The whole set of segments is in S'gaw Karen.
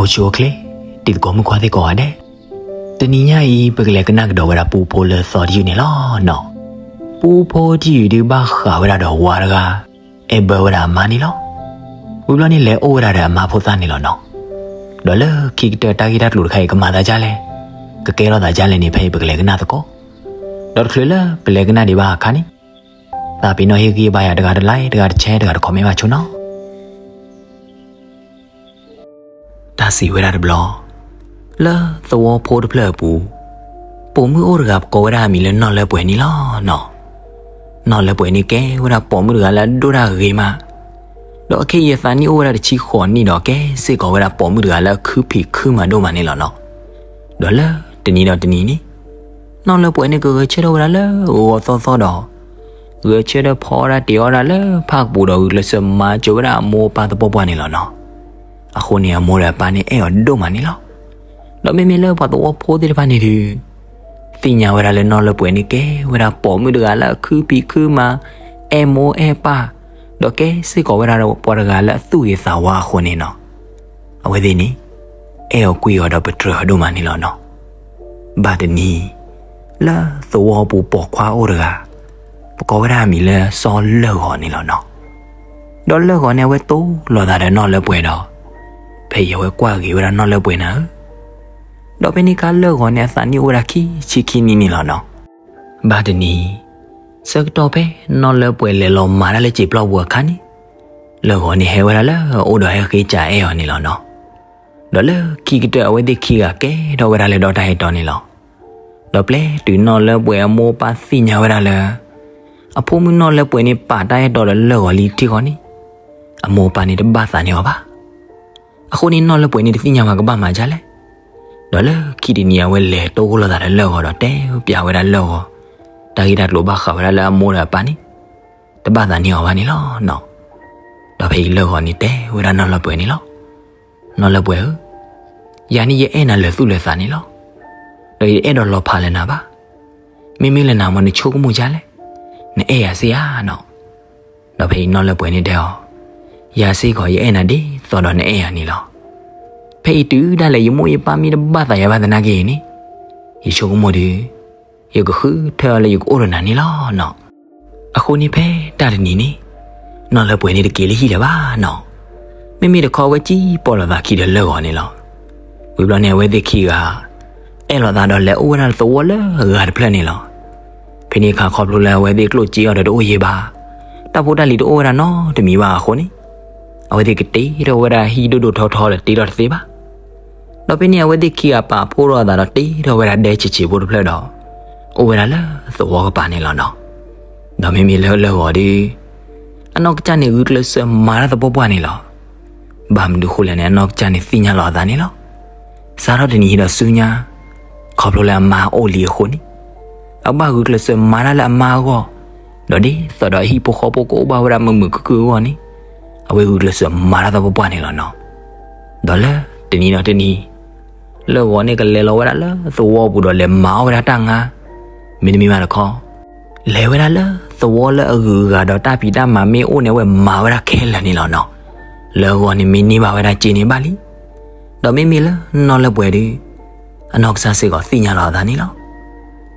အိၣ်ဆူၣ်အိၣ်ချ့ တံၤသကိးမုၣ်ခွါသ့ၣ်ကိးဂၤဒဲး, တနံၤညါအံၤ ပကလဲၤကနၣ်ကဒီးဝဲဒၣ်ပူဖိလၢသီတယုၢ်န့ၣ်လီၤနီၤ. ပူဖိတယုၢ်ဒုးဘၣ်ဃးဝဲဒၣ်ဒီးဝၤတဂၤ အဲၣ်ဘၢဝဲဒၣ်အမါန့ၣ်လီၤ. ဝံၤဘျီန့ၣ် လဲၤအိၣ်ဝဲဒၣ်ဒီးအမါဖိသၣ်န့ၣ်လီၤနီၤ. ဒီးလၢခံကတၢၢ်တၢ်ဂ့ၢ်တၢ်ကျိၤတခါအံၤ ကမၤသးဒ်လဲၣ်, ကကဲထီၣ်သးဒ်လဲၣ်န့ၣ် ဖဲအံၤပကလဲၤကနၣ်သကိး. ဒီးတချုးလၢပလဲၤကနၣ်ဒံးဘၣ်အခါန့ၣ်, သးပ့ၤနီၣ်ဟ့ၣ်ဂံၢ်ဘါယၤ တဂၤတlike, တဂၤတshare, တဂၤတcommentဘၣ်ဆိနီၤ. တၢ်စံးဝဲဒၣ်တဘျီ, လၢသဝီဖိတဖျၢၣ်အပူၤ, ပိာ်မုၣ်အိၣ်တဂၤ ပကိးဝဲဒၣ်အမံၤလၢနီၢ်လၢပှဲၤန့ၣ်လီၤနီၤ. နီၢ်လၢပှဲၤန့ၣ် ကဲဝဲဒၣ်ပိာ်မုၣ်တဂၤလၢအဒိၣ်တၢ်ဂ့ၤမး, ဒီးခဲအံၤအသးနံၣ်အိၣ်ဝဲဒၣ်တဆံဃိးနံၣ်ဒီး ကဲစ့ၢ်ကီးဝဲဒၣ်ပိာ်မုၣ်တဂၤလၢအခုဖံးခုမၤဒိၣ်မးန့ၣ်လီၤနီၤ. ဒီးလၢတနံၤဒီးတနံၤန့ၣ်, နီၢ်လၢပှဲၤန့ၣ် ကဂဲၤဆၢထၢၣ်ဝဲဒၣ်လၢဂီၤသီသီဒီး, ဂဲၤဆၢထၢၣ်ဖီအီၣ်တၢ်တ့ၤအီၣ်တၢ်လၢဖၣ်ကပူၤဒီး ဂုာ်ကျဲးစၢးမၤစၢၤဝဲဒၣ်အမိၢ်အပၢ်သပှၢ်ပှၢ်န့ၣ်လီၤနီၤ. အဃိန့ၣ် အမိၢ်ဒီးအပၢ်န့ၣ် အဲၣ်အီၤဒိၣ်မးန့ၣ်လီၤ. ဒီးမ့မ့ၢ်လၢပှၤသဝီဖိသ့ၣ်တဖၣ်န့ၣ်ဒီး, သ့ၣ်ညါဝဲဒၣ်လၢနီၢ်လၢပှဲၤန့ၣ် ကဲဝဲဒၣ်ပိာ်မုၣ်တဂၤလၢအခုဖံးခုမၤ, အဲၣ်မိၢ်အဲၣ်ပၢ်, ဒီးကဲစ့ၢ်ကီးဝဲဒၣ်ပှၤတဂၤလၢအသူၣ်ဂ့ၤသးဝါအဃိန့ၣ်နီၤ. အဝဲသ့ၣ်န့ၣ် အဲၣ်အီၤကွံအီၤဒီးပတြၢၤအီၤဒိၣ်မးန့ၣ်လီၤနီၤ. ဘၣ်တနံၤ, လၢသဝီပူၤပိာ်ခွါအိၣ်တဂၤ, ပကိးဝဲဒၣ်အမံၤလၢစီၤလၢၢ်ဂီၤန့ၣ်လီၤနီၤ. ဒီးလၢၢ်ဂီၤန့ၣ် အဝဲတိၢ်လိာ်သးဒီးနီၢ်လၢပှဲၤဒီး, ဖဲအံၤအဝဲကွၢ်ဂ့ၤဝဲဒၣ်နီၢ်လၢပှဲၤနၤဧၢ. ဒီးဖဲန့ၣ်အခါလၢၢ်ဂီၤန့ၣ် အသးနံၣ်အိၣ်ဝဲဒၣ်ခံဆံခံနံၣ်န့ၣ်လီၤနီၤ. ဘၣ်တနံၤ, ဆၢကတီၢ်ဖဲနီၢ်လၢပှဲၤလဲၤလီၤမၤတၢ်လၢစံာ်ပျီပူၤအခါန့ၣ်, လၢၢ်ဂီၤန့ၣ်ဟဲဝဲဒၣ်လၢအအိၣ်ဒီးဟဲဃ့ကၢအဲၣ်အီၤန့ၣ်လီၤနီၤ. ဒီးလၢခံကတၢၢ်အဝဲသ့ၣ်ခံဂၤကဲထီၣ်ဝဲဒၣ်လၢဒီတၢ်အဲၣ်တီန့ၣ်လီၤ. ဒီးပျဲတုၤနီၢ်လၢပှဲၤအမိၢ်အပၢ်သ့ၣ်ညါဝဲဒၣ်လၢ အဖိမုၣ်နီၢ်လၢပှဲၤန့ၣ် ပာ်တၢ်အဲၣ်တီဒီးလၢၢ်ဂီၤလံတထံၣ်ဃီန့ၣ်, အမိၢ်အပၢ်န့ၣ်တဘၣ်သးန့ၢ်အီၤဘၣ်. အဃိန့ၣ် နီၢ်လၢပှဲၤန့ၣ်တသ့ၣ်ညါဘၣ်ကဘၣ်မၤဒ်လဲၣ်. ဒီးလၢခံတနံၤအဝဲလဲၤတိၢ်လိာ်သးဒီးလၢၢ်ဂီၤဒီးတဲပျးဝဲဒၣ်လၢၢ်ဂီၤ, တၢ်ဂ့ၢ်တၢ်ကျိၤဘၣ်ဃးဝဲဒၣ်လၢအမိၢ်ဒီးအပၢ်န့ၣ်, တဘၣ်သးန့ၢ်အီၤဘၣ်န့ၣ်လီၤနီၤ. ဒီးဖဲအံၤလၢၢ်ဂီၤန့ၣ်တဲဝဲဒၣ်နီၢ်လၢပှဲၤန့ၣ်လီၤ. နီၢ်လၢပှဲၤဧၢ, ယၤန့ၣ်ယအဲၣ်နၤလၢာ်သူၣ်လၢာ်သးန့ၣ်လီၤ. ဒီးယအဲၣ်ဒိးလီၤဖးလၢနၤဘၣ်. မ့မ့ၢ်လၢနၤမ့ၢ်နဆိကမိၣ်ဒ်လဲၣ်, နအဲၣ်ယၤစ့ၢ်ဧါနီၤ. ဒီးဖဲအံၤနီၢ်လၢပှဲၤန့ၣ်တဲအီၤ, ယၤစ့ၢ်ကီး ယအဲၣ်နၤဒ်သိးဒီးနအဲၣ်ယၤန့ၣ်လီၤ. ဖဲအံၤတုၤဒၣ်လဲာ် ယမိၢ်ယပၢ်မ့ၢ်တဘၣ်သးယၤဘၣ်သနာ်က့အံၤန့ၣ်, ယဆိကမိၣ်ဒီး, ယကဃုထၢအီၤလၢယကအိၣ်ဒီးနၤန့ၣ်လီၤနီၤ. အဃိန့ၣ်ဖဲတၢ်တနံၤန့ၣ်, နီၢ်လၢပှဲၤန့ၣ်တက့ၤလၢဟံၣ်လၢၤဘၣ်နီၤ. မ့မ့ၢ်တခီအဝဲစံၣ်ပိာ်လိာ်သးခံဒီးလၢၢ်ဂီၤန့ၣ်လီၤ. ဝံၤဘျီန့ၣ် အဝဲသ့ၣ်ခံဂၤ အဲၣ်လိာ်သးဒီးလဲၤအိၣ်ဝဲဒၣ်သဝီလၢအဂၤတဖျၢၣ်န့ၣ်လီၤ. ဖဲန့ၣ်အခါခီဖျိလၢအဝဲသ့ၣ်ကျိၣ်စ့အီၤဒီးတအိၣ်ယံၤဘၣ်, တၢ်ဖိတၢ်လံၤတအိၣ်ဝဲဒၣ်နီတမံၤဘၣ်အဃိန့ၣ်, အဝဲသ့ၣ်ကတ့ထီၣ်ဝဲဒၣ်ဟံၣ်ဒိၣ်ဒိၣ်ထီထီလၢတ့ထီၣ်တသ့ဘၣ်. ဒီးဖဲန့ၣ်အဝဲသ့ၣ်ခံဂၤပာ်ဖှိၣ်ထီၣ်အသးဒီးတ့ထီၣ်ဝဲဒၣ်ဒဲဆံးဆံးဖိတဖျၢၣ်ဒီး, အိၣ်ဝဲဒၣ်လၢသဝီကပၤန့ၣ်လီၤနီၤ. ဒီးမ့မ့ၢ်လၢလၢၢ်ဂီၤဒီး, အနီၢ်ကစၢ်န့ၣ်ဂုာ်ကျဲးစၢးမၤတၢ်သပှၢ်ပှၢ်န့ၣ်လီၤ. ဘၣ်မနုၤဃိလဲၣ်န့ၣ် အနီၢ်ကစၢ်န့ၣ်သ့ၣ်ညါလီၤအသးန့ၣ်လီၤ. စးထီၣ်တနံၤဒီးဆူညါ, ခီဖျိလၢအမါအိၣ်လံအဃိန့ၣ်, အဘၣ်ဂုာ်ကျဲးစၢးမၤတၢ်လၢအမါအဂီၢ်, ဒီးဒ်သိးဒီးအဟံၣ်ဖိဃီဖိကအိၣ်ဘၣ်ဝဲဒၣ်မုာ်မုာ်ခုၣ်ခုၣ်အဂီၢ်န့ၣ်, အဝဲဂုာ်ကျဲးစၢးမၤတၢ်သပှၢ်ပှၢ်န့ၣ်လီၤနီၤ. ဒီးလၢတနံၤဒီးတနံၤ, လၢၢ်ဂီၤန့ၣ်ကလဲၤလီၤဝဲဒၣ်လၢသဝီပူၤဒီးလဲၤမၤအီၣ်ဝဲဒၣ်တၢ်ငါ, မ့တမ့ၢ်ဘၣ်တခီ လဲၤဝဲဒၣ်လၢသဝီလၢအဂုၤအဂၤဒီးတၢ်ဖံးတၢ်မၤမ့ၢ်အိၣ်န့ၣ် အဝဲမၤဝဲဒၣ်ခဲလၢာ်န့ၣ်လီၤနီၤ. လၢၢ်ဂီၤန့ၣ်မ့ၢ်န့ၢ်ဘၣ်ဝဲဒၣ်စ့န့ၣ်ဘၣ်လံ. ဒီးမ့မ့ၢ်လၢနီၢ်လၢပှဲၤဒီး, အနီၢ်ကစၢ်စ့ၢ်ကီးသ့ၣ်ညါလီၤအသးန့ၣ်လီၤ.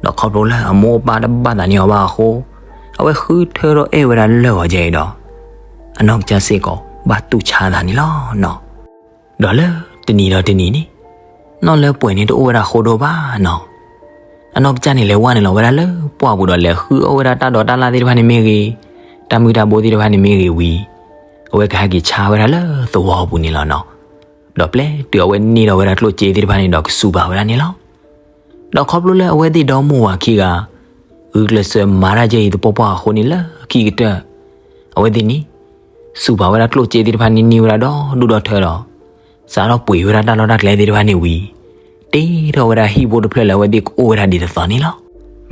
ဒီးခီဖျိလၢအမိၢ်အပၢ်တဘၣ်သးန့ၢ်အီၤဘၣ်အဃိ, အဝဲဃုထၢထီၣ်အဲၣ်ဝဲဒၣ်လၢၢ်ဂီၤယဲအံၤဒီး, အနီၢ်ကစၢ်စ့ၢ်ကီးဘၣ်တူၢ်ဆါအသးန့ၣ်လီၤနီၤ. ဒီးလၢတနံၤဒီးတနံၤန့ၣ်, နီၢ်လၢပှဲၤန့ၣ်တအိၣ်ဝဲဒၣ်ဃိဒိၣ်ဘၣ်နီၤ. အနီၢ်ကစၢ်န့ၣ်လဲၤဝဲနုာ်လီၤဝဲဒၣ်လၢပှၢ်ပူၤဒီးလဲၤဃုအီၣ်ဝဲဒၣ်တၢ်ဒိးတၢ်လၣ်သ့ၣ်တဖၣ်န့ၣ်မ့ၢ်ဂ့ၤ, တၢ်မုၢ်တၢ်ဘိသ့ၣ်တဖၣ်န့ၣ်မ့ၢ်ဂ့ၤဝံၤ, အဝဲကဟဲက့ၤဆါဝဲဒၣ်လၢသဝီပူၤန့ၣ်လီၤနီၤ. ဒီးပျဲတုၤအဝဲန့ၢ်ဒီးဝဲဒၣ်ကျိၣ်စ့သ့ၣ်တဖၣ်န့ၣ်ဒီးကစူးပာ်ဝဲဒၣ်န့ၣ်လီၤ. ဒီးခီဖျိလၢအဝဲသ့ၣ်ဒီမိၢ်ဝၤခံဂၤ, ဂုာ်ကျဲးစၢးမၤတၢ်ယဲအံၤသပှၢ်ပှၢ်အဃိန့ၣ်လၢခံကတၢၢ်, အဝဲသ့ၣ်န့ၣ်, စူးပာ်ဝဲဒၣ်ကျိၣ်စ့သ့ၣ်တဖၣ်န့ၣ်န့ၢ်ဝဲဒၣ်ဒီဒူၣ်ဒီထၢဒီး, စးထီၣ်ပှ့ၤဝဲဒၣ်တၢ်လီၢ်တၢ်ကျဲသ့ၣ်တဖၣ်န့ၣ်ဝံၤ, တ့ထီၣ်ဝဲဒၣ်ဟံၣ်ဖိတဖျၢၣ်လၢအဝဲသ့ၣ်ကအိၣ်ဝဲဒၣ်ဒ်သိးသိးန့ၣ်လီၤ.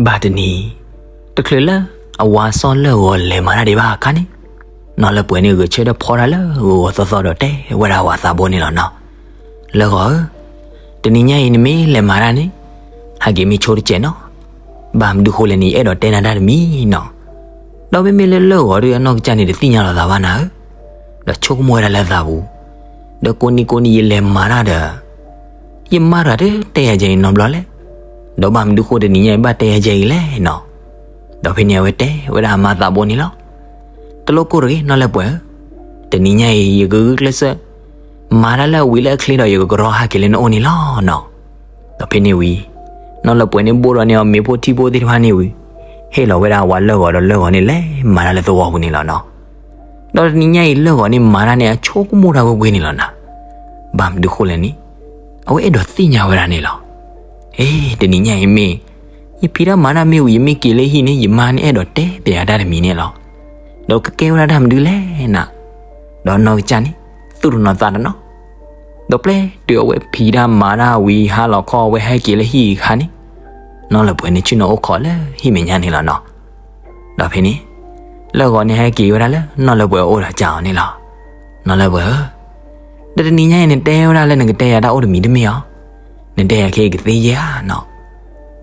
ဘၣ်တနံၤ, တချုးလၢအဝၤစီၤလၢၢ်ဂီၤလဲၤမၤတၢ်ဒံးဘၣ်အခါန့ၣ်, နီၢ်လၢပှဲၤန့ၣ်ဂဲၤဆၢထၢၣ်ဖီတၢ်လၢဂီၤဂီၤသီသီဒီးတဲဝဲဒၣ်ဝၤသးဘိန့ၣ်လီၤနီၤ. လၢၢ်ဂီၤဧၢ, တနံၤညါအံၤနမ့ၢ်လဲၤမၤတၢ်န့ၣ်, ဟဲက့ၤမ့ၢ်ဆိတစဲးနီၤ. ဘၣ်မနုၤဃိလဲၣ်န့ၣ် ယအဲၣ်ဒိးတဲနၤတၢ်တမံၤနီၤ. ဒီးမ့မ့ၢ်လၢလၢၢ်ဂီၤဒီးအနီၢ်ကစၢ်န့ၣ်တသ့ၣ်ညါလီၤသးဘၣ်နၤဧၢ, ဒီးဆိကမိၣ်ဝဲဒၣ်လၢသးပူၤ, ဒီးကိးနံၤကိးနံၤယလဲၤမၤတၢ်ဒီး ယမါတဂၤတတဲယၤကဲအံၤနီတဘျီလဲၣ်. ဒီးဘၣ်မနုၤဃိတနံၤညါအံၤဘၣ်တဲယၤကဲအံၤလဲၣ်နီၤ. ဒီးဖဲန့ၣ်အဝဲတဲဝဲဒၣ်အမါသးဘိန့ၣ်လီၤ. တလိၣ်ကိၢ်တဂ့ၤ နီၢ်လၢပှဲၤဧၢ, တနံၤညါအံၤ ယကဂုာ်ကျဲးစၢး မၤတၢ်လၢအဝံၤလၢအချ့ဒီး ယကကရီဟဲက့ၤလၢနအိၣ်န့ၣ်လီၤနီၤ. ဒီးဖဲန့ၣ်ဝံၤ နီၢ်လၢပှဲၤန့ၣ်ဘိၣ်ဒီးန့ၢ်အီၤမ့ၤဖိထံဖိသ့ၣ်တဖၣ်န့ၣ်ဝံၤ ဟ့ၣ်လီၤဝဲဒၣ်အဝၤလၢၢ်ဂီၤဒီးလၢၢ်ဂီၤန့ၣ်လဲၤမၤတၢ်လၢသဝီပူၤန့ၣ်လီၤနီၤ. ဒီးတနံၤညါအံၤလၢၢ်ဂီၤန့ၣ်မၤတၢ်န့ၣ် အဆိကမိၣ်တၢ်ကွ့ၢ်ကွ့ၢ်န့ၣ်လီၤနီၤ. ဘၣ်မနုၤဃိလဲၣ်န့ၣ် အဝဲအဲၣ်ဒိးသ့ၣ်ညါဝဲဒၣ်န့ၣ်လီၤ. အ့ တနံၤညါအံၤမ့ၢ် ယဖံးတၢ်မၤတၢ်မ့ၢ်ဝံၤ ယမ့ၢ်က့ၤလၢဟံၣ်န့ၣ် ယမါန့ၣ်အဲၣ်ဒိးတဲပၠးယၤတၢ်တမံၤန့ၣ်လီၤ. ဒီးကကဲဝဲဒၣ်တၢ်မနုၤလဲၣ်နၤ. ဒီးနီၢ်ကစၢ်န့ၣ် သူၣ်တနီၤသးတနီၤ ဒီးပျဲတုၤအဝဲဖံးတၢ်မၤတၢ်ဝံၤဟါလီၤခီအဝဲဟဲက့ၤလၢဟံၣ်အခါန့ၣ် နီၢ်လၢပှဲၤန့ၣ်ဆ့ၣ်နီၤအိၣ်ခိးလၢဟံၣ်မဲာ်ညါန့ၣ်လီၤနီၤ. ဒီးဖဲန့ၣ် လၢၢ်ဂီၤန့ၣ်ဟဲက့ၤဝဲဒၣ်လၢနီၢ်လၢပှဲၤအအိၣ်ဒီးစံးအီၤန့ၣ်လီၤ. နီၢ်လၢပှဲၤဧၢ, ဒီးတနံၤညါအံၤနတဲဝဲဒၣ်လၢနကတဲယၤတၢ်အိၣ်တမံၤတမ့ၢ်ဧါ. နတဲယၤခဲအံၤကသ့ယဲဧါနီၤ.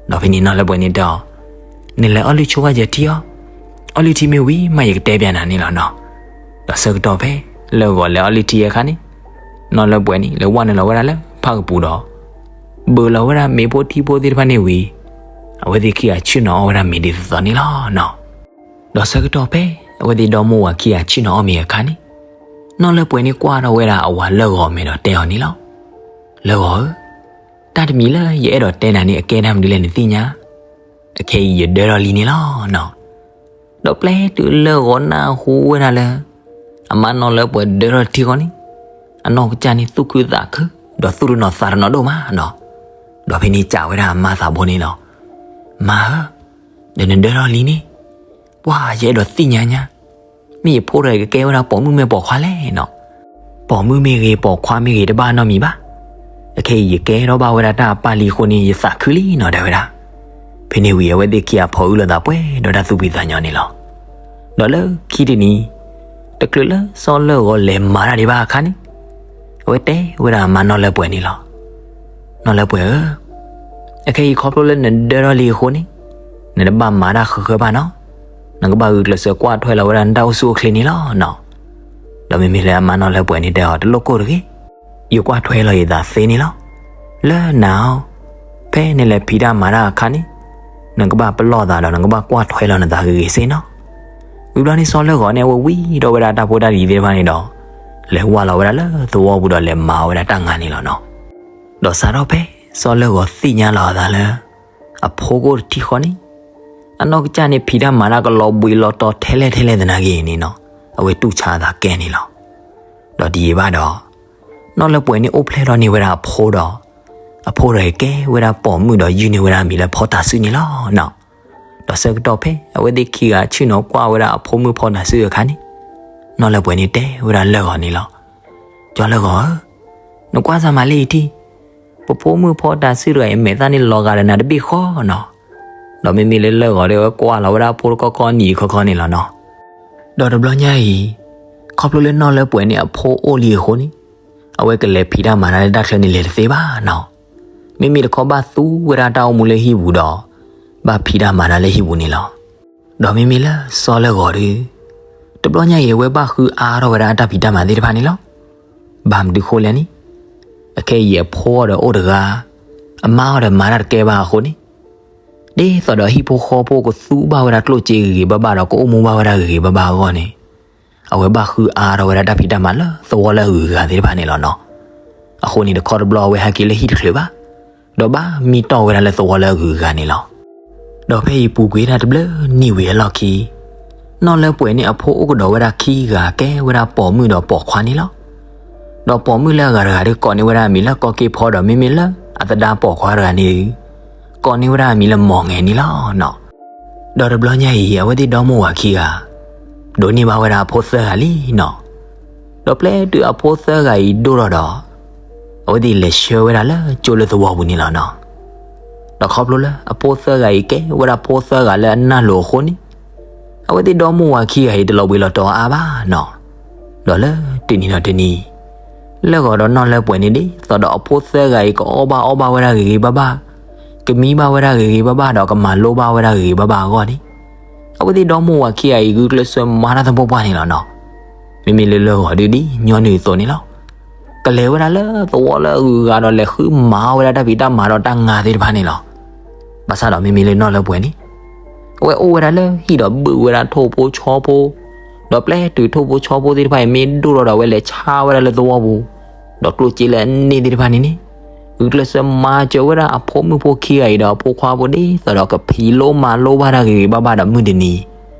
ဒီးဖဲန့ၣ်နီၢ်လၢပှဲၤန့ၣ်တဲအီၤ, နလဲၤအီၣ်လုၢ်ဆိဝဲယထံအီၤ, အီၣ်လုၢ်ထံမ့ၢ်ဝံၤမးယကတဲပၠးနၤန့ၣ်လီၤနီၤ. ဒီးဆၢကတီၢ်ဖဲ လၢၢ်ဂီၤလဲၤအီၣ်လုၢ်ထံအခါန့ၣ် နီၢ်လၢပှဲၤန့ၣ် လဲၤဝဲနုာ်လီၤဝဲဒၣ်လၢဖၣ်ကပူၤဒီး ဘၢလီၤဝဲဒၣ်မ့ၤဖိထံဖိသ့ၣ်တဖၣ်န့ၣ်ဝံၤ အဝဲသ့ၣ်ခံဂၤဆ့ၣ်နီၤအီၣ်ဝဲဒၣ်မ့ၤဒ်သိးသိးန့ၣ်လီၤနီၤ. ဒီးဆၢကတီၢ်ဖဲ အဝဲသ့ၣ်ဒီမါဝၤခံဂၤဆ့ၣ်နီၤအီၣ်မ့ၤအခါန့ၣ် နီၢ်လၢပှဲၤန့ၣ်ကွၢ်ထီၣ်ဝဲဒၣ်အဝၤလၢၢ်ဂီၤမဲာ်ဒီးတဲအီၤန့ၣ်လီၤ. လၢၢ်ဂီၤဧၢ, တၢ်တမံၤလၢယအဲၣ်ဒိးတဲနၤန့ၣ် အကဲတၢ်မနုၤလဲၣ်နသ့ၣ်ညါ. အခဲအံၤယဒၢထီၣ်လံန့ၣ်လီၤနီၤ. ဒီးပျဲတုၤလၢၢ်ဂီၤနၢ်ဟူဝဲဒၣ်လၢ အမါနီၢ်လၢပှဲၤဒၢထီၣ်တထံဃီန့ၣ် အနီၢ်ကစၢ်န့ၣ်သူၣ်ခုသးခု ဒီးသူၣ်တနီၤသးတနီၤဒိၣ်မးနီၤ. ဒီးဖဲန့ၣ်စံးဝဲဒၣ်အမါသးဘိန့ၣ်လီၤ. မါဧၢ, ဒီးနဒၢထီၣ်လံန့ၣ် ပှၤယအဲၣ်ဒိးသ့ၣ်ညါညါ မ့ၢ်ယဖိတဂၤကကဲဝဲဒၣ်ပိာ်မုၣ်မ့ၢ်ပိာ်ခွါလဲၣ်နီၤ. ပိာ်မုၣ်မ့ၢ်ဂ့ၤပိာ်ခွါမ့ၢ်ဂ့ၤတဘၣ်နီတမံၤဘၣ်. အခဲအံၤယကဲထီၣ်ဘၣ်ဝဲဒၣ်တၢ်အပၢ်လံအဃိန့ၣ် ယသးခုလံနီၤ တဲဝဲဒၣ်. ဖဲန့ၣ်ဝံၤအဝဲသ့ၣ်ခံဂၤဖီၣ်အုၣ်လိာ်သးပှဲၤဒီးတၢ်သူၣ်ဖှံသးညီန့ၣ်လီၤ. ဒီးလၢခံတနံၤ တချုးလၢစီၤလၢၢ်ဂီၤလဲၤမၤတၢ်ဒံးဘၣ်အခါန့ၣ် အဝဲတဲဝဲဒၣ်အမါနီၢ်လၢပှဲၤန့ၣ်လီၤ. နီၢ်လၢပှဲၤဧၢ, အခဲအံၤခီဖျိလၢနဒၢထီၣ်လံအဃိန့ၣ် နတဘၣ်မၤတၢ်ဃၢၤဃၢၤဘၣ်နီၤ. နကဘၣ်ဂုာ်ကျဲးစၢးကွၢ်ထွဲလီၤဝဲဒၣ်နတၢ်အိၣ်ဆူၣ်အိၣ်ချ့န့ၣ်လီၤနီၤ. ဒီးမ့မ့ၢ်လၢအမါနီၢ်လၢပှဲၤန့ၣ်တဲအီၤ တလိၣ်ကိၢ်တဂ့ၤ, ယကွၢ်ထွဲလီၤယသးသ့န့ၣ်လီၤ. လၢနၤအီၤ ဖဲနလဲၤဖံးတၢ်မၤတၢ်အခါန့ၣ် နကဘၣ်ပလီၢ်သးဒီးနကဘၣ်ကွၢ်ထွဲလီၤနသးဂ့ၤဂ့ၤစ့ၢ်နီၤ. ဝံၤဘျီန့ၣ်စီၤလၢၢ်ဂီၤန့ၣ် အဝဲဝံထီၣ်ဝဲဒၣ်တၢ်ဖိတၢ်လံၤသ့ၣ်တဖၣ်န့ၣ်ဒီး လဲၤဝဲလီၤဝဲဒၣ်လၢသဝီပူၤဒီးလဲၤမၤဝဲဒၣ်တၢ်ငါန့ၣ်လီၤနီၤ. ဒီးစးထီၣ်ဖဲ စီၤလၢၢ်ဂီၤသ့ၣ်ညါလီၤအသးလၢ အဖိကအိၣ်တထံဃီန့ၣ် အနီၢ်ကစၢ်န့ၣ်ဖံးတၢ်မၤတၢ်ကလီၤဘှံးလီၤတီၤထဲလဲၣ်ထဲလဲၣ်သနာ်က့န့ၣ်နီၤ အဝဲတူၢ်ဆါအသးကဲန့ၣ်လီၤ. ဒီးဒ်အံၤဘၣ်ဒီး နီၢ်လၢပှဲၤန့ၣ်အိၣ်ဖျဲၣ်ထီၣ်န့ၢ်ဝဲဒၣ်အဖိဒီး အဖိဒီးကဲဝဲဒၣ်ပိာ်မုၣ်ဒီးယုၢ်န့ၢ်ဝဲဒၣ်အမံၤလၢဖီတၤစုန့ၣ်လီၤနီၤ. ဒီးဆၢကတီၢ်ဖဲအဝဲသ့ၣ်ခံဂၤဆ့ၣ်နီၤကွၢ်ဝဲဒၣ်အဖိမုၣ်ဖီတၤစုအခါန့ၣ် နီၢ်လၢပှဲၤန့ၣ်တဲဝဲဒၣ်လၢၢ်ဂီၤန့ၣ်လီၤ. ကၠီလၢၢ်ဂီၤဧၢ, နကွၢ်စၢ်မၤလၢယထံၣ် ပဖိမုၣ်ဖီတၤစုတဂၤအံၤ မဲာ်သၣ်န့ၣ်လီၤဂာ်ဒီးနၤတဘ့ၣ်ဃီနီၤ. ဒီးမ့မ့ၢ်လၢလၢၢ်ဂီၤဒီးအဝဲကွၢ်လီၤဝဲဒၣ်အဖိတခီခီနံၤခီခီန့ၣ်လီၤနီၤ. ဒီးတဘျီညါအံၤ ခီဖျိလၢနီၢ်လၢပှဲၤန့ၣ်အဖိအိၣ်လံအဃိန့ၣ် အဝဲကလဲၤဖံးတၢ်မၤတၢ်လၢတၢ်ချၢန့ၣ်လဲၤတသ့ဘၣ်နီၤ. မ့မ့ၢ်တခီဘၣ်သူဝဲဒၣ်တၢ်အိၣ်မူလၢဟံၣ်ပူၤဒီး ဘၣ်ဖံးတၢ်မၤတၢ်လၢဟံၣ်ပူၤန့ၣ်လီၤ. ဒီးမ့မ့ၢ်လၢစီၤလၢၢ်ဂီၤဒီး တဘျီညါအံၤအဝဲဘၣ်ဃုအါထီၣ်ဝဲဒၣ်အတၢ်ဖံးတၢ်မၤသ့ၣ်တဖၣ်န့ၣ်လီၤ. ဘၣ်မနုၤဃိလဲၣ်န့ၣ် အခဲအံၤအဖိအီၤဒီးအိၣ်တဂၤ, အမါအီၤဒီးမၤတၢ်တကဲဘၣ်အဃိန့ၣ် ဒ်သိးဒီးဟံၣ်ဖိဃီဖိကသူဘၣ်ဝဲဒၣ်ကျိၣ်စ့ဂ့ၤဂ့ၤဘၣ်ဘၣ်ဒီးကအိၣ်မူဘၣ်ဝဲဒၣ်ဂ့ၤဂ့ၤဘၣ်ဘၣ်အဂီၢ်န့ၣ် အဝဲဘၣ်ဃုအါထီၣ်ဝဲဒၣ်တၢ်ဖံးတၢ်မၤလၢသဝီလၢအဂုၤအဂၤသ့ၣ်တဖၣ်န့ၣ်လီၤနီၤ. အဃိန့ၣ်တခီတဘျီအဝဲဟဲက့ၤလၢဟံၣ်တချုးဘၣ်, ဒီးဘၣ်မံတီၢ်ဝဲဒၣ်လၢသဝီလၢအဂုၤအဂၤန့ၣ်လီၤ. ဒီးဖဲအံၤပူၤကွံာ်ဒၣ်တဘျုးနံၣ်ဝံၤအလီၢ်ခံ နီၢ်လၢပှဲၤန့ၣ်အဖိအိၣ်ကဒီးဝဲဒၣ်ခံဂၤကဲဝဲဒၣ်ပိာ်မုၣ်ဒီးပိာ်ခွါန့ၣ်လီၤ. ဒီးပိာ်မုၣ်လၢအဂၤတဂၤဒီးကိးန့ၢ်ဝဲဒၣ်အမံၤလၢကီၢ်က့ဖီဒီးမ့မ့ၢ်လၢအသဒါပိာ်ခွါတဂၤန့ၣ် ကိးန့ၢ်ဝဲဒၣ်အမံၤလၢမီၢ်ငဲၤန့ၣ်လီၤနီၤ. ဒီးတဘျီညါအံၤ အဝဲသ့ၣ်ဒီမိၢ်ဝၤခံဂၤ ဒိးန့ၢ်ဘၣ်ဝဲဒၣ်အဖိသၢဂၤလံနီၤ. ဒီးပျဲတုၤအဖိသၢဂၤအံၤဒိၣ်ထီၣ်ဒီး အဝဲသ့ၣ်လဲၤဆှၢဝဲဒၣ်လၢကၠိလၢသဝီပူၤန့ၣ်လီၤနီၤ. ဒီးခီဖျိလၢအဖိသၢဂၤအံၤကဲဝဲဒၣ်ဖိသၢဂၤလၢအနၢ်လိၤအဃိန့ၣ် အဝဲသ့ၣ်ဒီမိၢ်ဝၤခံဂၤအံၤတလီၤဘှံးလီၤတီၤအါဘၣ်နီၤ. ဒီးလၢတနံၤဒီးတနံၤ လၢဂီၤဒီးနီၢ်လၢပှဲၤန့ၣ်ဒ်သိးဒီးအဖိသၢဂၤအံၤကအီၣ်ဘၣ်အီဘၣ်ဝဲဒၣ်ဂ့ၤဂ့ၤဘၣ်ဘၣ်, ကမံဘၣ်ဝဲဒၣ်ဂ့ၤဂ့ၤဘၣ်ဘၣ်ဒီးကမၤလိဘၣ်ဝဲဒၣ်ဂ့ၤဂ့ၤဘၣ်ဘၣ်အဂီၢ်န့ၣ် အဝဲသ့ၣ်ဒီမိၢ်ဝၤခံဂၤအံၤဂုာ်ကျဲးစၢးမၤတၢ်သပှၢ်ပှၢ်န့ၣ်လီၤနီၤ. မ့မ့ၢ်လၢလၢဂီၤဒုးဒ်ညီနုၢ်အသိးန့ၣ်လီၤ. ကလဲၤဝဲဒၣ်လၢသဝီလၢအဂုၤအဂၤဒီးလဲၤဃုမၤဝဲဒၣ်တၢ်ဖံးတၢ်မၤဒီးတၢ်ငါသ့ၣ်တဖၣ်န့ၣ်လီၤ. ဘၣ်ဆၣ်ဒီးမ့မ့ၢ်လၢနီၢ်လၢပှဲၤန့ၣ် အဝဲအိၣ်ဝဲဒၣ်လၢဟံၣ်ဒီးဘုးဝဲဒၣ်ထိၣ်ဖိဆီဖိ, ဒီးပျဲတုၤထိၣ်ဖိဆီဖိသ့ၣ်တဖၣ်အံၤမ့ၢ်ဒိၣ်ထီၣ်ဒီးအဝဲလဲၤဆါဝဲဒၣ်လၢသဝီပူၤ, ဒီးကျိၣ်စ့လၢအန့ၢ်သ့ၣ်တဖၣ်န့ၣ်န့ၣ်, ဂုာ်ကျဲးစၢးမၤစၢၤဝဲဒၣ်အဖိမုၣ်ဖိခံဂၤအံၤဒီးအဖိခွါဖိဒ်သိးဒီးကဖံးလိမၤလိဘၣ်တၢ်ဂ့ၤဂ့ၤဘၣ်ဘၣ်ဒီးမုၢ်တနံၤ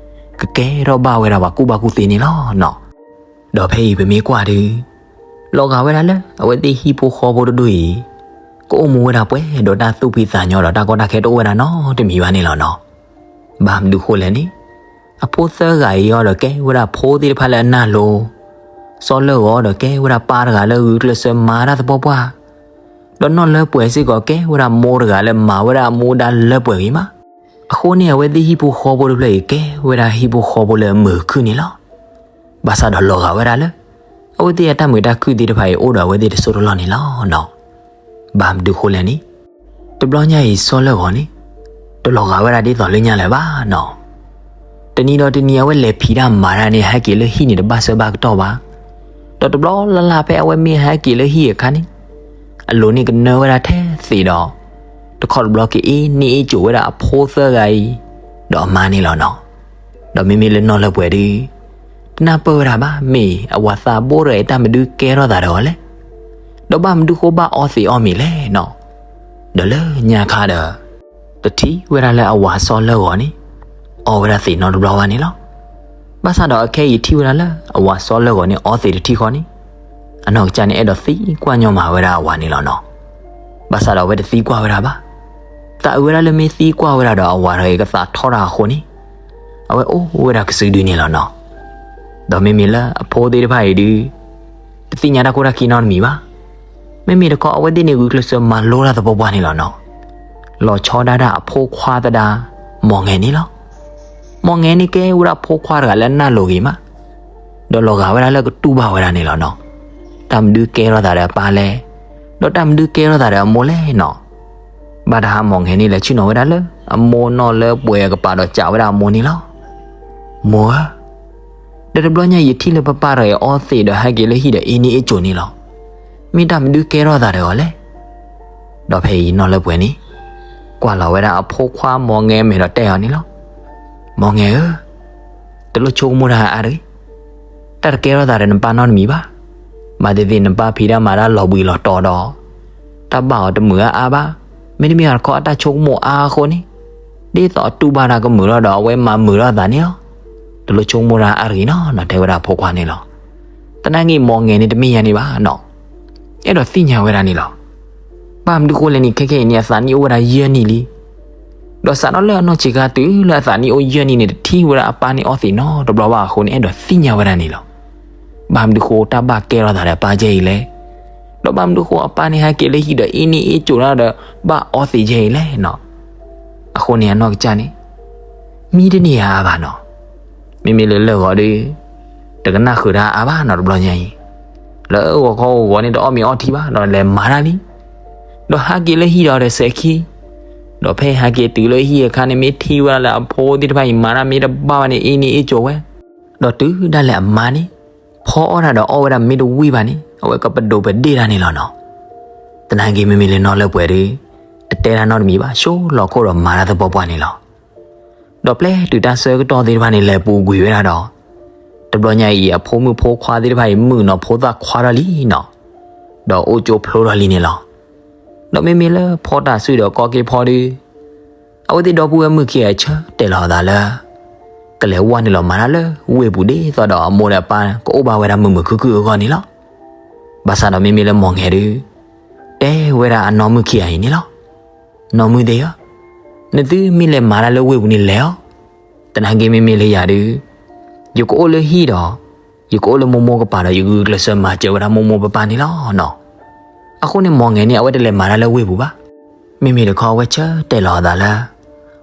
ကကဲထီၣ်ဘၣ်ဝဲဒၣ်ပှၤကူၣ်ဘၣ်ကူၣ်သ့န့ၣ်လီၤနီၤ. ဒီးဖဲအံၤပမ့ၢ်ကွၢ်ဒုး လီၤဂာ်ဝဲဒၣ်လၢအဝဲသ့ၣ်ဟံၣ်ဖိဃီဖိတဒူၣ်အံၤ ကအိၣ်မူဝဲဒၣ်ပှဲၤဒီးတၢ်သူၣ်ဖှံသးညီဒီးတၢ်ကီတၢ်ခဲတအိၣ်ဝဲဒၣ်နီတမံၤဘၣ်န့ၣ်လီၤနီၤ. ဘၣ်မနုၤဃိလဲၣ်န့ၣ်, အဖိသၢဂၤအံၤအီၤဒီးကဲဝဲဒၣ်ဖိသ့ၣ်တဖၣ်လၢအနၢ်လိၤ, စီၤလၢၢ်ဂီၤဒီးကဲဝဲဒၣ်ပၢ်တဂၤလၢဂုာ်ကျဲးစၢးမၤတၢ်သပှၢ်ပှၢ်, ဒီးနီၢ်လၢပှဲၤစ့ၢ်ကီးကဲဝဲဒၣ်မိၢ်တဂၤလၢမၤဝဲဒၣ်အမူဒါလၢပှဲၤဂ့ၤမး. အဃိန့ၣ် အဝဲသ့ၣ်ဟံၣ်ဖိဃီဖိတဖျၢၣ်အံၤကဲဝဲဒၣ်ဟံၣ်ဖိဃီဖိလၢအမုာ်အခုၣ်န့ၣ်လီၤ. ဘၣ်ဆၣ်ဒီးလီၤဂာ်ဝဲဒၣ်လၢ အဝဲသ့ၣ်အတၢ်မုာ်တၢ်ခုၣ်သ့ၣ်တဖၣ်အံၤအိၣ်ဒီးအဝဲသ့ၣ်တစိၢ်တလီၢ်န့ၣ်လီၤနီၤ. ဘၣ်မနုၤဃိလဲၣ်န့ၣ်, တဘျီညါအံၤစီၤလၢၢ်ဂီၤန့ၣ် တလီၤဂာ်ဝဲဒၣ်ဒ်သိးလၢညါလၢၤဘၣ်နီၤ. တနံၤဒီးတနံၤအဝဲလဲၤဖံးတၢ်မၤတၢ်န့ၣ် ဟဲက့ၤလၢဟံၣ်န့ၣ်တဘၣ်ဆၢဘၣ်ကတီၢ်ဘၣ်. ဒီးတဘျီလၢ်လၢ်ဖဲအဝဲမ့ၢ်ဟဲက့ၤလၢဟံၣ်အခါန့ၣ် အလိၤန့ၣ်ကနၢဝဲဒၣ်ထဲသ့ၣ်ဒီး တခီတဘျီကအ့န့ၢ်အ့ကိာ်ဝဲဒၣ်အဖိသၢဂၤအံၤ ဒီးအမါန့ၣ်လီၤနီၤ. ဒီးမ့မ့ၢ်လၢနီၢ်လၢပှဲၤဒုး တနၢ်ပၢၢ်ဝဲဒၣ်ဘၣ် မ့ၢ်အဝၤသးဘိတဂၤအံၤတၢ်မနုၤကဲထီၣ်သးဒီးအီၤလဲၣ်. ဒီးဘၣ်မနုၤဃိဘၣ်အီသံးအီၣ်မ့ၤလဲၣ်နီၤ. ဒီးလၢညါခါဒီး တထံၣ်ဝဲဒၣ်လၢအဝၤစီၤလၢၢ်ဂီၤန့ၣ် အီဝဲဒၣ်သံးနီတဘျီဘၣ်န့ၣ်လီၤ. ဘၣ်ဆၣ်ဒီးအခဲအံၤထံၣ်ဝဲဒၣ်လၢအဝၤစီၤလၢၢ်ဂီၤန့ၣ်အီသံးတထံၣ်ဃီန့ၣ် အနီၢ်ကစၢ်န့ၣ်အဲၣ်ဒိးသံကွၢ်ညီမးဝဲဒၣ်အဝၤန့ၣ်လီၤနီၤ. ဘၣ်ဆၣ်ဒီးအဝဲတသံကွၢ်ဝဲဒၣ်ဘၣ်. သးအုးဝဲဒၣ်လၢမ့ၢ်သံကွၢ်ဝဲဒၣ်ဒီးအဝၤတဂၤအံၤကသးထီၣ်တၢ်အဃိန့ၣ် အဝဲအိၣ်ဝဲဒၣ်ကစုဒုန့ၣ်လီၤနီၤ. ဒီးမ့မ့ၢ်လၢအဖိသ့ၣ်တဖၣ်အံၤဒုး တသ့ၣ်ညါတၢ်ခိၣ်တၢ်ခံနီတမံၤဘၣ်. မ့မ့ၢ်တခီအဝဲသ့ၣ်န့ၣ်ဂုာ်ကျဲးစၢးမၤလိတၢ်သပှၢ်ပှၢ်န့ၣ်လီၤနီၤ. လီၤဆီဒၣ်တၢ်အဖိခွါသဒါ မီၢ်ငဲၤန့ၣ်လီၤ. မီၢ်ငဲၤန့ၣ်ကဲဝဲဒၣ်ဖိခွါတဂၤလၢအနၢ်လိၤဂ့ၤမး ဒီးလီၤဂာ်ဝဲဒၣ်လၢကတူၢ်ဘၣ်ဝဲဒၣ်န့ၣ်လီၤနီၤ. တၢ်မနုၤကဲထီၣ်သးဒီးအပၢ်လဲၣ်, ဒီးတၢ်မနုၤကဲထီၣ်သးဒီးအမိၢ်လဲၣ်နီၤ. ဘၣ်တဟါမီၢ်ငဲၤန့ၣ်လဲၤဆ့ၣ်နီၤဝဲဒၣ်လၢ အမိၢ်နီၢ်လၢပှဲၤအကပၤဒီးစံးဝဲဒၣ်အမိၢ်န့ၣ်လီၤ. မိၢ်ဧၢ, ဒီးတဘျီညါယထံၣ်လၢပပၢ်တဂၤအံၤအီသံးဒီးဟဲက့ၤလၢဟံၣ်ဒီးအ့န့ၢ်အ့ကိာ်န့ၣ်လီၤ. မ့ၢ်တၢ်မနုၤကဲထီၣ်သးဒီးအီၤလဲၣ်. ဒီးဖဲအံၤနီၢ်လၢပှဲၤန့ၣ် ကွၢ်လီၤဝဲဒၣ်အဖိခွါမီၢ်ငဲၤမဲာ်ဒီးတဲအီၤန့ၣ်လီၤ. မီၢ်ငဲၤဧၢ, တလိၣ်ဆိကမိၣ်တၢ်အါတဂ့ၤ. တၢ်တကဲထီၣ်သးဒီးနပၢ်နီတမံၤဘၣ်. ဘၣ်သ့ၣ်သ့ၣ်နပၢ်ဖံးတၢ်မၤတၢ်လီၤဘှံးလီၤတီၤဒီး တၢ်ဘၣ်အီၤတမုာ်အါအါဘၣ်. မ့တမ့ၢ်တခီအတၢ်ဆိကမိၣ်အါအဃိန့ၣ် ဒ်သိးအတူၢ်ဘၣ်တၢ်ကမုာ်ထီၣ်ဒီးအဝဲမၤမုာ်ထီၣ်အသးန့ၣ်လီၤ. တလိၣ်ဆိကမိၣ်တၢ်အါတဂ့ၤနီၤ နီၤတဲဝဲဒၣ်အဖိခွါန့ၣ်လီၤ. သနာ်က့မီၢ်ငဲၤန့ၣ်တမ့ၢ်ယၤန့ၣ်ဘၣ်နီၤ. အဲၣ်ဒိးသ့ၣ်ညါဝဲဒၣ်န့ၣ်လီၤ. ဘၣ်မနုၤဃိလဲၣ်န့ၣ် ခဲကနံၣ်အံၤန့ၣ် အသးနံၣ်အိၣ်ဝဲဒၣ်ယဲၢ်နံၣ်လံ. ဒီးစးထီၣ်လၢအနီၢ်ဆံးခါတုၤလၢအသးနံၣ်အိၣ်ယဲၢ်နံၣ်န့ၣ် တထံၣ်ဝဲဒၣ်အပၢ်န့ၣ်အီသံးနီတဘျီဘၣ်အဃိန့ၣ် အဲၣ်ဒိးသ့ၣ်ညါဝဲဒၣ်န့ၣ်လီၤ. ဘၣ်မနုၤဃိတၢ်ဘၣ်ကဲထီၣ်သးဒီးအပၢ်ယဲၢ်အံၤလဲၣ်. ဒီးဘၣ်မနုၤဃိအပၢ်န့ၣ်ဟဲက့ၤလၢဟံၣ်ဒီးအ့န့ၢ်အ့ကိာ်တၢ်ဒီး ဘၣ်အီသံးယဲၢ်အံၤလဲၣ်နီၤ. အဃိန့ၣ်အနီၢ်ကစၢ်န့ၣ် မံတန့ၢ်ယၤအါဘၣ်နီၤ. မ့မ့ၢ်လၢလၢၢ်ဂီၤဒီး တကနၣ်ဃုာ်တၢ်အါဘၣ်နီၤတဘျီညါအံၤ. လၢဂီၤခီဂီၤဂီၤန့ၣ် တအီၣ်မ့ၤအီထံဘၣ်ဒီးလဲၤမၤတၢ်လံ. ဒီးဟဲက့ၤလၢဟံၣ်ဒီးဒီးစဲးခံ ဒီးဖဲဟဲက့ၤတုၤလၢဟံၣ်အခါန့ၣ် မ့ၢ်ထံၣ်ဝဲဒၣ်လၢအဖိသ့ၣ်တဖၣ်အံၤမၤတၢ်မ့ၢ်တဘၣ်ဘၣ်န့ၣ် အ့န့ၢ်အ့ကိာ်ဝဲ. ဒီးတုၤဒၣ်လဲာ်အမါန့ၣ် ဖီအီၣ်တၢ်ဒီးအီၣ်ဝဲဒၣ်မ့ၢ်တဝံၣ်ဘၣ်န့ၣ် အဝဲကပဒိးပဒ့ၣ်တၢ်န့ၣ်လီၤနီၤ. သနာ်က့မ့မ့ၢ်လၢနီၢ်လၢပှဲၤဒီး တတဲတၢ်နီတမံၤဘၣ် ဆိလီၤခိၣ်ဒီးမၤတၢ်သပှၢ်ပှၢ်န့ၣ်လီၤ. ဒီးပျဲတုၤတၢ်ဆၢကတီၢ်သ့ၣ်တဖၣ်န့ၣ် လဲၤပူၤကွံာ်ဝဲဒၣ်ဒီး တဘျီညါအံၤ အဖိမုၣ်ဖိခွါသ့ၣ်တဖၣ်အံၤ မုာ်နီၤဖိသၣ်ခွါထီၣ်လံနီၤ. ဒီးအိၣ်ကၠိဖျိထီၣ်လံန့ၣ်လီၤ. ဒီးမ့မ့ၢ်လၢဖီတၢ်စုဒီးကီၢ်က့ဖီဒီး အဝဲသ့ၣ်ဒီပုၢ်ဝဲၢ်မုၣ်ခံဂၤအံၤဆၢတဲာ်လီၤအသးလၢ ကလဲၤဝဲနုာ်လီၤမၤတၢ်လၢဝ့ၢ်ပူၤဒ်သိးဒီးအမိၢ်ဒီးအပၢ်ကအိၣ်ဘၣ်ဝဲဒၣ်မုာ်မုာ်ခုၣ်ခုၣ်အဂီၢ်န့ၣ်လီၤ. ဘၣ်ဆၣ်ဒီးမ့မ့ၢ်လၢမီၢ်ငဲၤဒီး တဲဝဲဒၣ်အနီၢ်မုၣ်ခံဂၤအံၤန့ၣ်လီၤ. နီၢ်မုၣ်သ့ၣ်ဧၢ, နသုမ့ၢ်လဲၤမၤတၢ်လၢဝ့ၢ်ပူၤန့ၣ်လဲၤအီၤ. သနာ်က့မ့မ့ၢ်လၢယၤဒီး ယကအိၣ်လၢဟံၣ်ဒီး ယကအိၣ်လၢမိၢ်မိၢ်ကပၤဒီးယဂုာ်ကျဲးစၢးမၤစၢၤဝဲဒၣ်မိၢ်မိၢ်ပၢ်ပၢ်န့ၣ်လီၤနီၤ. အဃိန့ၣ်မီၢ်ငဲၤန့ၣ် အဝဲတလဲၤမၤတၢ်လၢဝ့ၢ်ပူၤဘၣ်. မ့မ့ၢ်တခီအဝဲဆၢတဲာ်လီၤအသးလၢ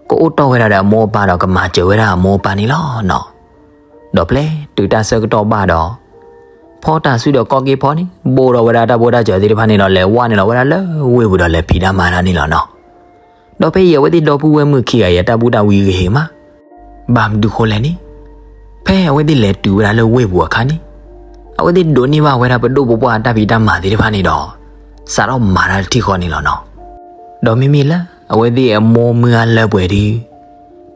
ကအိၣ်တီၢ်ဝဲဒၣ်ဒီးအမိၢ်အပၢ်ဒီးကမၤစၢၤဝဲဒၣ်အမိၢ်အပၢ်န့ၣ်လီၤနီၤ. ဒီးပျဲတုၤတၢ်ဆၢကတီၢ်ဘၣ်ဒီး ဖီတၢ်စုဒီးကီၢ်က့ဖီန့ၣ် ဘိၣ်ထီၣ်ဝဲဒၣ်တၢ်ဘိၣ်တၢ်စၢၤသ့ၣ်တဖၣ်န့ၣ်ဒီး လဲၤဝဲနုာ်လီၤဝဲဒၣ်လၢဝ့ၢ်ပူၤဒီးလဲၤဖံးတၢ်မၤတၢ်န့ၣ်လီၤနီၤ. ဒီးဖဲအံၤအဝဲသ့ၣ်ဒီပုၢ်ဝဲၢ်မုၣ်ခံဂၤအံၤ အတၢ်ဘူၣ်တၢ်ဝံဂ့ၤမး. ဘၣ်မနုၤဃိလဲၣ်န့ၣ်, ဖဲအဝဲသ့ၣ်လဲၤတုၤဝဲဒၣ်လၢဝ့ၢ်ပူၤအခါန့ၣ်, အဝဲသ့ၣ်ဒိးန့ၢ်ဘၣ်ဝဲဒၣ်ပဒိၣ်ပပှၢ်အတၢ်ဖံးတၢ်မၤသ့ၣ်တဖၣ်န့ၣ်ဒီး စးထီၣ်မၤတၢ်တထံၣ်ဃီန့ၣ်လီၤနီၤ. ဒီးမ့မ့ၢ်လၢအဝဲသ့ၣ်အမိၢ်မုၢ်ဂၤလၢပှဲၤဒု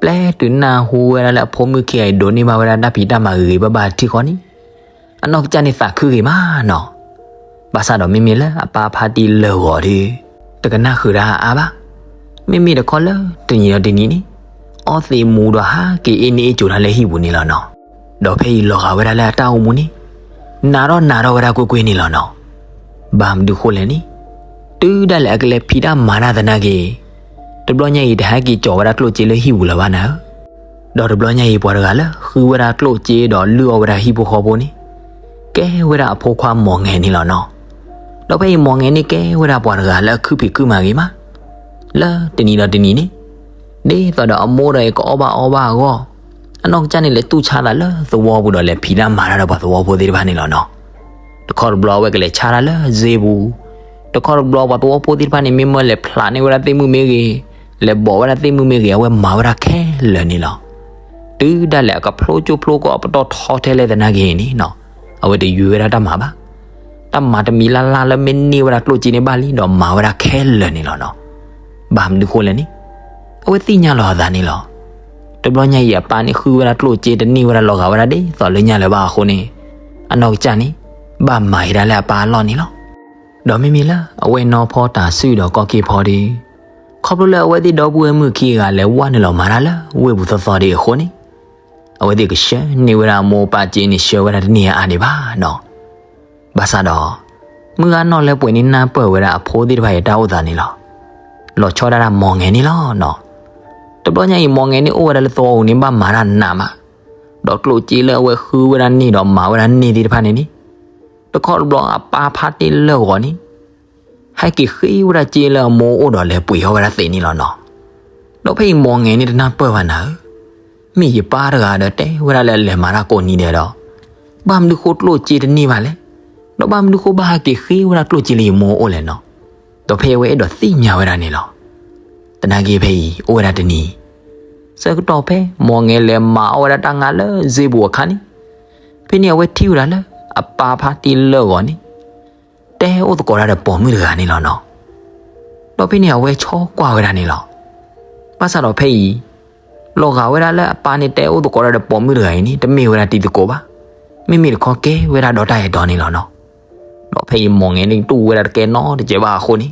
ပျဲတုၤနၢ်ဟူဝဲဒၣ်လၢအဖိမုၣ်ခံဂၤအံၤဒိးန့ၢ်ဘၣ်ဝဲဒၣ်တၢ်ဖံးတၢ်မၤဂ့ၤဂ့ၤဘၣ်ဘၣ်တထံၣ်ဃီန့ၣ် အနီၢ်ကစၢ်န့ၣ်သးခုဂ့ၤမးနီၤ. ဘၣ်ဆၣ်ဒီးမ့မ့ၢ်လၢအပၢ်ဖါတံၢ်လၢၢ်ဂီၤဒု တကနၣ်ဃုာ်တၢ်အါဘၣ်. မ့မ့ၢ်တခီလၢတနံၤဒီးတနံၤန့ၣ် အီသံးမူဒီးဟးက့ၤအ့ၣ်န့ၢ်အ့ၣ်ကၠိၤတၢ်လၢဟံၣ်ပူၤန့ၣ်လီၤနီၤ. ဒီးဖဲအံၤလီၤဂာ်ဝဲဒၣ်လၢအတၢ်အိၣ်မူန့ၣ် နးထီၣ်နးထီၣ်ဝဲဒၣ်ကွ့ၢ်ကွ့ၢ်န့ၣ်လီၤနီၤ. ဘၣ်မနုၤဃိလဲၣ်န့ၣ် တုၤဒၣ်လဲာ်အကလဲၤဖံးတၢ်မၤတၢ်သနာ်က့ တဘျီညါအံၤတဟဲက့ၤကၠီၤဝဲဒၣ်ကျိၣ်စ့လၢဟံၣ်ပူၤလၢၤဘၣ်နၤဧၢ. ဒီးတဘျီညါအံၤပှၤတဂၤလၢဃုဝဲဒၣ်ကျိၣ်စ့ဒီးလုၢ်အီၣ်ဝဲဒၣ်ဟံၣ်ဖိဃီဖိန့ၣ် ကဲဝဲဒၣ်အဖိခွါမိၢ်ငဲၤန့ၣ်လီၤနီၤ. ဒီးဖဲအံၤမိၢ်ငဲၤန့ၣ်ကဲဝဲဒၣ်ပှၤတဂၤလၢအခုဖံးခုမၤဂ့ၤမး လၢတနံၤဒီးတနံၤန့ၣ် ဒ်သိးဒီးအမိၢ်ဒီးအကအီၣ်ဘၣ်အီဘၣ်အဂီၢ် အနီၢ်ကစၢ်န့ၣ်လဲၤတူၢ်ဆါသးလၢသဝီပူၤဒီးလဲၤဖံးတၢ်မၤတၢ်ဒီးပှၤသဝီဖိသ့ၣ်တဖၣ်န့ၣ်လီၤနီၤ. တခီတဘျီအဝဲကလဲၤဆါတၢ်လၢစ့ပူၤ, တခီတဘျီပှၤသဝီဖိသ့ၣ်တဖၣ်န့ၣ် မ့မ့ၢ်လဲၤဖျးန့ၢ်ဝဲဒၣ်သ့ၣ်မုၣ်မ့ၢ်ဂ့ၤ, လဲၤဘိးဝဲဒၣ်သ့ၣ်မုၣ်မ့ၢ်ဂ့ၤ အဝဲမၤဝဲဒၣ်ခဲလၢာ်န့ၣ်လီၤ. တုၤဒၣ်လဲာ်အကဖျိကၠိဖျိကီၢ်အပတီၢ်ထီထဲလဲၣ်သနာ်က့န့ၣ်နီၤ အဝဲတယုၢ်ဝဲဒၣ်တၢ်မၤဘၣ်. တၢ်မၤတမံၤလၢ်လၢ်လၢမ့ၢ်န့ၢ်ဝဲဒၣ်ကျိၣ်စ့န့ၣ်ဘၣ်လံဒီးမၤဝဲဒၣ်ခဲလၢာ်န့ၣ်လီၤနီၤ. ဘၣ်မနုၤဃိလဲၣ်န့ၣ် အဝဲသ့ၣ်ညါလီၤအသးန့ၣ်လီၤ. တဘျီညါအံၤအပၢ်န့ၣ်ဃုဝဲဒၣ်ကျိၣ်စ့တန့ၢ်ဝဲဒၣ်လီၤဂာ်ဝဲဒၣ်ဒ်သိးလၢညါလၢၤဘၣ်အဃိန့ၣ် အနီၢ်ကစၢ်န့ၣ် ဘၣ်မၤက့ၤဒၣ်လၢအပၢ်အလီၢ်န့ၣ်လီၤ. ဒီးမ့မ့ၢ်လၢအဝဲနီၢ်ဖီတၤဆှုၣ်ဒီးကီၢ်က့ၢ်ဖီဒီး ခီဖျိလၢအဝဲသ့ၣ်ဒီပုၢ်ဝဲၢ်မုၣ်ခံဂၤလဲၤဝဲနုာ်လီၤမၤတၢ်လၢဝ့ၢ်ပူၤသီသီဒံးအဃိန့ၣ် အဝဲသ့ၣ်ကဆှၢန့ၢ်ဝဲဒၣ်အမိၢ်အပၢ်စ့န့ၣ် ဆှၢဝဲဒၣ်တန့ၢ်အါဒံးဘၣ်နီၤ. ဘၣ်ဆၣ်ဒီး မုၢ်ဂၤနီၢ်လၢပှဲၤန့ၣ်နၢ်ပၢၢ်ဝဲဒၣ်အဖိသ့ၣ်တဖၣ်အံၤတၢ်အိၣ်သးန့ၣ်လီၤ. လီၤဆီဒၣ်တၢ်မိၢ်ငဲၤန့ၣ်လီၤနီၤ. တဘျီညါအံၤမိၢ်ငဲၤန့ၣ်အိၣ်ဝဲဒၣ်လၢသဝီပူၤန့ၣ် ဘၣ်မၤတၢ်နးမး, ဒီးကျိၣ်စ့လၢအဝဲဃုဝဲဒၣ်န့ၢ်ဒီးမၤဝဲဒၣ်န့ၢ်သ့ၣ်တဖၣ်န့ၣ်န့ၣ် တခီတဘျီအပၢ်ဖါတံၢ်လၢၢ်ဂီၤန့ၣ် ဟဲက့ၤဃ့ဝဲဒၣ်စ့လၢအမိၢ်အိၣ်ဒီးလဲၤပှ့ၤအီၣ်ဝဲဒၣ်သ့းန့ၣ်လီၤနီၤ. ဒီးဖဲအံၤမိၢ်ငဲၤန့ၣ်တနၢ်ပၢၢ်ဘၣ်နၤဧၢ, မ့ၢ်ယပၢ်တဂၤဒီးတဲဝဲဒၣ်လၢအလဲၤမၤတၢ်ကိးနံၤဒဲးဒီး ဘၣ်မနုၤဃိကျိၣ်စ့တန့ၢ်ဘၣ်လဲၣ်, ဒီးဘၣ်မနုၤဃိဘၣ်ဟဲက့ၤဃ့ဝဲဒၣ်ကျိၣ်စ့လၢယမိၢ်အိၣ်လဲၣ်နီၤ. ဒီးဖဲအဝဲအဲၣ်ဒိးသ့ၣ်ညါဝဲဒၣ်န့ၣ်လီၤ. သနာ်က့ဖဲအံၤအိၣ်ဝဲဒၣ်တနံၤ ဆၢကတီၢ်ဖဲမိၢ်ငဲၤလဲၤမၤအီၣ်ဝဲဒၣ်တၢ်ငါလၢစ့ပူၤအခါန့ၣ်, ဖဲန့ၣ်အဝဲထံၣ်ဝဲဒၣ်လၢ အပၢ်ဖါတံၢ်လၢၢ်ဂီၤန့ၣ် တဲအိၣ်သကိးတၢ်ဒီးပိာ်မုၣ်တဂၤန့ၣ်လီၤနီၤ. ဒီးဖဲန့ၣ်အဝဲဆိကွၢ်ဝဲဒၣ်န့ၣ်လီၤ. ဘၣ်ဆၣ်ဒီးဖဲအံၤ လီၤဂာ်ဝဲဒၣ်လၢအပၢ်န့ၣ်တဲအိၣ်သကိးတၢ်ဒီးပိာ်မုၣ်တဂၤအံၤန့ၣ် တမ့ၢ်ဝဲဒၣ်တံၤသကိးဘၣ်, မ့မ့ၢ်တခီကဲဝဲဒၣ်ဒီးတၢ်အဲၣ်တီန့ၣ်လီၤနီၤ. ဒီးဖဲအံၤမိၢ်ငဲၤန့ၣ်တူၢ်ဝဲဒၣ်တကဲနီတစဲးဘၣ်အဃိန့ၣ်,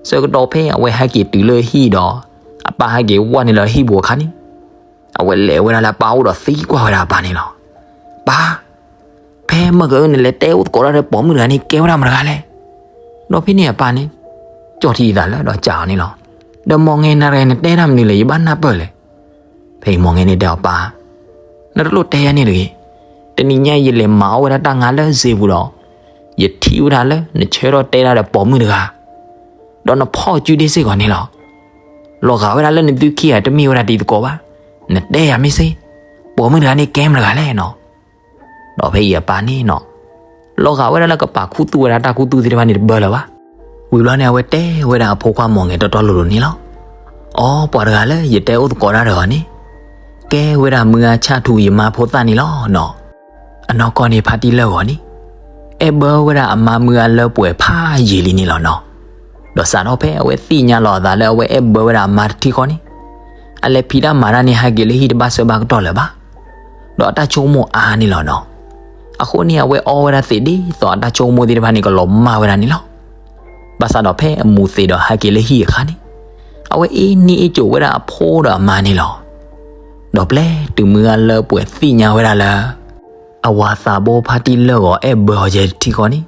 ဆၢကတီၢ်ဖဲအဝဲဟဲက့ၤတုၤလၢဟံၣ်ဒီး အပၢ်ဟဲက့ၤဝဲနုာ်လီၤဟံၣ်ပူၤအခါန့ၣ်, အဝဲလဲၤဝဲဒၣ်လၢအပၢ်အိၣ်ဒီးသံကွၢ်ဝဲဒၣ်အပၢ်န့ၣ်လီၤ. ပၢ်, ဖဲမၢကနလဲၤတဲအိၣ်သကိးတၢ်ဒီးပိာ်မုၣ်တဂၤန့ၣ် ကဲဝဲဒၣ်မတဂၤလဲၣ်. ဒီးဖဲန့ၣ်အပၢ်န့ၣ် ကၠီၣ်ထံအသးလၢဒီးစံးအီၤန့ၣ်လီၤ. ဒီးမိၢ်ငဲၤနၤတဂၤနတဲတၢ်မနုၤလဲၣ် ယဘၣ်နၢ်ပၢၢ်လဲၣ်. ဖဲအံၤမိၢ်ငဲၤန့ၣ်တဲအီၤပၢ်, နတလိၣ်တဲယၤန့ၣ်တဂ့ၤ. တနံၤညါယလဲၤမၤအီၣ်ဝဲဒၣ်တၢ်ငါလၢစ့ပူၤဒီး, ယထံၣ်ဝဲဒၣ်လၢနဆၢထီၣ်တဲဒၣ်ဒီးပိာ်မုၣ်တဂၤ, ဒီးနဖီၣ်စုဒ့စ့ၢ်ကီးန့ၣ်လီၤ. လီၤဂာ်ဝဲဒၣ်လၢနသုခံဂၤတမ့ၢ်ဝဲဒၣ်တံၤသကိးဘၣ်, နတဲယၤမ့ၢ်စ့, ပိာ်မုၣ်တဂၤန့ၣ်ကဲမတဂၤလဲၣ်နီၤ. ဒီးဖဲအံၤအပၢ်န့ၣ်နီၤ, လီၤဂာ်ဝဲဒၣ်လၢကပာ်ခူသူၣ်ဝဲဒၣ်တၢ်ခူသူၣ်သ့ၣ်တဖၣ်န့ၣ်တဘၢလၢၤဘၣ်. ဝံၤဘျီန့ၣ် အဝဲတဲဝဲဒၣ်အဖိခွါမိၢ်ငဲၤတီတီလိၤလိၤန့ၣ်လီၤ. အိ, ပှၤတဂၤလၢယတဲအိၣ်သကိးတၢ်ဒီးအီၤန့ၣ်, ကဲဝဲဒၣ်မုၢ်ဂၤဆၣ်ထူယမါဖိသၣ်န့ၣ်လီၤနီၤ. အနီၢ်ကီၢ်န့ၣ်ဖါတံၢ်လၢၢ်ဂီၤန့ၣ် အဲၣ်ဘၢဝဲဒၣ်အမါမုၢ်ဂၤလၢပှဲၤဖးယံာ်လံန့ၣ်လီၤနီၤ. ဒီးစးထီၣ်ဖဲအဝဲသ့ၣ်ညါလီၤအသးလၢအဝဲအဲၣ်ဘၢဝဲဒၣ်အမါတထံၣ်ဃီန့ၣ်, အလဲၤဖံးတၢ်မၤတၢ်န့ၣ် ဟဲက့ၤလၢဟံၣ်တဘၣ်ဆၢဘၣ်ကတီၢ်လၢၤဘၣ်. ဒီးအတၢ်ဆိကမိၣ်အါန့ၣ်လီၤနီၤ. အဃိန့ၣ် အဝဲအီဝဲဒၣ်သ့းဒ်သိးအတၢ်ဆိကမိၣ်သ့ၣ်တဖၣ်န့ၣ် ကလီၤမၢ်ဝဲဒၣ်န့ၣ်လီၤ. ဘၣ်ဆၣ်ဒီးဖဲအမူၤသ့းဒီးဟဲက့ၤလၢဟံၣ်အခါန့ၣ်, အဝဲအ့ၣ်န့ၢ်အ့ၣ်ကၠိၤဝဲဒၣ်အဖိဒီးအမါန့ၣ်လီၤ. ဒီးပျဲတုၤမုၢ်ဂၤလၢပှဲၤသ့ၣ်ညါဝဲဒၣ်လၢ အဝၤသးဘိဖါတံၢ်လၢၢ်ဂီၤအဲၣ်ဘၢအီၤယဲတထံၣ်ဃီန့ၣ်,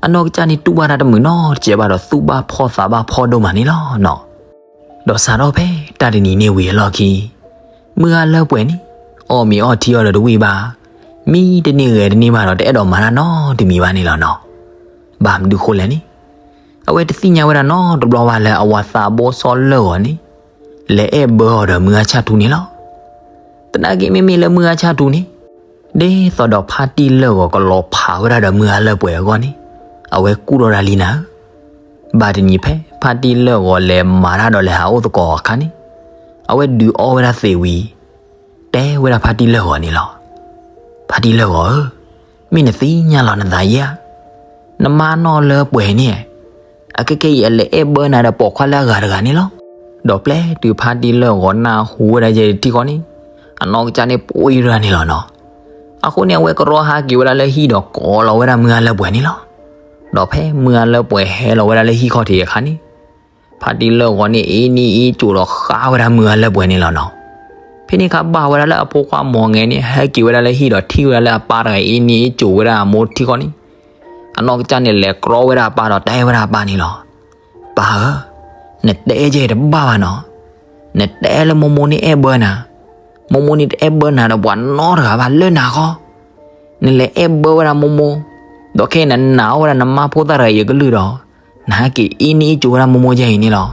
အနီၢ်ကစၢ်န့ၣ်တူၢ်ဘၣ်တၢ်တမုာ်နီတစဲးဘၣ်ဒီး သူၣ်ဘၣ်ဖှီၣ်သးဘၣ်ဖှီၣ်ဒိၣ်မးန့ၣ်လီၤနီၤ. ဒီးစးထီၣ်ဖဲတၢ်တနံၤန့ၣ်ဝံၤအလီၢ်ခံ, မုၢ်ဂၤလၢပှဲၤန့ၣ် အီၣ်မ့ၤအီထံအီဒီးတဝံၣ်ဘၣ်, မံတန့ၢ်ဂဲၤတန့ၢ်ဘၣ်ဒီး တအဲၣ်ဒိးမၤတၢ်နီတမံၤဘၣ်န့ၣ်လီၤနီၤ. ဘၣ်မနုၤဃိလဲၣ်န့ၣ်, အဝဲတသ့ၣ်ညါဝဲဒၣ်နီတဘျီဘၣ်လၢအဝၤသးဘိစီလၢၢ်ဂီၤန့ၣ် လဲၤအဲၣ်ဘၢအီၤဒီးမုၢ်ဂၤဆၣ်ထူန့ၣ်လီၤ. သနာ်က့မ့မ့ၢ်လၢမုၢ်ဂၤဆၣ်ထူန့ၣ် ဒ်သိးဒီးဖါတံၢ်လၢၢ်ဂီၤကလီၤဖးဝဲဒၣ်ဒီးမုၢ်ဂၤလၢပှဲၤအဂီၢ်န့ၣ်, အဝဲကူၣ်ထီၣ်တၢ်လံနၤဧၢ. ဘၣ်တနံၤဖဲဖါတံၢ်လၢၢ်ဂီၤလဲၤမၤတၢ်ဒီးလဲၤဟးအိၣ်သကိးအခါန့ၣ်, အဝဲဒုးအီဝဲဒၣ်သ့းဝံၤ, တဲဝဲဒၣ်ဖါတံၢ်လၢၢ်ဂီၤန့ၣ်လီၤ. ဖါတံၢ်လၢၢ်ဂီၤဧၢ, မ့ၢ်နသ့ၣ်ညါလီၤနသးယဲဧါ, နမါနီၢ်လၢပှဲၤန့ၣ် အခဲကဲအံၤအလဲၤအဲၣ်ဘၢနၤဒီးပိာ်ခွါလၢအဂၤတဂၤန့ၣ်လီၤ. ဒီးပျဲတုၤဖါတံၢ်လၢၢ်ဂီၤနၢ်ဟူဝဲဒၣ်ယဲတထံၣ်ဃီန့ၣ်, အနီၢ်ကစၢ်န့ၣ်ပှ့ၤရၢန့ၣ်လီၤနီၤ. အဃိန့ၣ် အဝဲကရီဟးက့ၤဝဲဒၣ်လၢဟံၣ်ဒီးကိးလီၤဝဲဒၣ်မုၢ်ဂၤလၢပှဲၤန့ၣ်လီၤ. ဒီးဖဲမုၢ်ဂၤလၢပှဲၤဟဲလီၤဝဲဒၣ်လၢဟံၣ်ခီၣ်ထံးအခါန့ၣ်, ဖါတံၢ်လၢၢ်ဂီၤန့ၣ် အ့နံအ့ကိၤဒီးဃါဝဲဒၣ်မုၢ်ဂၤလၢပှဲၤန့ၣ်လီၤနီၤ. ဖဲန့ၣ်အခါဘၣ်ဝဲဒၣ်လၢအဖိခွါမိၢ်ငဲန့ၣ် ဟဲက့ၤဝဲဒၣ်လၢဟံၣ်ဒီးထံၣ်ဝဲဒၣ်လၢအပၢ်တဂၤအ့နံအ့ကိၤဝဲဒၣ်အမိၢ်တထံၣ်ဃီန့ၣ်, အနီၢ်ကစၢ်န့ၣ်လဲၤကြီဝဲဒၣ်အပၢ်ဒီးတဲဝဲဒၣ်အပၢ်န့ၣ်လီၤ. ပၢ်ဧၢ, နတဲကဲတဘၣ်ဘၣ်နီၤ. နတဲလၢမိၢ်မိၢ်န့ၣ်အဲၣ်ဘၢနၤ, မိၢ်မိၢ်န့ၣ်တအဲၣ်ဘၢနၤဒီးပှၤနီတဂၤဘၣ်လၢနၤဃီ. နလဲၤအဲၣ်ဘၢဝဲဒၣ်မိၢ်မိၢ်, ဒီးခဲအံၤနနာ်အီၤဝဲဒၣ်နမါဖိသၣ်တဂၤအံၤအကလုၢ်ဒီး, နဟဲက့ၤအ့နံအ့ကိၤဝဲဒၣ်မိၢ်မိၢ်ယဲအံၤန့ၣ်လီၤ.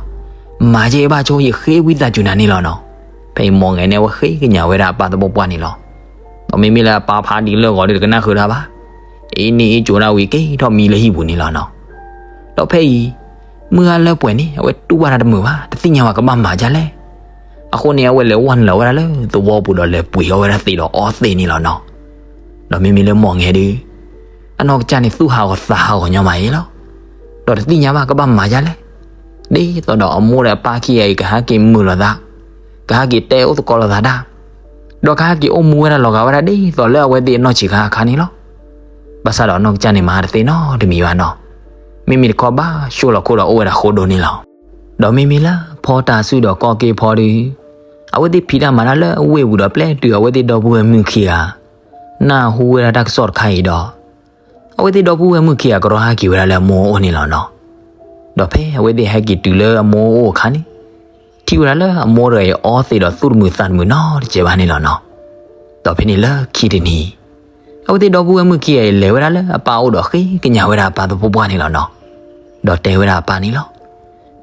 မၤကဲဘၣ်ဆိ ယဃ့ဝံသးစူၤနၤန့ၣ်လီၤနီၤ. ဖဲအံၤမိၢ်ငဲန့ၣ် အဝဲဃ့ကညးဝဲဒၣ်အပၢ်သပှၢ်ပှၢ်န့ၣ်လီၤ. ဒီးမ့မ့ၢ်လၢအပၢ်ဖါတံၢ်လၢၢ်ဂီၤဒီးတကနၣ်ဃုာ်တၢ်ဘၣ်. အ့နံအ့ကိၤဒၣ်ဝံၤက့ၤထီၣ်မံလၢဟံၣ်ပူၤန့ၣ်လီၤနီၤ. ဒီးဖဲအံၤ မုၢ်ဂၤလၢပှဲၤန့ၣ် အဝဲတူၢ်ဘၣ်တၢ်တမုာ်ဘၣ်, တသ့ၣ်ညါဘၣ်ကဘၣ်မၤဒ်လဲၣ်. အဃိန့ၣ် အဝဲလဲၤဝဲနုာ်လီၤဝဲဒၣ်လၢသဝီပူၤဒီးလဲၤပှ့ၤအီၣ်ဝဲဒၣ်သံးဒီးအီသံးန့ၣ်လီၤနီၤ. ဒီးမ့မ့ၢ်လၢမိၢ်ငဲဒုး အနီၢ်ကစၢ်န့ၣ်သူၣ်ဟးဂီၤသးဟးဂီၤညီမးအံၤလီၤ. ဒီးတသ့ၣ်ညါဘၣ်ကဘၣ်မၤဒ်လဲၣ်. ဒ်သိးဒီးအမိၢ်ဒီးအပၢ်ခံဂၤအံၤ ကဟဲက့ၤမုာ်လိာ်သး, ကဟဲက့ၤတဲအိၣ်သကိးလိာ်သးတၢ်, ဒီးကဟဲက့ၤအိၣ်မူဝဲဒၣ်လီၤဂာ်ဝဲဒၣ်ဒ်သိးလၢအဝဲသ့ၣ်အနီၢ်ဆံးခါအခါန့ၣ်လီၤ. ဘၣ်ဆၣ်ဒီးအနီၢ်ကစၢ်န့ၣ်မၤတသ့နီတမံၤဘၣ်နီၤ. မ့မ့ၢ်တခီဘၣ်ဆိလီၤခိၣ်ဒီးအိၣ်ဝဲဒၣ်ဃိဒိၣ်န့ၣ်လီၤ. ဒီးမ့မ့ၢ်လၢဖီတၤဆူၣ်ဒီးကီၢ်က့ဖီဒုး အဝဲသ့ၣ်ဖံးတၢ်မၤတၢ်လၢအဝ့ၢ်ပူၤဒီးပျဲတုၤအဝဲသ့ၣ်ဒီပုၢ်ဝဲၢ်မုၣ်ခံဂၤ နၢ်ဟူဝဲဒၣ်တၢ်ကစီၣ်တခါအံၤဒီး အဝဲသ့ၣ်ဒီပုၢ်ဝဲၢ်မုၣ်ခံဂၤကရီဟဲက့ၤဝဲဒၣ်လၢအမိၢ်အအိၣ်န့ၣ်လီၤနီၤ. ဒီးဖဲအဝဲသ့ၣ်ဟဲက့ၤတုၤလၢအမိၢ်အအိၣ်အခါန့ၣ်, ထံၣ်ဝဲဒၣ်လၢအမိၢ်တဂၤအံၤအီသံးဒီးသူၣ်တမုာ်သးတမုာ်နီတစဲးဘၣ်န့ၣ်လီၤနီၤ. ဒီးဖဲန့ၣ်လၢခံတနံၤ, အဝဲသ့ၣ်ဒီပုၢ်ဝဲၢ်မုၣ်ခံဂၤအံၤလဲၤဝဲဒၣ်လၢအပၢ်အိၣ်ဒီးဃ့ကညးဝဲဒၣ်အပၢ်သပှၢ်ပှၢ်န့ၣ်လီၤနီၤ. ဒီးတဲဝဲဒၣ်အပၢ်န့ၣ်လီၤ.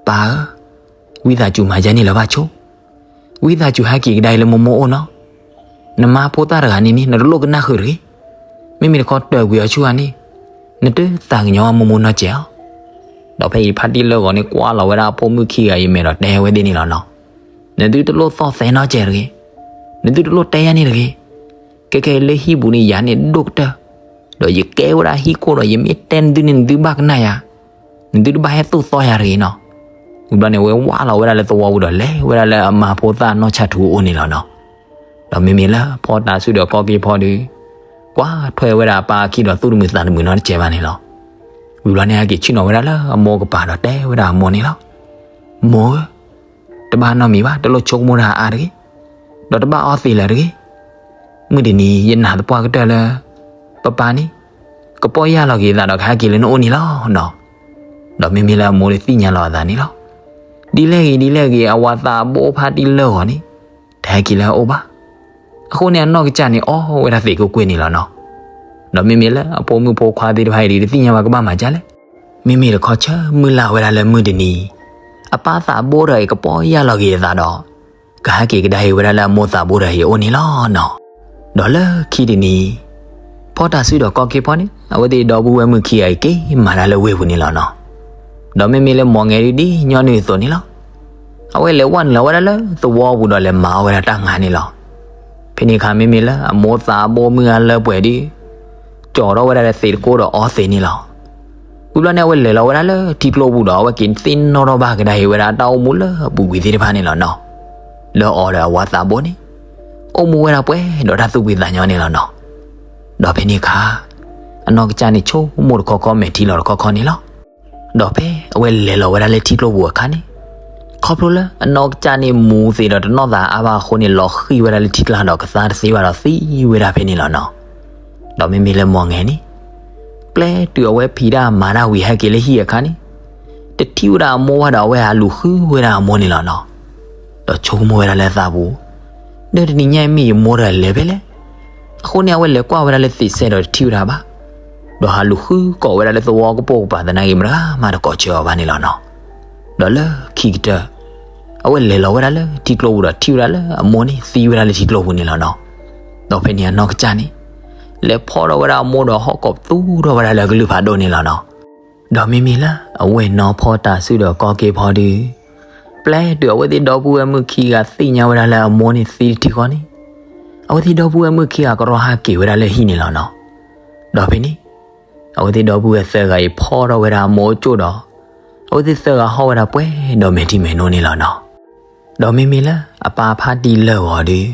ပၢ်ဧၢ, ဝံသးစူၤမၤယဲန့ၣ်လၢၤဘၣ်ဆိ ဝံသးစူၤဟဲက့ၤကဒါအံၤလၢမိၢ်မိၢ်အိၣ်နီၤ. နမါဖိသၣ်တဂၤန့ၣ်န့ၣ် နတလိၣ်ကနၣ်ဃုာ်တဂ့ၤ. မ့မ့ၢ်တခီတၢၢ်ကွံာ်အီၤဆူအန့ၣ်, နတသးကညီၤမိၢ်မိၢ်နီတစဲးဧါ. ဒီးဖဲအံၤဖါတံၢ်လၢၢ်ဂီၤန့ၣ် ကွၢ်လီၤဝဲဒၣ်အဖိမုၣ်ခံဂၤအံၤအမဲာ်ဒီးတဲဝဲသ့ၣ်န့ၣ်လီၤနီၤ. နသုတလိၣ်သီၣ်သဲနီတစဲးတဂ့ၤ. နသုတလိၣ်တဲယဲန့ၣ်တဂ့ၤ. ခဲခဲအံၤလၢဟံၣ်ပူၤန့ၣ် ယၤန့ၣ်ဒိၣ်ကတၢၢ်, ဒီးယကဲဝဲဒၣ်ဟံၣ်ခိၣ်ဒီး ယမ့ၢ်တဲနသုန့ၣ် နသုဘၣ်ကနၣ်ယၤ, နသုတဘၣ်ဟဲသိၣ်သီယၤတဂ့ၤနီၤ. ဝံၤဘျီန့ၣ် အဝဲဝၢ်လီၤဝဲဒၣ်လၢသဝီပူၤဒီးလဲၤဝဲဒၣ်လၢအမါဖိသၣ်အနီၢ်ဆၣ်ထူအအိၣ်န့ၣ်လီၤနီၤ. ဒီးမ့မ့ၢ်လၢဖီတၤဆူၣ်ဒီးကီၢ်က့ဖီဒုး ကွၢ်ထွဲဝဲဒၣ်အပၢ်အခံဒီးသူၣ်တမုာ်သးတမုာ်နီတစဲးဘၣ်န့ၣ်လီၤ. ဝံၤဘျီန့ၣ်ဟဲက့ၤဆ့ၣ်နီၤဝဲဒၣ်လၢအမိၢ်ကပၤဒီးတဲဝဲဒၣ်အမိၢ်န့ၣ်လီၤ. မိၢ်ဧၢ, တဘၣ်နီတမံၤဘၣ်, တလိၣ်ဆိကမိၣ်တၢ်အါတဂ့ၤ, ဒီးတဘၣ်အီသံးလၢၤတဂ့ၤ. မုၢ်တနံၤယနာ်သပှၢ်ကတၢၢ်လၢ ပပၢ်န့ၣ် ကပီၢ်ယၢ်လီၤက့ၤအသးဒီးကဟဲက့ၤလၢနအိၣ်န့ၣ်လီၤနီၤ. ဒီးမ့မ့ၢ်လၢအမိၢ်ဒုးသ့ၣ်ညါလီၤအသးန့ၣ်လီၤ. ဒ်လဲၣ်ဂ့ၤဒ်လဲၣ်ဂ့ၤ အဝၤသးဘိဖါတံၢ်လၢၢ်ဂီၤန့ၣ် တဟဲက့ၤလၢအအိၣ်ဘၣ်. အဃိန့ၣ်အနီၢ်ကစၢ်န့ၣ်အီဝဲဒၣ်သံးကွ့ၢ်ကွ့ၢ်န့ၣ်လီၤနီၤ. ဒီးမ့မ့ၢ်လၢအဖိမုၣ်ဖိခွါသ့ၣ်တဖၣ်အံၤဒုး တသ့ၣ်ညါဘၣ်ကဘၣ်မၤဒ်လဲၣ်. မ့မ့ၢ်တခီဆၢမုၢ်လၢ်ဝဲဒၣ်လၢမုၢ်တနံၤ အပၢ်သးဘိတဂၤအံၤ ကပီၢ်ယၢ်လီၤက့ၤအသးဒီး ကဟဲက့ၤကဒါအံၤဝဲဒၣ်လၢအမိၢ်သးဘိတဂၤအံၤအအိၣ်န့ၣ်လီၤနီၤ. ဒီးလၢခံတနံၤ ဖီတၤဆူၣ်ဒီးကီၢ်က့ဖီန့ၣ် အဝဲသ့ၣ်ဒီပုၢ်ဝဲၢ်မုၣ်ခံဂၤအံၤက့ၤမၤတၢ်လၢဝ့ၢ်ပူၤန့ၣ်လီၤနီၤ. ဒီးမ့မ့ၢ်လၢမိၢ်ငဲဒုးဒ်ညီနုၢ်အသိးန့ၣ်လီၤ. အဝဲလဲၤဝဲနုာ်လီၤဝဲဒၣ်လၢသဝီပူၤဒီးလဲၤမၤအီၣ်ဝဲဒၣ်တၢ်ငါန့ၣ်လီၤ. ဖဲန့ၣ်အခါမ့မ့ၢ်လၢအမိၢ်သးဘိမုၢ်ဂၤလၢပှဲၤဒုး ကၠီထီၣ်ဝဲဒၣ်လၢသံးတကိဒီးအီသံးန့ၣ်လီၤ. ဝံၤဘျီန့ၣ် အဝဲလဲၤလီၤဝဲဒၣ်လၢထံကျိပူၤဒီး အဝဲက့ၤသ့ၣ်နီၣ်ထီၣ်ဘၣ်ကဒါအံၤဝဲဒၣ်တၢ်အိၣ်မူလၢအပူၤကွံာ်သ့ၣ်တဖၣ်န့ၣ်လီၤနီၤ. လၢအီၤဒီးအဝၤသးဘိန့ၣ် အိၣ်မူဝဲဒၣ်ပှဲၤဒီးတၢ်သူၣ်ဖှံသးညီန့ၣ်လီၤနီၤ. ဒီးဖဲန့ၣ်အခါ အနီၢ်ကစၢ်န့ၣ်ဆိကမိၣ်တခီခီ မဲာ်ထံလီၤတခီခီန့ၣ်လီၤ. ဒီးဖဲအဝဲလဲၤလီၤဝဲဒၣ်လၢထံကျိပူၤအခါန့ၣ် ခီဖျိလၢအနီၢ်ကစၢ်န့ၣ်မူသံးဒီးတနီၣ်သးအါဘၣ်အဃိန့ၣ် လီၤဃံၣ်ဝဲဒၣ်လၢထံကျါဒီးကသါတသ့ဘၣ်ဒီးသံဝဲဒၣ်ဖဲန့ၣ်လီၤနီၤ. ဒီးမ့မ့ၢ်လၢမိၢ်ငဲန့ၣ် ပျဲတုၤအဝဲဖံးတၢ်မၤတၢ်ဝံၤဟဲက့ၤလၢဟံၣ်အခါန့ၣ် တထံၣ်ဝဲဒၣ်အမိၢ်ဘၣ်ဒီး အဝဲဟးလူၤဃုဝဲဒၣ်အမိၢ်န့ၣ်လီၤနီၤ. ဒီးဆိကမိၣ်ဝဲဒၣ်လၢအသးပူၤ ဒီးတနံၤညါအံၤမ့ၢ်ယမိၢ်တဂၤလဲၤဖဲလဲၣ်. အဃိန့ၣ် အဝဲလဲၤကွၢ်ဝဲဒၣ်လၢသံးစဲဒီးတထံၣ်ဝဲဒၣ်ဘၣ်. ဒီးဟးလူၤဃုကိးဝဲဒၣ်လၢသဝီကပိာ်ကပၤသနာ်က့ မတဂၤမးတကိးဆၢအီၤဘၣ်န့ၣ်လီၤနီၤ. ဒီးလၢခံကတၢၢ် အဝဲလဲၤလီၤဝဲဒၣ်လၢထံကျိပူၤဒီးထံၣ်ဝဲဒၣ်လၢအမိၢ်န့ၣ်သံဝဲဒၣ်လၢထံကျိပူၤန့ၣ်လီၤနီၤ. ဒီးဖဲန့ၣ်အနီၢ်ကစၢ်န့ၣ် လဲၤဖီၣ်ထီၣ်ဝဲဒၣ်အမိၢ်ဒီးဟီၣ်ကိးပသူထီၣ်ဝဲဒၣ်လၢအကလုၢ်ဖးဒိၣ်န့ၣ်လီၤနီၤ. ဒီးမ့မ့ၢ်လၢအဝဲၢ်နီၢ်ဖီတၤဆူၣ်ဒီးကီၢ်က့ဖီဒုး ပျဲတုၤအဝဲသ့ၣ်ဒီပုၢ်ဝဲၢ်မုၣ်ခံဂၤသ့ၣ်ညါဝဲဒၣ်လၢအမိၢ်န့ၣ်သံတထံၣ်ဃီန့ၣ် အဝဲသ့ၣ်ဒီပုၢ်ဝဲၢ်မုၣ်ခံဂၤကရီဟးက့ၤဝဲဒၣ်လၢဟံၣ်န့ၣ်လီၤနီၤ. ဒီးဖဲန့ၣ် အဝဲသ့ၣ်ဒီပုၢ်ဝဲၢ်သၢဂၤအံၤဖီထီၣ်ဝဲဒၣ်အမိၢ်အိၣ်ကၠိၣ်ဒီး အဝဲသ့ၣ်သၢဂၤဟီၣ်ဝဲဒၣ်ပှဲၤဒီးမဲာ်ထံမဲာ်နိန့ၣ်လီၤနီၤ. ဒီးမ့မ့ၢ်လၢအပၢ်ဖါတံၢ်လၢၢ်ဂီၤဒီး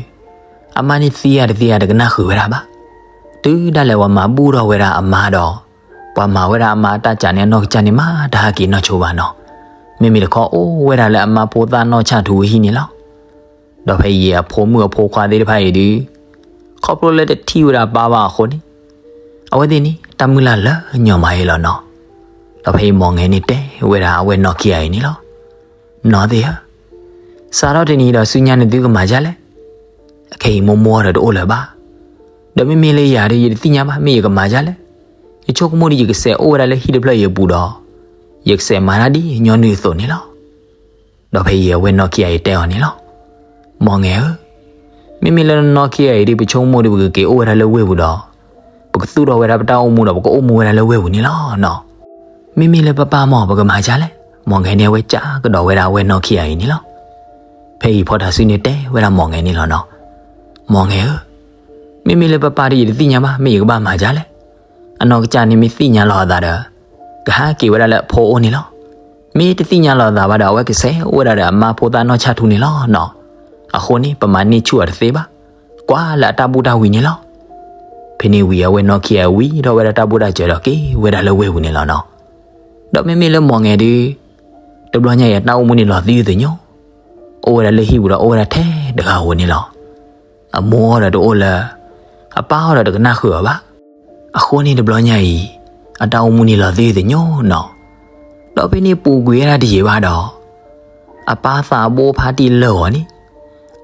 အမါန့ၣ်သံဧါတသံဧါတကနၣ်ဃုာ်ဝဲဒၣ်ဘၣ်. တုၤဒၣ်လဲာ်ပှၤမၤဘူၣ်ထီၣ်ဝဲဒၣ်အမါဒီး ပှၤမၤဝဲဒၣ်အမါအတၢ်ကးန့ၣ် အနီၢ်ကစၢ်န့ၣ် မၤတၢ်ဟးက့ၤနီၢ်ဆိဘၣ်နီၤ. မ့မ့ၢ်တခီအိၣ်ဝဲဒၣ်လၢအမါဖိသၣ်နီၢ်ဆၣ်ထူအဟံၣ်န့ၣ်လီၤ. ဒီးဖဲအံၤအဖိမုၣ်အဖိခွါသ့ၣ်တဖၣ်အံၤဒီး ခီဖျိလၢတထံၣ်ဝဲဒၣ်အပၢ်ဘၣ်အဃိန့ၣ် အဝဲသ့ၣ်န့ၣ် တၢ်မုၢ်လၢ်လၢညီမးအံၤလီၤနီၤ. ဒီးဖဲအံၤမိၢ်ငဲန့ၣ်တဲဝဲဒၣ်အဝဲၢ်နီၢ်ခံဂၤအံၤန့ၣ်လီၤ. နီၢ်သ့ၣ်ဧၢ, စးထီၣ်တနံၤဒီးဆူညါန့ၣ်သုကမၤဒ်လဲၣ်. အခဲအံၤမိၢ်မိၢ်ဒီးတအိၣ်လၢၤဘၣ်. ဒီးမ့မ့ၢ်လၢယၤဒီး ယတသ့ၣ်ညါဘၣ် မ့ၢ်ယကမၤဒ်လဲၣ်. ယဆိကမိၣ်ဒီးယကစဲးအိၣ်ဝဲဒၣ်လၢဟံၣ်တဖျၢၣ်အံၤအပူၤဒီး ယကစဲးမၤတၢ်ဒ်ညီနုၢ်အသိးန့ၣ်လီၤ. ဒီးဖဲအံၤအဝဲၢ်နီၢ်ခံဂၤအံၤတဲအီၤန့ၣ်လီၤ. မိၢ်ငဲဧၢ, မ့မ့ၢ်လၢနီၢ်ခံဂၤအံၤဒီး ပဆိကမိၣ်ဒီးပကက့ၤအိၣ်ဝဲဒၣ်လၢဝ့ၢ်ပူၤဒီး ပကသူၣ်ထီၣ်ဝဲဒၣ်ပတၢ်အိၣ်မူဒီး ပကအိၣ်မူဝဲဒၣ်လၢဝ့ၢ်ပူၤန့ၣ်လီၤနီၤ. မ့မ့ၢ်လၢပပၢ်မ့ၢ် ပကမၤဒ်လဲၣ်. မိၢ်ငဲန့ၣ်အဝဲကးကဒီးဝဲဒၣ်အဝဲၢ်နီၢ်ခံဂၤအံၤန့ၣ်လီၤ. ဖဲအံၤဖီတၢ်စုန့ၣ်တဲဝဲဒၣ်မိၢ်ငဲန့ၣ်လီၤနီၤ. မိၢ်ငဲဧၢ, မ့မ့ၢ်လၢပပၢ်ဒီး ယတသ့ၣ်ညါဘၣ် မ့ၢ်ယကဘၣ်မၤဒ်လဲၣ်. အနီၢ်ကစၢ်န့ၣ်မ့ၢ်သ့ၣ်ညါလီၤအသးဒီး ကဟဲက့ၤဝဲဒၣ်လၢအဖိအအိၣ်န့ၣ်လီၤ. မ့ၢ်တသ့ၣ်ညါလီၤအသးဘၣ်ဒီး အဝဲကစဲးအိၣ်ဝဲဒၣ်ဒီးအမါဖိသၣ်နီၢ်ဆၣ်ထူန့ၣ်လီၤနီၤ. အဃိန့ၣ် ပမၤန့ၢ်ဆူၣ်အီၤတသ့ဘၣ်. ကွၢ်လၢအတၢ်ဘူၣ်တၢ်ဝံၤန့ၣ်လီၤ. ဖဲန့ၣ်ဝံၤအဝဲၢ်နီၢ်ခံဂၤဝံထီၣ်ဝဲဒၣ်တၢ်ဘူၣ်တၢ်စၢၤဒီးက့ၤဝဲဒၣ်လၢဝ့ၢ်ပူၤန့ၣ်လီၤနီၤ. ဒီးမ့မ့ၢ်လၢမိၢ်ငဲဒီး တဘျီညါအံၤအတၢ်အိၣ်မူန့ၣ်လီၤသယုၢ်သညိ အိၣ်ဝဲဒၣ်လၢဟံၣ်ပူၤဒီးအိၣ်ဝဲဒၣ်ထဲတဂၤဧိၤန့ၣ်လီၤ. အမိၢ်ဒီးတအိၣ်လၢၤ, အပၢ်ဒီးတကနၣ်ဃုာ်အီၤဘၣ်. အဃိန့ၣ်တဘျီညါအံၤ အတၢ်အိၣ်မူန့ၣ်လီၤသယုၢ်သညိနီၤ. ဒီးဖဲန့ၣ်ပူၤကွံာ်ဝဲဒၣ်တယံာ်ဘၣ်ဒီး အပၢ်သးဘိဖါတံၢ်လၢၢ်ဂီၤန့ၣ်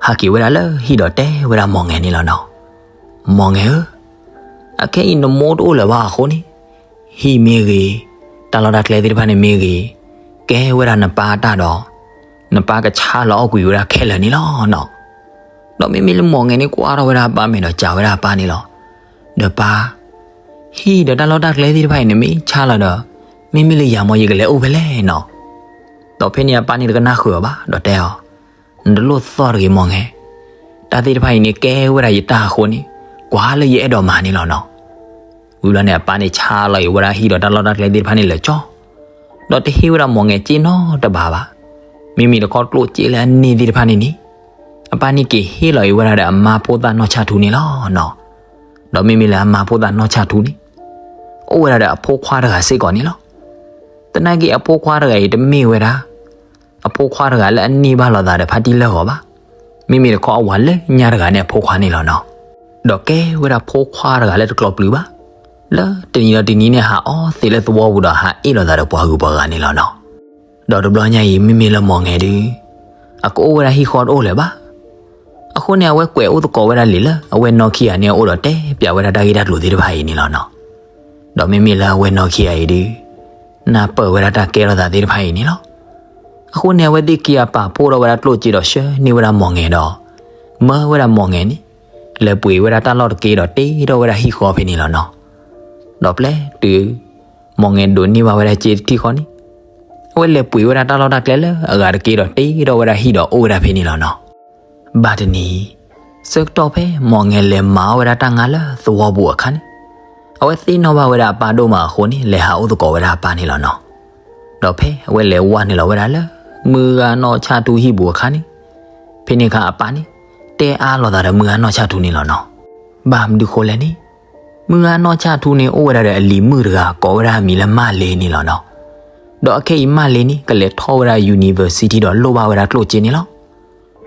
ဟးက့ၤဝဲဒၣ်လၢဟံၣ်ဒီးတဲဝဲဒၣ်မိၢ်ငဲန့ၣ်လီၤနီၤ. မိၢ်ငဲဧၢ, အခဲအံၤနမိၢ်တအိၣ်လၢၤဘၣ်အဃိန့ၣ် ဟံၣ်မ့ၢ်ဂ့ၤ, တၢ်လီၢ်တၢ်ကျဲသ့ၣ်တဖၣ်န့ၣ်မ့ၢ်ဂ့ၤ, ကဲဝဲဒၣ်နပၢ်အတၢ်ဒီး နပၢ်ကဆါလီၤအီၣ်ကွံာ်ဝဲဒၣ်ခဲလၢာ်န့ၣ်လီၤနီၤ. ဒီးမ့မ့ၢ်လၢမိၢ်ငဲန့ၣ်ကွၢ်ထီၣ်ဝဲဒၣ်အပၢ်မဲာ်ဒီးစံးဝဲဒၣ်အပၢ်န့ၣ်လီၤ. ဒီးပၢ်, ဟံၣ်ဒီးတၢ်လီၢ်တၢ်ကျဲသ့ၣ်တဖၣ်အံၤန့ၣ်မ့ၢ်ဆါလီၤဒီး မ့မ့ၢ်လၢယၤမ့ၢ်ယကလဲၤအိၣ်ဖဲလဲၣ်နီၤ. ဒီးဖဲန့ၣ်အပၢ်န့ၣ်တကနၣ်ဃုာ်အီၤဘၣ် ဒီးတဲအီၤ, နတလိၣ်သီၣ်တဂ့ၤမိၢ်ငဲ, တၢ်သ့ၣ်တဖၣ်အံၤန့ၣ်ကဲဝဲဒၣ်ယတၢ်အဃိန့ၣ် ကွၢ်လၢယအဲၣ်ဒိးမၤန့ၣ်လီၤနီၤ. ဝံၤဘျီန့ၣ်အပၢ်န့ၣ်ဆါလီၤအံၤဝဲဒၣ်ဟံၣ်ဒီးတၢ်လီၢ်တၢ်ကျဲသ့ၣ်တဖၣ်န့ၣ်လၢာ်ကၠီ, ဒီးတဟ့ၣ်ဝဲဒၣ်မိၢ်ငဲစ့နီတဘးဘၣ်. မ့မ့ၢ်တခီကျိၣ်စ့လၢအန့ၢ်သ့ၣ်တဖၣ်န့ၣ်န့ၣ် အပၢ်န့ၣ်က့ၤဟ့ၣ်လီၤအံၤဝဲဒၣ်ဒီးအမါဖိသၣ်နီၢ်ဆၣ်ထူန့ၣ်လီၤနီၤ. ဒီးမ့မ့ၢ်လၢအမါဖိသၣ်နီၢ်ဆၣ်ထူန့ၣ် အိၣ်ဝဲဒၣ်ဒီးအဖိခွါတဂၤစ့ၢ်ကီးန့ၣ်လီၤ. သနာ်က့အဖိခွါတဂၤအံၤတမ့ၢ်ဝဲဒၣ် အဖိခွါတဂၤလၢအန့ၢ်ဘၣ်လိာ်သးဒီးဖါတံၢ်လၢၢ်ဂီၤဘၣ်. မ့မ့ၢ်တခီအဝၤလၢညါတဂၤန့ၣ်အဖိခွါန့ၣ်လီၤနီၤ. ဒီးကဲဝဲဒၣ်ဖိခွါတဂၤလၢတကျိးပျုၤဘၣ်. လၢတနံၤဒီးတနံၤန့ၣ်ဟးအီသံးလၢသဝီပူၤဒီးဟးအ့ၣ်လိာ်သးဒီးပှၤဂုၤပှၤဂၤန့ၣ်လီၤနီၤ. ဒီးတဘျီညါအံၤမ့မ့ၢ်လၢမိၢ်ငဲဒုး အကအိၣ်ဝဲဒၣ်ဟံၣ်ဃီတအိၣ်လၢၤဘၣ်. အဃိန့ၣ် အဝဲကွဲးအိၣ်သကိးဝဲဒၣ်လံာ်လၢအဝဲၢ်နီၢ်ခံဂၤန့ၣ်အအိၣ်ဒီးတဲပျးဝဲဒၣ်တၢ်ဂ့ၢ်တၢ်ကျိၤသ့ၣ်တဖၣ်အံၤန့ၣ်လီၤနီၤ. ဒီးမ့မ့ၢ်လၢအဝဲၢ်နီၢ်ခံဂၤအံၤဒုး နၢ်ပၢၢ်ဝဲဒၣ်တၢ်ကဲထီၣ်သးသ့ၣ်တဖၣ်အံၤန့ၣ်လီၤ. အဃိန့ၣ် အဝဲသ့ၣ်ခံဂၤပာ်ဖှိၣ်ထီၣ်ဝဲဒၣ်ကျိၣ်စ့ဒီးဆှၢန့ၢ်ဝဲဒၣ်မိၢ်ငဲဒီး မၢဝဲဒၣ်မိၢ်ငဲန့ၣ် လဲၤပှ့ၤဝဲဒၣ်တၢ်လီၢ်တက့ဒီးတ့ထီၣ်ဝဲဒၣ်ဟံၣ်ဃီဖဲန့ၣ်လီၤနီၤ. ဒီးပျဲတုၤ မိၢ်ငဲဒိးန့ၢ်ဘၣ်ဝဲဒၣ်စ့တထံၣ်ဃီန့ၣ် အဝဲလဲၤပှ့ၤဝဲဒၣ်တၢ်လီၢ်တၢ်ကျဲလၢအဂၤတက့ဒီးတ့ထီၣ်ဝဲဒၣ်ဟံၣ်ဒီးအိၣ်ဝဲဒၣ်ဖဲန့ၣ်လီၤနီၤ. ဘၣ်တနံၤ ဆၢကတီၢ်ဖဲမိၢ်ငဲလဲၤမၤအီၣ်ဝဲဒၣ်တၢ်ငါလၢသဝီပူၤအခါန့ၣ် အဝဲသ့ၣ်နီၣ်ဘၣ်ဝဲဒၣ်အပၢ်ဒိၣ်မးအဃိန့ၣ် လဲၤဟးအိၣ်သကိးဝဲဒၣ်အပၢ်န့ၣ်လီၤနီၤ. ဒီးဖဲအဝဲလဲၤဝဲနုာ်လီၤဝဲဒၣ်လၢ မုၢ်ဂၤနီၢ်ဆၣ်ထူဟံၣ်ပူၤအခါန့ၣ် ဖဲန့ၣ်အခါအပၢ်န့ၣ် တဲအါလိာ်သးဒီးမုၢ်ဂၤနီၢ်ဆၣ်ထူန့ၣ်လီၤနီၤ. ဘၣ်မနုၤဃိလဲၣ်န့ၣ် မုၢ်ဂၤနီၢ်ဆၣ်ထူန့ၣ် အိၣ်ဝဲဒၣ်ဒီးအလံၤမုၣ်တဂၤကိးဝဲဒၣ်အမံၤလၢမၢ်လ့န့ၣ်လီၤနီၤ. ဒီးအခဲအံၤမၢ်လ့န့ၣ် ကလဲၤထီၣ်ဝဲဒၣ် university ဒီးလိၣ်ဘၣ်ဝဲဒၣ်ကျိၣ်စ့န့ၣ်လီၤ.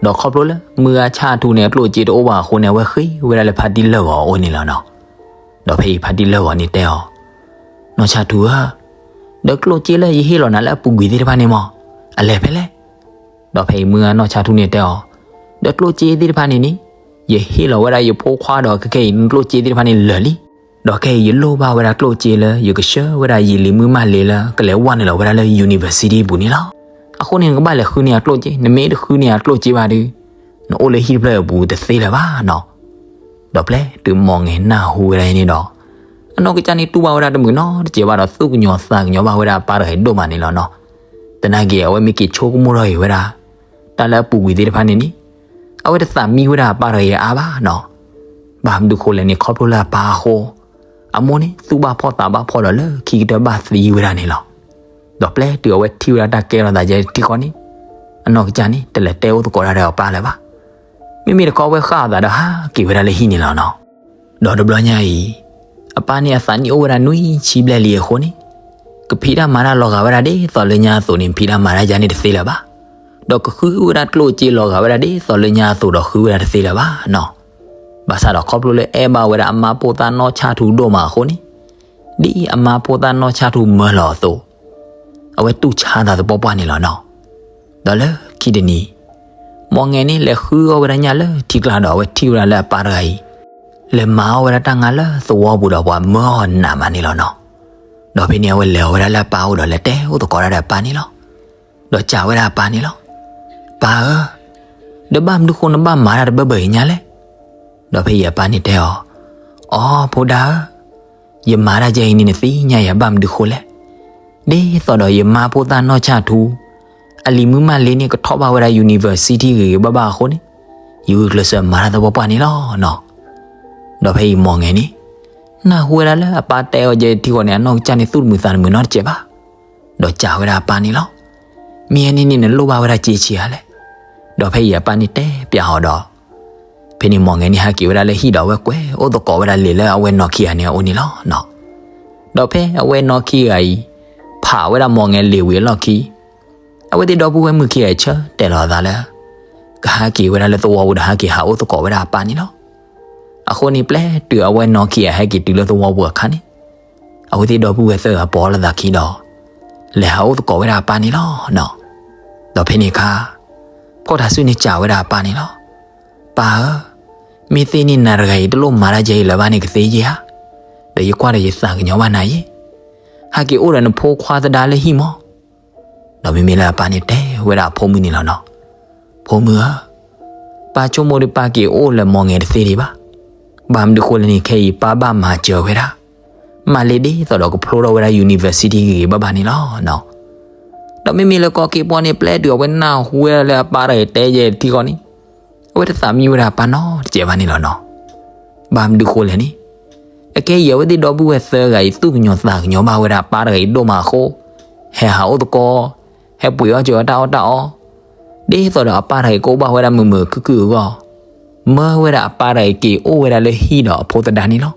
ဒီးခီဖျိလၢမုၢ်ဂၤဆၣ်ထူန့ၣ် အကျိၣ်စ့တအိၣ်ဘၣ်အဃိန့ၣ် အဝဲဃ့ဝဲဒၣ်လၢဖါတံၢ်လၢၢ်ဂီၤအအိၣ်န့ၣ်လီၤနီၤ. ဒီးဖဲအံၤဖါတံၢ်လၢၢ်ဂီၤန့ၣ်တဲအီၤ, နီၢ်ဆၣ်ထူဧၢ, ဒီးကျိၣ်စ့လၢယဟ့ၣ်လီၤနၤလၢအပူၤကွံာ်သ့ၣ်တဖၣ်န့ၣ်မ့ၢ် အလဲၤဖဲလဲၣ်. ဒီးဖဲအံၤမုၢ်ဂၤနီၢ်ဆၣ်ထူန့ၣ်တဲအီၤ, ဒီးကျိၣ်စ့သ့ၣ်တဖၣ်န့ၣ်န့ၣ် ယဟ့ၣ်လီၤဝဲဒၣ်ယဖိခွါဒီးခဲခဲအံၤ ကျိၣ်စ့သ့ၣ်တဖၣ်န့ၣ်လၢာ်လံ. ဒီးခဲအံၤယလိၣ်ဘၣ်ဝဲဒၣ်ကျိၣ်စ့လၢ ယကဆှၢဝဲဒၣ်ယလံၤမုၣ်မၢ်လ့လၢ ကလဲၤဝဲနုာ်လီၤဝဲဒၣ်လၢ university အပူၤန့ၣ်လီၤ. အဃိန့ၣ် နကဘၣ်လဲၤဃုန့ၢ်အကျိၣ်စ့, နမ့ၢ်တဃုန့ၢ်အကျိၣ်စ့ဘၣ်ဒီး နအိၣ်လၢဟံၣ်တဖျၢၣ်အပူၤတသ့လၢၤဘၣ်နီၤ. ဒီးပျဲတုၤမိၢ်ငဲနၢ်ဟူဝဲဒၣ်အံၤန့ၣ်ဒီး အနီၢ်ကစၢ်န့ၣ်တူၢ်ဘၣ်ဝဲဒၣ်တမုာ်နီတစဲးဘၣ်ဒီး သူၣ်ကညီၤသးကညီၤဘၣ်ဝဲဒၣ်အပၢ်တဂၤအံၤဒိၣ်မးန့ၣ်လီၤနီၤ. သနာ်က့ အဝဲမ့ၢ်က့ၤဆိကမိၣ်ထီၣ်အံၤဝဲဒၣ် တၢ်လၢအပူၤကွံာ်သ့ၣ်တဖၣ်န့ၣ်န့ၣ် အဝဲတသးမံဝဲဒၣ်အပၢ်တဂၤအံၤအါဘၣ်နီၤ. ဘၣ်မနုၤဃိလဲၣ်န့ၣ် ခီဖျိလၢအပၢ်အဃိ, အမိၢ်န့ၣ် သူၣ်ဘၣ်ဖှီၣ်သးဘၣ်ဖှီၣ်ဒီးလၢခံကတၢၢ်ဘၣ်သံဝဲဒၣ်န့ၣ်လီၤ. ဒီးပျဲတုၤအဝဲထံၣ်ဝဲဒၣ်တၢ်ကဲထီၣ်သးယဲထံဃီန့ၣ်, အနီၢ်ကစၢ်န့ၣ် တလဲၤတဲအိၣ်သကိးတၢ်ဒီးအပၢ်လၢၤဘၣ်. မ့မ့ၢ်တခီဝဲဃၣ်အသးဒီးဟးက့ၤဝဲဒၣ်လၢဟံၣ်န့ၣ်လီၤနီၤ. ဒီးတဘျီညါအံၤ, အပၢ်န့ၣ်အသးနံၣ်အိၣ်ဝဲဒၣ်နွံဆံဘျဲၣ်လံအဃိန့ၣ်, ကဖံးတၢ်မၤတၢ်လီၤဂာ်ဝဲဒၣ်ဒ်သိးလၢညါအသိးန့ၣ် ဖံးတၢ်မၤတၢ်ယါန့ၣ်တသ့လၢၤဘၣ်. ဒီးကဃုဝဲဒၣ်ကျိၣ်စ့လီၤဂာ်ဝဲဒၣ်ဒ်သိးလၢညါအသိးဒီးဃုဝဲဒၣ်တသ့လၢၤဘၣ်နီၤ. ဘၣ်ဆၣ်ဒီးခီဖျိလၢအဲၣ်ဘၣ်ဝဲဒၣ်အမါဖိသၣ်နီၢ်ဆၣ်ထူဒိၣ်မးအဃိန့ၣ်, ဒ်အမါဖိသၣ်နီၢ်ဆၣ်ထူမၢလီၤအသိး, အဝဲတူၢ်ဆါသးသပှၢ်ပှၢ်န့ၣ်လီၤနီၤ. ဒီးလၢခံတနံၤ, မီၢ်ငဲၤန့ၣ်လဲၤဃုအီၣ်ဝဲဒၣ်ညၣ်လၢထံကျါဒီး အဝဲထံၣ်ဝဲဒၣ်လၢအပၢ်တဂၤအံၤ, လဲၤမၤအီၣ်ဝဲဒၣ်တၢ်ငါလၢသဝီပူၤဒီးပှၤမၢအီၤနးမးန့ၣ်လီၤနီၤ. ဒီးဖဲန့ၣ် အဝဲလဲၤအီၣ်ဝဲဒၣ်လၢအပၢ်အိၣ်ဒီးလဲၤတဲအိၣ်သကိးဒၣ်ဒီးအပၢ်န့ၣ်လီၤ. ဒီးစံးဝဲဒၣ်အပၢ်န့ၣ်လီၤ. ပၢ်ဧၢ, ဒီးဘၣ်မနုၤဃိနဘၣ်မၤတၢ်တဘၢဘၢအံၤညါလဲၣ်. ဒီးဖဲအံၤအပၢ်န့ၣ်တဲအီၤ, အိ, ဖိဒါဧၢ, ယမၤတၢ်ယဲအံၤန့ၣ်နသ့ၣ်ညါယၤဘၣ်မနုၤဃိလဲၣ်. ဒ်သိးဒီးယမါဖိသၣ်နီၢ်ဆၣ်ထူ, အလံၤမုၢ်မၢလ့န့ၣ် ကထီၣ်ဘၣ်ဝဲဒၣ် university ဂ့ၤဂ့ၤဘၣ်ဘၣ်အဃိန့ၣ်, ယဂုာ်ကျဲးစၢးမၤတၢ်သပှၢ်ပှၢ်န့ၣ်လီၤနီၤ. ဒီးဖဲအံၤမီၢ်ငဲၤန့ၣ်, နၢ်ဟူဝဲဒၣ်လၢအပၢ်တဲအီၤယဲထံဃီန့ၣ် အနီၢ်ကစၢ်န့ၣ်သူၣ်တမုာ်သးတမုာ်နီတစဲးဘၣ်. ဒီးစံးဝဲဒၣ်အပၢ်န့ၣ်လီၤ. မ့ၢ်အန့ၣ်န့ၣ်နလိၣ်ဘၣ်ဝဲဒၣ်စ့ဆံးဧါလဲၣ်. ဒီးဖဲအံၤအပၢ်န့ၣ်တဲပျးအီၤဒီး ဖဲန့ၣ်မီၢ်ငဲၤန့ၣ်ဟဲက့ၤဝဲဒၣ်လၢဟံၣ်ဒီး အဝဲကွဲးအိၣ်သကိးဝဲဒၣ်လံာ်လၢအဝဲနီၢ်ခံဂၤန့ၣ်အအိၣ်န့ၣ်လီၤနီၤ. ဒီးဖဲအဝဲနီၢ်ခံဂၤအံၤ ဖးဝဲဒၣ်မီၢ်ငဲၤလံာ်ဝံၤအလီၢ်ခံ, အဝဲသ့ၣ်ဒီပုၢ်ဝဲၢ်မုၣ်ခံဂၤအံၤဆၢတဲာ်လီၤအသးလၢ ကဟဲက့ၤဝဲဒၣ်လၢသဝီပူၤဒီးဟဲက့ၤဟးအိၣ်သကိးဝဲဒၣ်အပၢ်န့ၣ်လီၤ. အဃိန့ၣ် ပျဲတုၤအဝဲနီၢ်ခံဂၤဟဲက့ၤတုၤလၢသဝီပူၤအခါန့ၣ်, အဝဲသ့ၣ်ဒီပုၢ်ဝဲၢ်သၢဂၤပိာ်လိာ်သးခံဒီး လဲၤဟးအိၣ်သကိးဝဲဒၣ်အပၢ်န့ၣ်လီၤနီၤ. ဒီးဖဲန့ၣ်အခါ ဖီၣ်ထးစုန့ၣ်စံးဝဲဒၣ်အပၢ်န့ၣ်လီၤ. ပၢ်ဧၢ, မ့ၢ်သ့ၣ်န့ၣ်နၤတဂၤအံၤတလိၣ်မၤတၢ်ယဲအံၤလၢၤဘၣ်န့ၣ်ကသ့ဧါ. ဒီးယကွၢ်ဒီးယသးကညီၤဘၣ်နၤယဲ. ဟဲက့ၤအိၣ်ဒီးနဖိခွါသဒါလၢဟံၣ်မီၢ်. ဒီးမ့မ့ၢ်လၢအပၢ်န့ၣ်တဲဝဲဒၣ်အဖိမုၣ်န့ၣ်လီၤနီၤ. ဖိမုၣ်ဧၢ, ပၢ်ဆိကမိၣ်ဒီးပၢ်က့ၤအိၣ်လၢမီၢ်ငဲၤတသ့ဒံးဘၣ်. ဘၣ်မနုၤဃိလဲၣ်န့ၣ် ခဲအံၤပၢ်ဘၣ်မၤစၢၤဝဲဒၣ် မၤလ့ဒ်သိးဒီးကဖျိထီၣ်ဝဲဒၣ် university ဂ့ၤဂ့ၤဘၣ်ဘၣ်န့ၣ်လီၤနီၤ. ဒီးမ့မ့ၢ်လၢကီၢ်က့ၤပီၢ်န့ၣ် ပျဲတုၤအဝဲနၢ်ဟူဝဲဒၣ်လၢအပၢ်တဂၤအံၤတဲယဲထံဃီန့ၣ်, အဝဲတသးမံဝဲဒၣ်အပၢ်နီတစဲးဘၣ်န့ၣ်လီၤနီၤ. ဘၣ်မနုၤဃိလဲၣ်န့ၣ်, အခဲအံၤအဝဲသ့ၣ်ဒီပုၢ်ဝဲၢ်သၢဂၤအံၤ သူၣ်ကညီၤသးကညီၤဘၣ်ဝဲဒၣ်အပၢ်တဂၤအံၤဒိၣ်မးအဃိ, ဟဲဟးအိၣ်သကိး, ဟဲပှ့ၤအီၣ်စၢၤအီၣ်တၢ်အီၣ်တၢ်အီ, ဒ်သိးဒီးအပၢ်တဂၤအံၤကအိၣ်ဘၣ်ဝဲဒၣ်မုာ်မုာ်ခုၣ်ခုၣ်အဂီၢ်, မၢဝဲဒၣ်အပၢ်တဂၤအံၤက့ၤအိၣ်ဝဲဒၣ်လၢဟံၣ်ဒီးအဖိသဒါန့ၣ်လီၤ.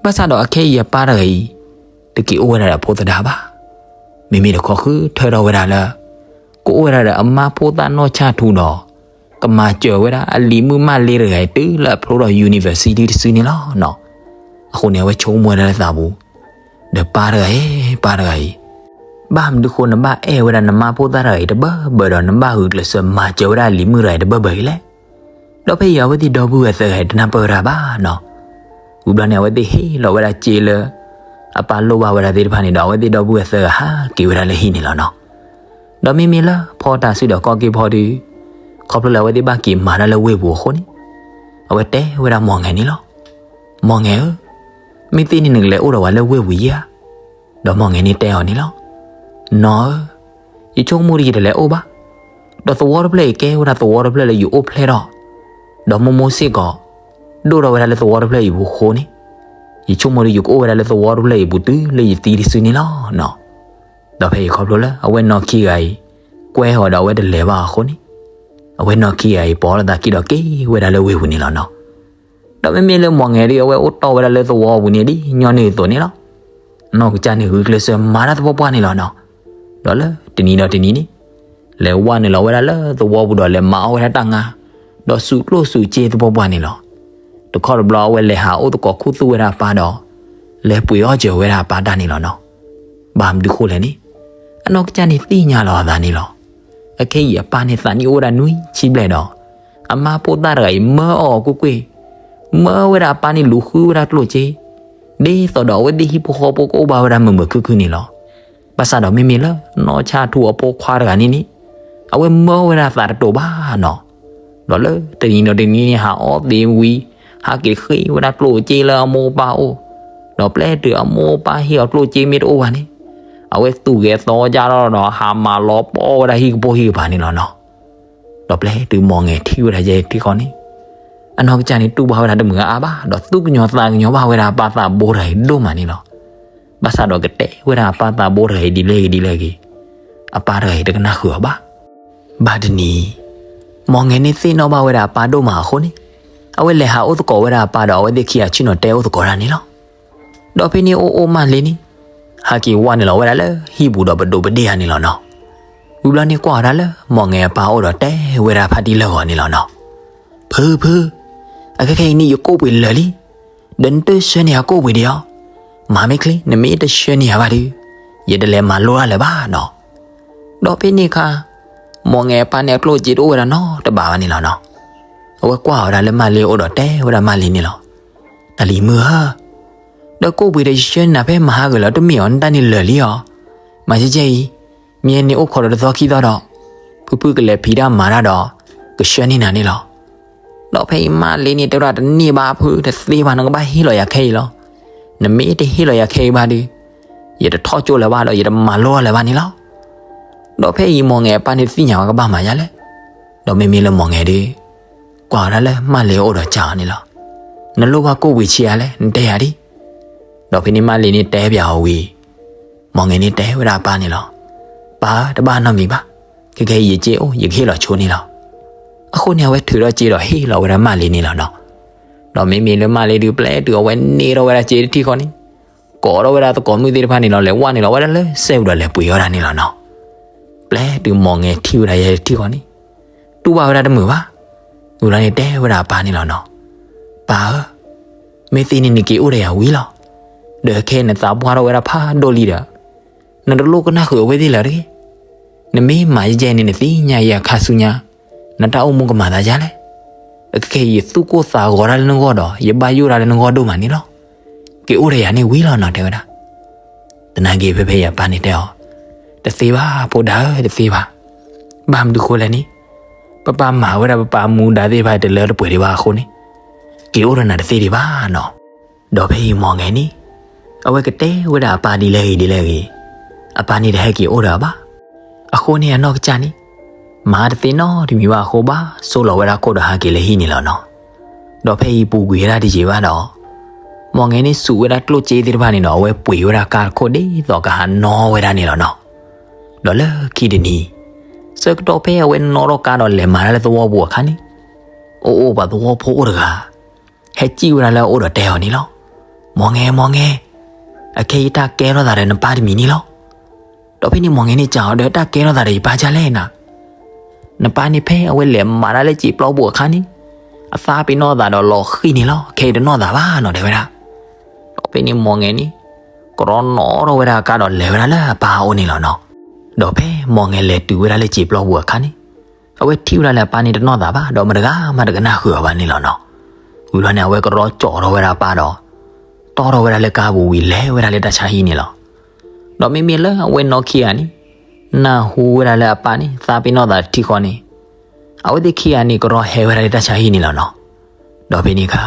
ဘၣ်ဆၣ်ဒီးအခဲအံၤအပၢ်တဂၤအံၤ တက့ၤအိၣ်ဝဲဒၣ်ဒီးအဖိသဒါဘၣ်. မ့မ့ၢ်တခီဃုထၢထီၣ်ဝဲဒၣ်လၢ ကအိၣ်ဝဲဒၣ်ဒီးအမါဖိသၣ်နီၢ်ဆၣ်ထူဒီး ကမၤစၢၤဝဲဒၣ်အလံၤမုၣ်မၢလ့တဂၤအံၤတုၤလၢအဖျိထီၣ် university တစုန့ၣ်လီၤနီၤ. အဃိန့ၣ် အဝဲဆိကမိၣ်ဝဲဒၣ်လၢသးပူၤ, ဒီးပၢ်တဂၤဧၢ, ပၢ်တဂၤအံၤ, ဘၣ်မနုၤဃိနဘၣ်အဲၣ်ဝဲဒၣ်နမါဖိသၣ်တဂၤအံၤတဘၢဘၢဒီး နဘၣ်ဂုာ်ကျဲးစၢးမၤစၢၤဝဲဒၣ်အလံၤမုၣ်တဂၤအံၤတဘၢဘၢအံၤလဲၣ်. ဒီးဖဲအံၤအဝဲသ့ၣ်ဒီပုၢ်ဝဲၢ်သၢဂၤအံၤတနၢ်ပၢၢ်ဝဲဒၣ်ဘၣ်နီၤ. ဝံၤဘျီန့ၣ် အဝဲသ့ၣ်ဟ့ၣ်လီၤဝဲဒၣ်စ့လၢ အပၢ်လိၣ်ဘၣ်ဝဲဒၣ်သ့ၣ်တဖၣ်န့ၣ်ဒီး အဝဲသ့ၣ်ဒီပုၢ်ဝဲၢ်သၢဂၤဟးက့ၤဝဲဒၣ်လၢဟံၣ်န့ၣ်လီၤနီၤ. ဒီးမ့မ့ၢ်လၢဖီတၢ်စုဒီးကီၢ်က့ၤဖီဒီး ခီဖျိလၢအဝဲသ့ၣ်ဘၣ်က့ၤမၤတၢ်လၢဝ့ၢ်ပူၤအဃိန့ၣ်, အဝဲတဲဝဲဒၣ်မီၢ်ငဲၤန့ၣ်လီၤ. မီၢ်ငဲၤဧၢ, မ့ၢ်သ့ၣ်န့ၣ်နကလဲၤအိၣ်ဒီးဝဲလၢဝ့ၢ်ပူၤယဲဧါ. ဒီးမီၢ်ငဲၤန့ၣ်တဲအီၤန့ၣ်လီၤ. နီၢ်ဧၢ, ယဆိကမိၣ်ဒီးယတလဲၤအိၣ်ဘၣ်. ဒီးသဝီတဖျၢၣ်အံၤကဲဝဲဒၣ်သဝီတဖျၢၣ်လၢယအိၣ်ဖျဲၣ်ထီၣ်, ဒီးမိၢ်မိၢ်စ့ၢ်ကီး ဒိၣ်ထီၣ်ဝဲဒၣ်လၢသဝီတဖျၢၣ်အံၤပူၤအဃိန့ၣ်, ယဆိကမိၣ်ဒီးယကအိၣ်ဝဲဒၣ်လၢသဝီတဖျၢၣ်အံၤပူၤတုၤလၢယသံတစုန့ၣ်လီၤနီၤ. ဒီးဖဲအံၤခီဖျိလၢအဝဲနီၢ်ခံဂၤအံၤ ကွဲအီၤဒီးအဝဲတလဲၤဘၣ်အဃိန့ၣ်, အဝဲနီၢ်ခံဂၤအံၤပိာ်လိာ်သးခံဒီးက့ၤဝဲဒၣ်လၢဝ့ၢ်ပူၤန့ၣ်လီၤနီၤ. ဒီးမ့မ့ၢ်လၢမီၢ်ငဲၤဒီး အဝဲအိၣ်တီၢ်ဝဲဒၣ်လၢသဝီပူၤန့ၣ်ဒ်ညီနုၢ်အသိးန့ၣ်လီၤ. အနီၢ်ကစၢ်န့ၣ်ဂုာ်ကျဲးစၢးမၤတၢ်သပှၢ်ပှၢ်န့ၣ်လီၤနီၤ. ဒီးလၢတနံၤဒီးတနံၤန့ၣ်, လဲၤဝဲနုာ်လီၤဝဲဒၣ်လၢသဝီပူၤဒီးလဲၤမၤအီၣ်ဝဲဒၣ်တၢ်ငါ, ဒီးစူးကျိၣ်စူးစ့သပှၢ်ပှၢ်န့ၣ်လီၤ. တခီတဘျီအဝဲလဲၤဟးအိၣ်သကိးခူသူၣ်ဝဲဒၣ်အပၢ်ဒီး လဲၤပှ့ၤအီၣ်စၢၤဝဲဒၣ်အပၢ်တၢ်န့ၣ်လီၤနီၤ. ဘၣ်မနုၤဃိလဲၣ်န့ၣ်, အနီၢ်ကစၢ်န့ၣ်သ့ၣ်ညါလီၤအသးန့ၣ်လီၤ. အခဲအံၤအပၢ်န့ၣ်သးနံၣ်အိၣ်ဝဲဒၣ်နွံဆံဘျဲၣ်ဒီး, အမါဖိသၣ်တဂၤအံၤမၢအီၤကွ့ၢ်ကွ့ၢ်, မၢဝဲဒၣ်အပၢ်န့ၣ်လူၤဃုဝဲဒၣ်ကျိၣ်စ့, ဒ်သိးဒီးအဝဲသ့ၣ်ဟံၣ်ဖိဃီဖိကအိၣ်ဘၣ်ဝဲဒၣ်မုာ်မုာ်ခုၣ်ခုၣ်န့ၣ်လီၤ. ဘၣ်ဆၣ်ဒီးမ့မ့ၢ်လၢနီၢ်ဆၣ်ထူအဖိခွါတဂၤန့ၣ်န့ၣ်, အဝဲမၢဝဲဒၣ်သးတတိာ်ဘၣ်နီၤ. ဒီးလၢတနံၤဒီးတနံၤန့ၣ်ဟးအီၣ်သ့ဝံၤ, ဟးက့ၤဃ့ဝဲဒၣ်ကျိၣ်စ့လၢအမိၢ်အပၢ်အိၣ်, ဒီးပျဲတုၤအမိၢ်အပၢ်ဟ့ၣ်အီၤကျိၣ်စ့မ့ၢ်တအိၣ်ဘၣ်န့ၣ်, အဝဲသူၣ်ဂဲၤသီကၢ်ထီၣ်ဒီးဟးမၤလီၤပီၢ်ဝဲဒၣ်ဟံၣ်ကပိာ်ဟံၣ်ကပၤန့ၣ်လီၤနီၤ. ဒီးပျဲတုၤမီၢ်ငဲၤထံၣ်ဝဲဒၣ်ယဲထံဃီန့ၣ်, အနီၢ်ကစၢ်န့ၣ်တူၢ်ဘၣ်ဝဲဒၣ်တမုာ်အါအါဘၣ်, ဒီးသူၣ်ကညီၤသးကညီၤဘၣ်ဝဲဒၣ်အပၢ်သးဘိတဂၤအံၤဒိၣ်မးန့ၣ်လီၤ. ဘၣ်ဆၣ်ဒီးကတဲဝဲဒၣ်အပၢ်သးဘိတဂၤအံၤဒ်လဲၣ်ဂ့ၤဒ်လဲၣ်ဂ့ၤ, အပၢ်တဂၤအံၤတကနၣ်ဃုာ်အီၤဘၣ်. ဘၣ်တနံၤ, မီၢ်ငဲၤန့ၣ်သ့ၣ်နီၣ်ဘၣ်ဝဲဒၣ်အပၢ်ဒိၣ်မးအဃိန့ၣ်, အဝဲလဲၤဟးအိၣ်သကိးဝဲဒၣ်အပၢ်ဒီး အဝဲသ့ၣ်ခံဂၤဆ့ၣ်နီၤတဲအိၣ်သကိးတၢ်န့ၣ်လီၤ. ဒီးဖဲန့ၣ်အိၣ်အိၣ်မၢ်လ့န့ၣ် ဟဲက့ၤဝဲနုာ်လီၤဝဲဒၣ်လၢဟံၣ်ပူၤဒီးပဒိးပဒ့ၣ်ဧါန့ၣ်လီၤနီၤ. ဝံၤဘျီန့ၣ်ကွၢ်အီၤဒၣ်လၢမီၢ်ငဲၤအပၢ်အိၣ်ဒီးတဲဝဲဒၣ်ဖါတံၢ်လၢဂီၤန့ၣ်လီၤနီၤ. ဖု, ဖု, အခဲခဲအံၤန့ၣ်ယကိၣ်ပှ့ၤလၢာ်လံ, ဒီးနတဆှၢန့ၢ်ယၤကိၣ်ပှ့ၤဒံးဧါ. မၤမ့ၢ်ချ့, နမ့ၢ်တဆှၢန့ၢ်ယၤဘၣ်ဒီး ယတလဲၤမၤလိတၢ်လၢၤဘၣ်နီၤ. ဒီးဖဲန့ၣ်အခါ မီၢ်ငဲၤအပၢ်န့ၣ်အကျိၣ်စ့တအိၣ်ဝဲဒၣ်နီတဘ့ၣ်ဘၣ်န့ၣ်လီၤနီၤ. အဝဲကွၢ်အီၤဒၣ်လၢမၢ်လ့အိၣ်ဒီးတဲဝဲဒၣ်မၢ်လ့န့ၣ်လီၤ. တၢ်လံၤမုၢ်ဧၢ, ဒီးကိၣ်ပှ့ၤဒီးယဆှၢန့ၢ်နၤဖဲမဟါဂ့ၤလီၤ တမ့ၢ်အီၤ နတၢ်န့ၣ်လၢာ်လံအီၤ. မၤကဲကဲအံၤ, မ့ၢ်န့ၣ်အိၣ်ခိးဒီးတသီခံသီဒီး ဖုဖုကလဲၤဖံးတၢ်မၤတၢ်ဒီး ကဆှၢန့ၢ်နၤန့ၣ်လီၤ. ဒီးဖဲအံၤမၢ်လ့န့ၣ်တဲဝဲဒၣ် တန့ၢ်ဘၣ်ဖု, တသ့ဘၣ်, နကဘၣ်ဟ့ၣ်လီၤယၤခဲအံၤလီၤ. နမ့ၢ်တဟ့ၣ်လီၤယၤခဲအံၤဘၣ်ဒီး ယတထီၣ်ကၠိလၢၤဘၣ်ဒီး ယတမၤလိလၢၤဘၣ်န့ၣ်လီၤ. ဒီးဖဲအံၤမီၢ်ငဲၤအပၢ်န့ၣ်သ့ၣ်ညါဝဲကဘၣ်မၤယၤလဲၣ်. ဒီးမ့မ့ၢ်လၢမီၢ်ငဲၤဒီး ကွၢ်ဝဲဒၣ်လၢမၢ်လ့အအိၣ်ဒီးစံးအီၤန့ၣ်လီၤ. နလိၣ်ဘၣ်ကိၣ်ပှ့ၤဆံးအါလဲၣ်, နတဲယၤဒ်. ဒီးဖဲန့ၣ်မၢ်လ့န့ၣ်တဲပၠးအီၤဝံၤ မီၢ်ငဲၤန့ၣ်တဲဝဲဒၣ်အပၢ်န့ၣ်လီၤ. ပၢ်ဧၢ, တဘၣ်နီတမံၤဘၣ်. ခဲကဲအံၤယစ့အိၣ် ယကဟ့ၣ်လီၤဆိန့ၣ်လီၤ. အဃိန့ၣ် အဝဲထုးထီၣ်စ့ဒီးဟ့ၣ်လီၤဝဲဒၣ်မၢ်လ့န့ၣ်လီၤနီၤ. ဒီးမ့မ့ၢ်လၢမၢ်လ့ဒုး ပျဲတုၤအဝဲန့ၢ်ထီၣ်ဝဲဒၣ်စ့တထံၣ်ဃီန့ၣ်, ကိးထီၣ်ဝဲဒၣ်သကိးမုၣ်သ့ၣ်တဖၣ်န့ၣ်လီၤ, လဲၤဝဲန့ၣ်လီၤဝဲဒၣ်လၢစဲဘူးဒီးလဲၤပှ့ၤဝဲဒၣ်န့ၣ်လီၤနီၤ. ပျဲတုၤမီၢ်ငဲၤထံၣ်ဝဲဒၣ်ယဲတထံၣ်ဃီန့ၣ်, တူၢ်ဘၣ်ဝဲဒၣ်တမုာ်ဘၣ်. ဝံၤလီၤန့ၣ်တဲဝဲဒၣ်အပၢ်န့ၣ်လီၤနီၤ. ပၢ်ဧၢ, မ့ၢ်သ့န့ၣ်နက့ၤအိၣ်ဒီးယၤဝံၤလီၤ. ဒီးခဲအံၤနသးပှၢ်ထီၣ်ဝဲဒၣ်ဖးဒိၣ်လံဒီး နတလိၣ်ကနၣ်ဃုာ်အဝဲသ့ၣ်လၢၤတဂ့ၤ. နမ့ၢ်မၤယဲယဲန့ၣ် နသ့ၣ်ညါယဲအခါဆူညါ နတၢ်အိၣ်မူကမၤသးဒ်လဲၣ်. အခဲအံၤယသူၣ်ကိၢ်သးဂီၤတၢ်လၢနဂီၢ်ဒီး ယဘၣ်ယိၣ်တၢ်လၢနဂီၢ်ဒိၣ်မးန့ၣ်လီၤ. က့ၤအိၣ်ဒီးယၤန့ၣ်ဝံၤလီၤနီၤ တဲဝဲဒၣ်. သနာ်က့ဖဲဖဲအံၤအပၢ်န့ၣ်တဲအီၤ, တသ့ဘၣ်ဖိဒါဧၢ, တသ့ဘၣ်. ဘၣ်မနုၤဃိလဲၣ်န့ၣ်, ပပၢ်မၤဝဲဒၣ်ပပၢ်မူဒါသ့ၣ်တဖၣ်တလၢတပှဲၤဒံးဘၣ်အဃိန့ၣ်, က့ၤအိၣ်ဒီးနၤတသ့ဒံးဘၣ်နီၤ. ဒီးဖဲအံၤမီၢ်ငဲၤန့ၣ် အဝဲကတဲဝဲဒၣ်အပၢ်ဒ်လဲၣ်ဂ့ၤဒ်လဲၣ်ဂ့ၤ, အပၢ်န့ၣ်တဟဲက့ၤအိၣ်ဒီးအီၤဘၣ်. အဃိန့ၣ်အနီၢ်ကစၢ်န့ၣ် မၤတသ့နီတမံၤဘၣ်အဃိ ဘၣ်ဆိလီၤဝဲဒၣ်ခိၣ်ဒီးဟးက့ၤလၢဟံၣ်န့ၣ်လီၤနီၤ. ဒီးဖဲအံၤပူၤကွံာ်ဝဲဒၣ်တယံာ်ဘၣ်ဒီး မီၢ်ငဲၤန့ၣ်စူးဝဲဒၣ်ကျိၣ်စ့သ့ၣ်တဖၣ်န့ၣ်ဒီး အဝဲပှ့ၤဝဲဒၣ်ကါတခိၣ်ဒ်သိးကဟးနီၣ်ဝဲဒၣ်န့ၣ်လီၤနီၤ. ဒီးလၢခံတနံၤ ဆၢကတီၢ်ဖဲအဝဲနီၣ်ထီၣ်ကါဒီးလဲၤမၤတၢ်လၢသဝီပူၤအခါန့ၣ်, အိၣ်အိၣ်ပှၤသဝီဖိအိၣ်တဂၤ ဟဲစံၣ်ဝဲဒၣ်လၢအအိၣ်ဒီးတဲအီၤန့ၣ်လီၤ. မီၢ်ငဲၤ မီၢ်ငဲၤ, အခဲအံၤတၢ်ကဲထီၣ်သးဒီးနပၢ်တမံၤန့ၣ်လီၤ. ဒီးဖဲန့ၣ်မီၢ်ငဲၤန့ၣ်စံးအီၤဒီး တၢ်ကဲထီၣ်သးဒီးယပၢ်ဒ်လဲၣ်နၤ. နပၢ်န့ၣ်ဖဲအဝဲလဲၤမၤတၢ်လၢစံာ်ပျီပူၤအခါန့ၣ်, အသးပ့ၤနီၣ်သးဒီးလီၤဃံၤန့ၣ်လီၤ. ခဲအံၤတနီၣ်သးဘၣ်နီၤ တဲဝဲဒၣ်. ဒီးဖဲန့ၣ်မီၢ်ငဲၤန့ၣ် ကရီနီၣ်ထီၣ်ဝဲဒၣ်အကါဒီးလဲၤဝဲဒၣ်လၢအပၢ်အအိၣ်န့ၣ်လီၤနီၤ. ဒီးဖဲမီၢ်ငဲၤလဲၤတုၤဝဲဒၣ်လၢစံာ်ပျီပူၤအခါန့ၣ်, အဝဲထံၣ်ဝဲဒၣ်လၢအပၢ်န့ၣ်တနီၣ်သးဘၣ် ဒီးမတဂၤမးတကနၣ်ဃုာ်အီၤဘၣ်န့ၣ်လီၤနီၤ. ဝံၤလီၤန့ၣ် အဝဲကရီကၠီထီၣ်ဝဲဒၣ်အပၢ်ဒီး တီၢ်ထီၣ်ဝဲဒၣ်လၢကါပူၤဝံၤ လဲၤဝဲဒၣ်လၢတၢ်ဆါဟံၣ်န့ၣ်လီၤ. ဒီးမ့မ့ၢ်လၢအဝဲနီၢ်ခံဂၤန့ၣ် နၢ်ဟူဝဲဒၣ်လၢအပၢ်န့ၣ် သးပ့ၤနီၣ်သးတထံၣ်ဃီန့ၣ်, အဝဲသ့ၣ်ခံဂၤန့ၣ် ကရီဟဲဝဲဒၣ်လၢတၢ်ဆါဟံၣ်န့ၣ်လီၤနီၤ. ဒီးဖဲန့ၣ်အခါ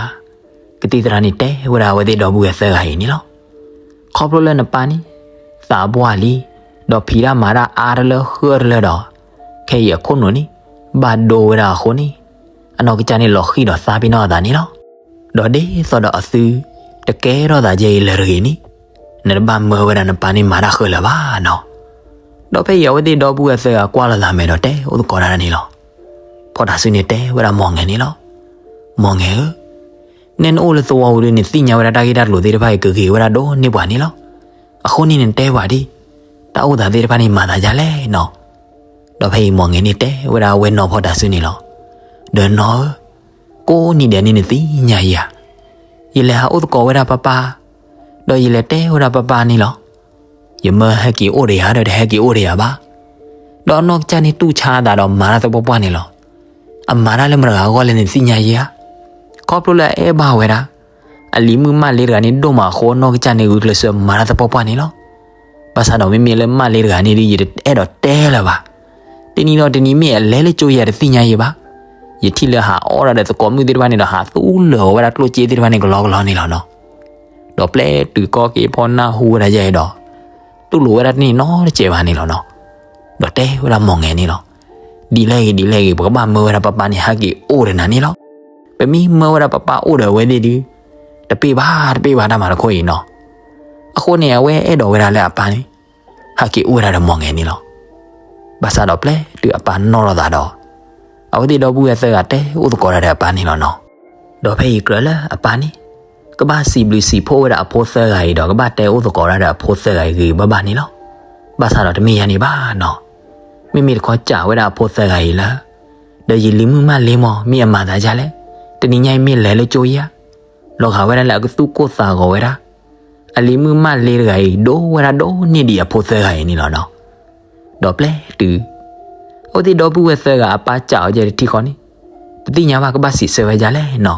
ကသံၣ်သရၣ်န့ၣ်တဲဝဲဒၣ်အဝဲသ့ၣ်ဒီပုၢ်ဝဲၢ်သၢဂၤအံၤန့ၣ်လီၤ. ခီဖျိလၢနပၢ်န့ၣ် သးပှၢ်လံ, ဒီးဖံးတၢ်မၤတၢ်အါတလၢဃၢတလၢဒီး ခဲအံၤအခိၣ်နူာ်န့ၣ် ဘၣ်ဒိဝဲဒၣ်အဃိန့ၣ်, အနီၢ်ကစၢ်န့ၣ်လီၤဃံၤဒီးသးပ့ၤနီၣ်အသးန့ၣ်လီၤ. ဒီးဒ်သိးဒီးအသုတကဲထီၣ်သးယဲအံၤလၢၤတဂ့ၤန့ၣ်, နတဘၣ်မၢဝဲဒၣ်နပၢ်န့ၣ်မၤတၢ်ဃၢလၢၤဘၣ်နီၤ. ဒီးဖဲအံၤအဝဲသ့ၣ်ဒီပုၢ်ဝဲၢ်သၢဂၤကွၢ်လိာ်သးမဲာ်ဒီးတဲအိၣ်သကိးတၢ်န့ၣ်လီၤ. ဖီၣ်တၢ်စုန့ၣ်တဲဝဲဒၣ်မီၢ်ငဲၤန့ၣ်လီၤ. မီၢ်ငဲၤဧၢ, နဲနအိၣ်လၢသဝီပူၤဒီး နသ့ၣ်ညါဝဲဒၣ်တၢ်ဂ့ၢ်တၢ်ကျိၤသ့ၣ်တဖၣ်အံၤ ကဂ့ၤဝဲဒၣ်ဒိၣ်န့ၢ်ပှၤန့ၣ်လီၤ. အဃိန့ၣ်နတဲပှၤဒ် တၢ်အိၣ်သးသ့ၣ်တဖၣ်န့ၣ် မၤသးဒ်လဲၣ်နီၤ. ဒီးဖဲအံၤမီၢ်ငဲၤန့ၣ်တဲဝဲဒၣ်အဝဲနီၢ်ဖီၣ်တၢ်စုန့ၣ်လီၤ. ဒီးနီၢ်ဧၢ, ကိးနံၤဒဲးန့ၣ်နသ့ၣ်ညါယၤ, ယလဲၤဟးအိၣ်သကိးဝဲဒၣ်ပၢ်ပၢ်, ဒီးယလဲၤတဲဝဲဒၣ်ပၢ်ပၢ်န့ၣ်လီၤ. ယမၢဟဲက့ၤအိၣ်ဒီးယၤဒီး တဟဲက့ၤအိၣ်ဒီးယၤဘၣ်. ဒီးအနီၢ်ကစၢ်န့ၣ်တူၢ်ဆါအသးဒီးမၤတၢ်သပှၢ်ပှၢ်န့ၣ်လီၤ. အမၤတၢ်လၢမတၤဂၤအဂီၢ်လဲၣ်နသ့ၣ်ညါယၤဧါ. ခီဖျိလၢအအဲၣ်ဘၣ်ဝဲဒၣ် အလံၤမုၣ်မၢ်လ့တဂၤန့ၣ်ဒိၣ်မးအဃိ အနီၢ်ကစၢ်န့ၣ်ဂုာ်ကျဲးစၢးမၤတၢ်သပှၢ်ပှၢ်န့ၣ်လီၤ. ဘၣ်ဆၣ်ဒီးမ့မ့ၢ်လၢမၢ်လ့တဂၤန့ၣ်ဒီး ယတအဲၣ်ဒိးတဲလၢၤဘၣ်. တနံၤဒီးတနံၤမ့ၢ်အလဲၤလၢကၠိယၤတသ့ၣ်ညါယၤဘၣ်. ယထံၣ်လၢဟးအီၣ်ဒၣ်ဒီးသကိးမုၣ်သ့ၣ်တဖၣ်န့ၣ်ဒီး ဟးသူလၢာ်အီၤဝဲဒၣ်ကျိၣ်စ့သ့ၣ်တဖၣ်န့ၣ်ကလီကလီန့ၣ်လီၤနီၤ. ဒီးပျဲတုၤကီၢ်က့ၤဖီနၢ်ဟူဝဲဒၣ်ယဲအံၤဒီး တူၢ်လိာ်ဝဲဒၣ်တန့ၢ်နီတစဲးဘၣ်န့ၣ်လီၤနီၤ. ဒီးတဲဝဲဒၣ်မီၢ်ငဲၤန့ၣ်လီၤ. ဒ်လဲၣ်ဂ့ၤဒ်လဲၣ်ဂ့ၤ ပကဘၣ်မၢဝဲဒၣ်ပၢ်ပၢ်န့ၣ် ဟဲက့ၤအိၣ်ဒီးနၤန့ၣ်လီၤ. ပ တမ့ၢ်မၢဝဲဒၣ်ပၢ်ပၢ်အိၣ်ဒီးအဝဲသ့ၣ်ဒုး, တပ့ၢ်ဘၣ်တပ့ၢ်ဘၣ်တၢ်မၤတခီအံၤနီၤ. အဃိန့ၣ် အဝဲအဲၣ်ဒိးဝဲဒၣ်လၢအပၢ်န့ၣ် ဟဲက့ၤအိၣ်ဝဲဒၣ်ဒီးမီၢ်ငဲၤန့ၣ်လီၤ. ဘၣ်ဆၣ်ဒီးပျဲတုၤအပၢ်နီၣ်ထီၣ်သးဒီး အဝဲသ့ၣ်ဒီပုၢ်ဝဲၢ်သၢဂၤတဲအိၣ်သကိးတၢ်ဒီးအပၢ်န့ၣ်လီၤနီၤ. ဒီးဖဲအံၤကြၢးလၢအပၢ်န့ၣ် ကဘၣ်စံးဘျုးစံးဖှိၣ်ဝဲဒၣ်အဖိသၢဂၤအံၤဒီး ကဘၣ်တဲအိၣ်သကိးတၢ်ဒီးအဖိသၢဂၤအံၤဂ့ၤဂ့ၤဘၣ်ဘၣ်န့ၣ်လီၤ. ဘၣ်ဆၣ်ဒီးတမ့ၢ်ယၤန့ၣ်ဘၣ်နီၤ. မ့မ့ၢ်တခီစံးဝဲဒၣ်အဖိသၢဂၤအံၤလၢ ဒီးယလံၤမုၣ်မၢ်လ့မီၢ် မ့ၢ်အမၤသးဒ်လဲၣ်, တနံၤညါအံၤမ့ၢ်လဲၤလၢကၠိယါ, လီၤဂာ်ဝဲဒၣ်လၢအကသူၣ်ကိၢ်သးဂီၤဝဲဒၣ် အလံၤမုၣ်မၢ်လ့တဂၤအံၤ ဒိၣ်ဝဲဒၣ်ဒိၣ်န့ၢ်ဒံးအဖိသၢဂၤအံၤန့ၣ်လီၤနီၤ. ဒီးပျဲတုၤ အဝဲသ့ၣ်ဒီပုၢ်ဝဲၢ်သၢဂၤအပၢ်စံးအီၤယဲတထံၣ်ဃီန့ၣ်, တသ့ၣ်ညါဘၣ်ကဘၣ်စံးဆၢဝဲဒ်လဲၣ်နီၤ.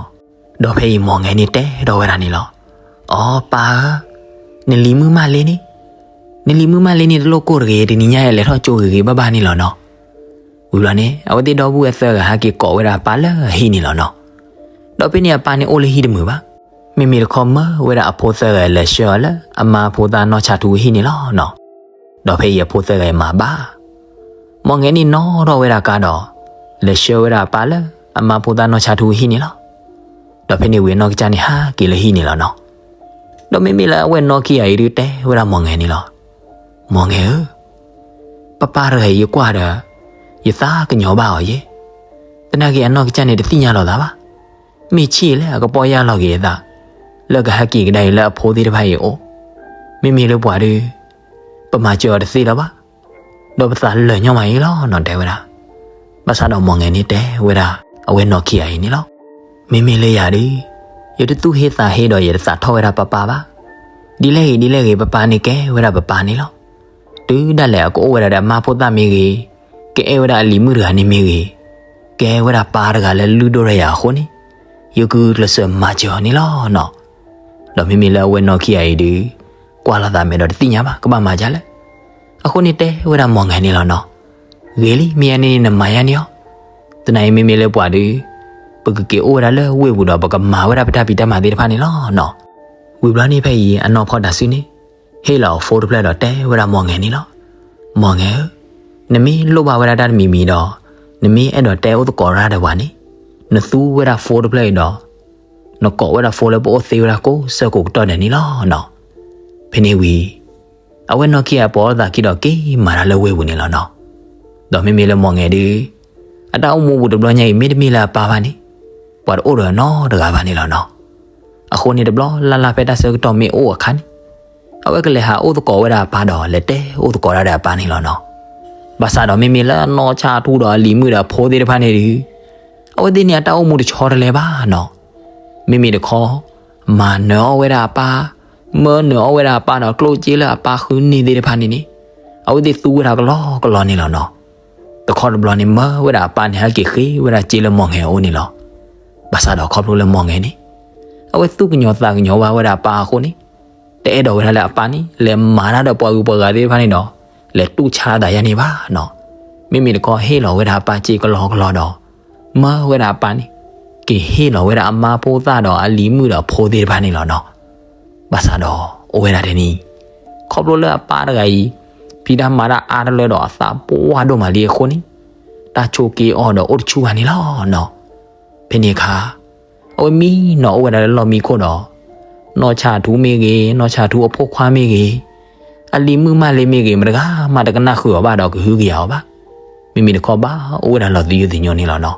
ဒီးဖဲအံၤမီၢ်ငဲၤန့ၣ်တဲထီၣ်ဝဲဒၣ်န့ၣ်လီၤ. အိ ပၢ်ဧၢ, နလံၤမုၣ်မၢ်လ့န့ၣ်, နလံၤမုၣ်မၢ်လ့န့ၣ်တလိၣ်ကိၢ်တဂ့ၤ, တနံၤညါအံၤလဲၤထီၣ်ကၠိဂ့ၤဂ့ၤဘၣ်ဘၣ်န့ၣ်လီၤနီၤ. ဝံၤဘျီန့ၣ် အဝဲသ့ၣ်ဒီပုၢ်ဝဲၢ်သၢဂၤဟဲက့ၤကိးဝဲဒၣ်အပၢ်လၢအဟံၣ်န့ၣ်လီၤနီၤ. ဒီးဖဲန့ၣ်အပၢ်န့ၣ်အိၣ်လၢဟံၣ်တမုာ်ဘၣ်. မ့မ့ၢ်တခီမၢဝဲဒၣ်အဖိသၢဂၤလဲၤဆှၢအီၤလၢအမါဖိသၣ်နီၢ်ဆါထူအဟံၣ်န့ၣ်လီၤနီၤ. ဒီးဖဲအံၤအဖိသၢဂၤအံၤမၤဘၣ် မီၢ်ငဲၤန့ၣ်နီၣ်ထီၣ်ဝဲဒၣ်ကါဒီး လဲၤဆှၢဝဲဒၣ်အပၢ်လၢအမါဖိသၣ်နီၢ်ဆါထူအဟံၣ်န့ၣ်လီၤ. ဒီးဖဲန့ၣ်ဝံၤအနီၢ်ကစၢ်န့ၣ်ဟးက့ၤလၢဟံၣ်န့ၣ်လီၤနီၤ. ဒီးမ့မ့ၢ်လၢအဝဲၢ်နီၢ်ခံဂၤအံၤဒုးတဲဝဲဒၣ်မီၢ်ငဲၤန့ၣ်လီၤ. မီၢ်ငဲၤဧၢ, ပၢ်ပၢ်တဂၤအံၤယကွၢ်ဒီး ယသးကညီၤဘၣ်အီၤယဲ. သနာ်က့အနီၢ်ကစၢ်န့ၣ်တသ့ၣ်ညါလိာ်သးဘၣ်. မ့ၢ်ဆံးလၢအကပီၢ်ယၢ်လီၤက့ၤအသး လၢကဟဲက့ၤကဒါအံၤလၢအဖိသ့ၣ်တဖၣ်အံၤအအိၣ်, မ့မ့ၢ်လၢပှၤဒုး ပမၤစၢၤအီၤတသ့လၢၤဘၣ်. ဒီးပသးလၢာ်ညီမးအံၤလီၤနီၤ တဲဝဲဒၣ်. ဘၣ်ဆၣ်ဒီးမီၢ်ငဲၤန့ၣ်တဲဝဲဒၣ် အဝဲၢ်နီၢ်ခံဂၤအံၤန့ၣ်လီၤ. မ့မ့ၢ်လၢယၤဒုး ယတသူၣ်ဟ့သးဟ့ဒီးယတသးထီၣ်ဝဲဒၣ်ပၢ်ပၢ်ဘၣ်. ဒ်လဲၣ်ဂ့ၤဒ်လဲၣ်ဂ့ၤ ပၢ်ပၢ်န့ၣ်ကဲဝဲဒၣ်ပၢ်ပၢ်န့ၣ်လီၤ. တုၤဒၣ်လဲာ်အကအိၣ်ဝဲဒၣ်ဒီးအမါဖိသၣ်မ့ၢ်ဂ့ၤ, ကအဲၣ်ဝဲဒၣ်အလံၤမုၣ်တဂၤန့ၣ်မ့ၢ်ဂ့ၤ, ကဲဝဲဒၣ်ပၢ်တဂၤလၢလုၢ်ဒိၣ်ထီၣ်ယၤအဃိန့ၣ်, ယကကျဲးစၢးမၤစၢၤအီၤန့ၣ်လီၤနီၤ. ဒီးမ့မ့ၢ်လၢအဝဲၢ်နီၢ်ခံဂၤအံၤဒုး ကွၢ်လိာ်သးမဲာ်ဒီးတသ့ၣ်ညါဘၣ် ကဘၣ်မၤဒ်လဲၣ်. အဃိန့ၣ်တဲဝဲဒၣ်မီၢ်ငဲၤန့ၣ်လီၤနီၤ. ဂ့ၤလံ မ့ၢ်ယါန့ၣ်နမၤယါန့ၢ်အီၤ. သနာ်အံၤမ့မ့ၢ်လၢပှၤဒုး ပကက့ၤအိၣ်ဝဲဒၣ်လၢဝ့ၢ်ပူၤဒီး ပကမၤဝဲဒၣ်ပတၢ်ဖံးတၢ်မၤသ့ၣ်တဖၣ်န့ၣ်လီၤနီၤ. ဝံၤဘျီန့ၣ်ဖဲအံၤ အနီၢ်ဖီတၢ်စုန့ၣ် ဟ့ၣ်လီၤအ phone တဖျၢၣ်ဒီးတဲဝဲဒၣ်မီၢ်ငဲၤန့ၣ်လီၤ. မီၢ်ငဲၤဧၢ, နမ့ၢ်လိၣ်ဘၣ်ဝဲဒၣ်တၢ်တမံၤမံၤဒီး နမ့ၢ်အဲၣ်ဒိးတဲအိၣ်သကိးတၢ်ဒီးပှၤန့ၣ်, နသူဝဲဒၣ် phone တဖျၢၣ်အံၤဒီး နကိးဝဲဒၣ် phone လၢပအိၣ်သ့ဝဲဒၣ်ကိးဆၢကိးကတီၢ်ဒဲးန့ၣ်လီၤနီၤ. ဖဲန့ၣ်ဝံၤ အဝဲၢ်နီၢ်ခံဂၤပိာ်အသးခံဒီးက့ၤမၤတၢ်လၢဝ့ၢ်ပူၤန့ၣ်လီၤနီၤ. ဒီးမ့မ့ၢ်လၢမီၢ်ငဲၤဒုး အတၢ်အိၣ်မူပူၤတဘျီညါအံၤ မ့တမ့ၢ်လၢအပၢ်ဘၣ်န့ၣ် ပှၤတအိၣ်ဒီးအနီတဂၤဘၣ်န့ၣ်လီၤနီၤ. အဃိန့ၣ်တဘျီလၢ်လၢ်ဖဲတၢ်ဆၢကတီၢ်မ့ၢ်အိၣ်အခါန့ၣ် အဝဲကလဲၤဟးအိၣ်သကိးဝဲဒၣ်အပၢ်ဒီး လဲၤတဲအိၣ်သကိးတၢ်ဒီးအပၢ်န့ၣ်လီၤနီၤ. ဘၣ်ဆၣ်ဒီးမ့မ့ၢ်လၢနီၢ်ဆါထူဒီးအလံၤမုၣ်ဒီးအဖိသ့ၣ်တဖၣ်န့ၣ်ဒုး အဝဲသ့ၣ်န့ၣ်အတၢ်အိၣ်မူတဆီတလဲဘၣ်နီၤ. မ့မ့ၢ်တခီ မၤနၢၤအီၣ်ဝဲဒၣ်အပၢ်, မၢနၢၤအီၣ်ဝဲဒၣ်အပၢ်ဒီးကျိၣ်စ့လၢအပၢ်ဃုန့ၢ်သ့ၣ်တဖၣ်န့ၣ်န့ၣ် အဝဲသ့ၣ်သူဝဲဒၣ်ကလီကလီန့ၣ်လီၤနီၤ. တခီတဘျီန့ၣ် မၢဝဲဒၣ်အပၢ်န့ၣ် ဟဲက့ၤဃ့ဝဲဒၣ်စ့လၢမီၢ်ငဲၤအအိၣ်န့ၣ်လီၤ. ဘၣ်ဆၣ်ဒီးခီဖျိလၢမီၢ်ငဲၤန့ၣ် အဝဲသူၣ်ကညီၤသးကညီၤဘၣ်ဝဲဒၣ်အပၢ်အဃိန့ၣ် တအဲၣ်ဒိးဝဲဒၣ်လၢအပၢ်န့ၣ် လဲၤမၤတၢ်ဒီးပှၤဂုၤပှၤဂၤသ့ၣ်တဖၣ်န့ၣ်ဒီး လဲၤတူၢ်ဆါသးယါန့ၣ်ဘၣ်နီၤ. မ့မ့ၢ်တခီဟ့ၣ်လီၤဝဲဒၣ်အပၢ်စ့ကလီကလီဒီး မၢဝဲဒၣ်အပၢ်န့ၣ် က့ၤဟ့ၣ်လီၤဝဲဒၣ်အမါဖိသၣ်ဒီးအလံၤမုၣ်ဒီးအဖိသ့ၣ်တဖၣ်န့ၣ်လီၤနီၤ. ဘၣ်ဆၣ်ဒီး အိၣ်ဝဲဒၣ်တနံၤ ခီဖျိလၢအပၢ်တဂၤအံၤ ဖံးတၢ်မၤတၢ်အါတလၢဒီး အသးပှၢ်ဒိၣ်မးလံအဃိန့ၣ် တၢ်ဆိးက့အီၤဒီးအိၣ်တဆူၣ်ဘၣ်န့ၣ်လီၤနီၤ. ဖဲန့ၣ်အခါ အဝဲမံနီၤအိၣ်ဝဲဒၣ်လၢလီၢ်မံခိၣ်ဒီး နီၢ်ဆါထူမ့ၢ်ဂ့ၤ, နီၢ်ဆါထူအဖိခွါမ့ၢ်ဂ့ၤ, အလံၤမုၣ်မၢ်လ့မ့ၢ်ဂ့ၤ မတဂၤမးတကနၣ်ဃုာ်အီၤဘၣ်ဒီးကဟုကယာ်အီၤဘၣ်. မ့မ့ၢ်တခီဘၣ်အိၣ်ဝဲဒၣ်လီၤသယုၢ်သညိန့ၣ်လီၤနီၤ.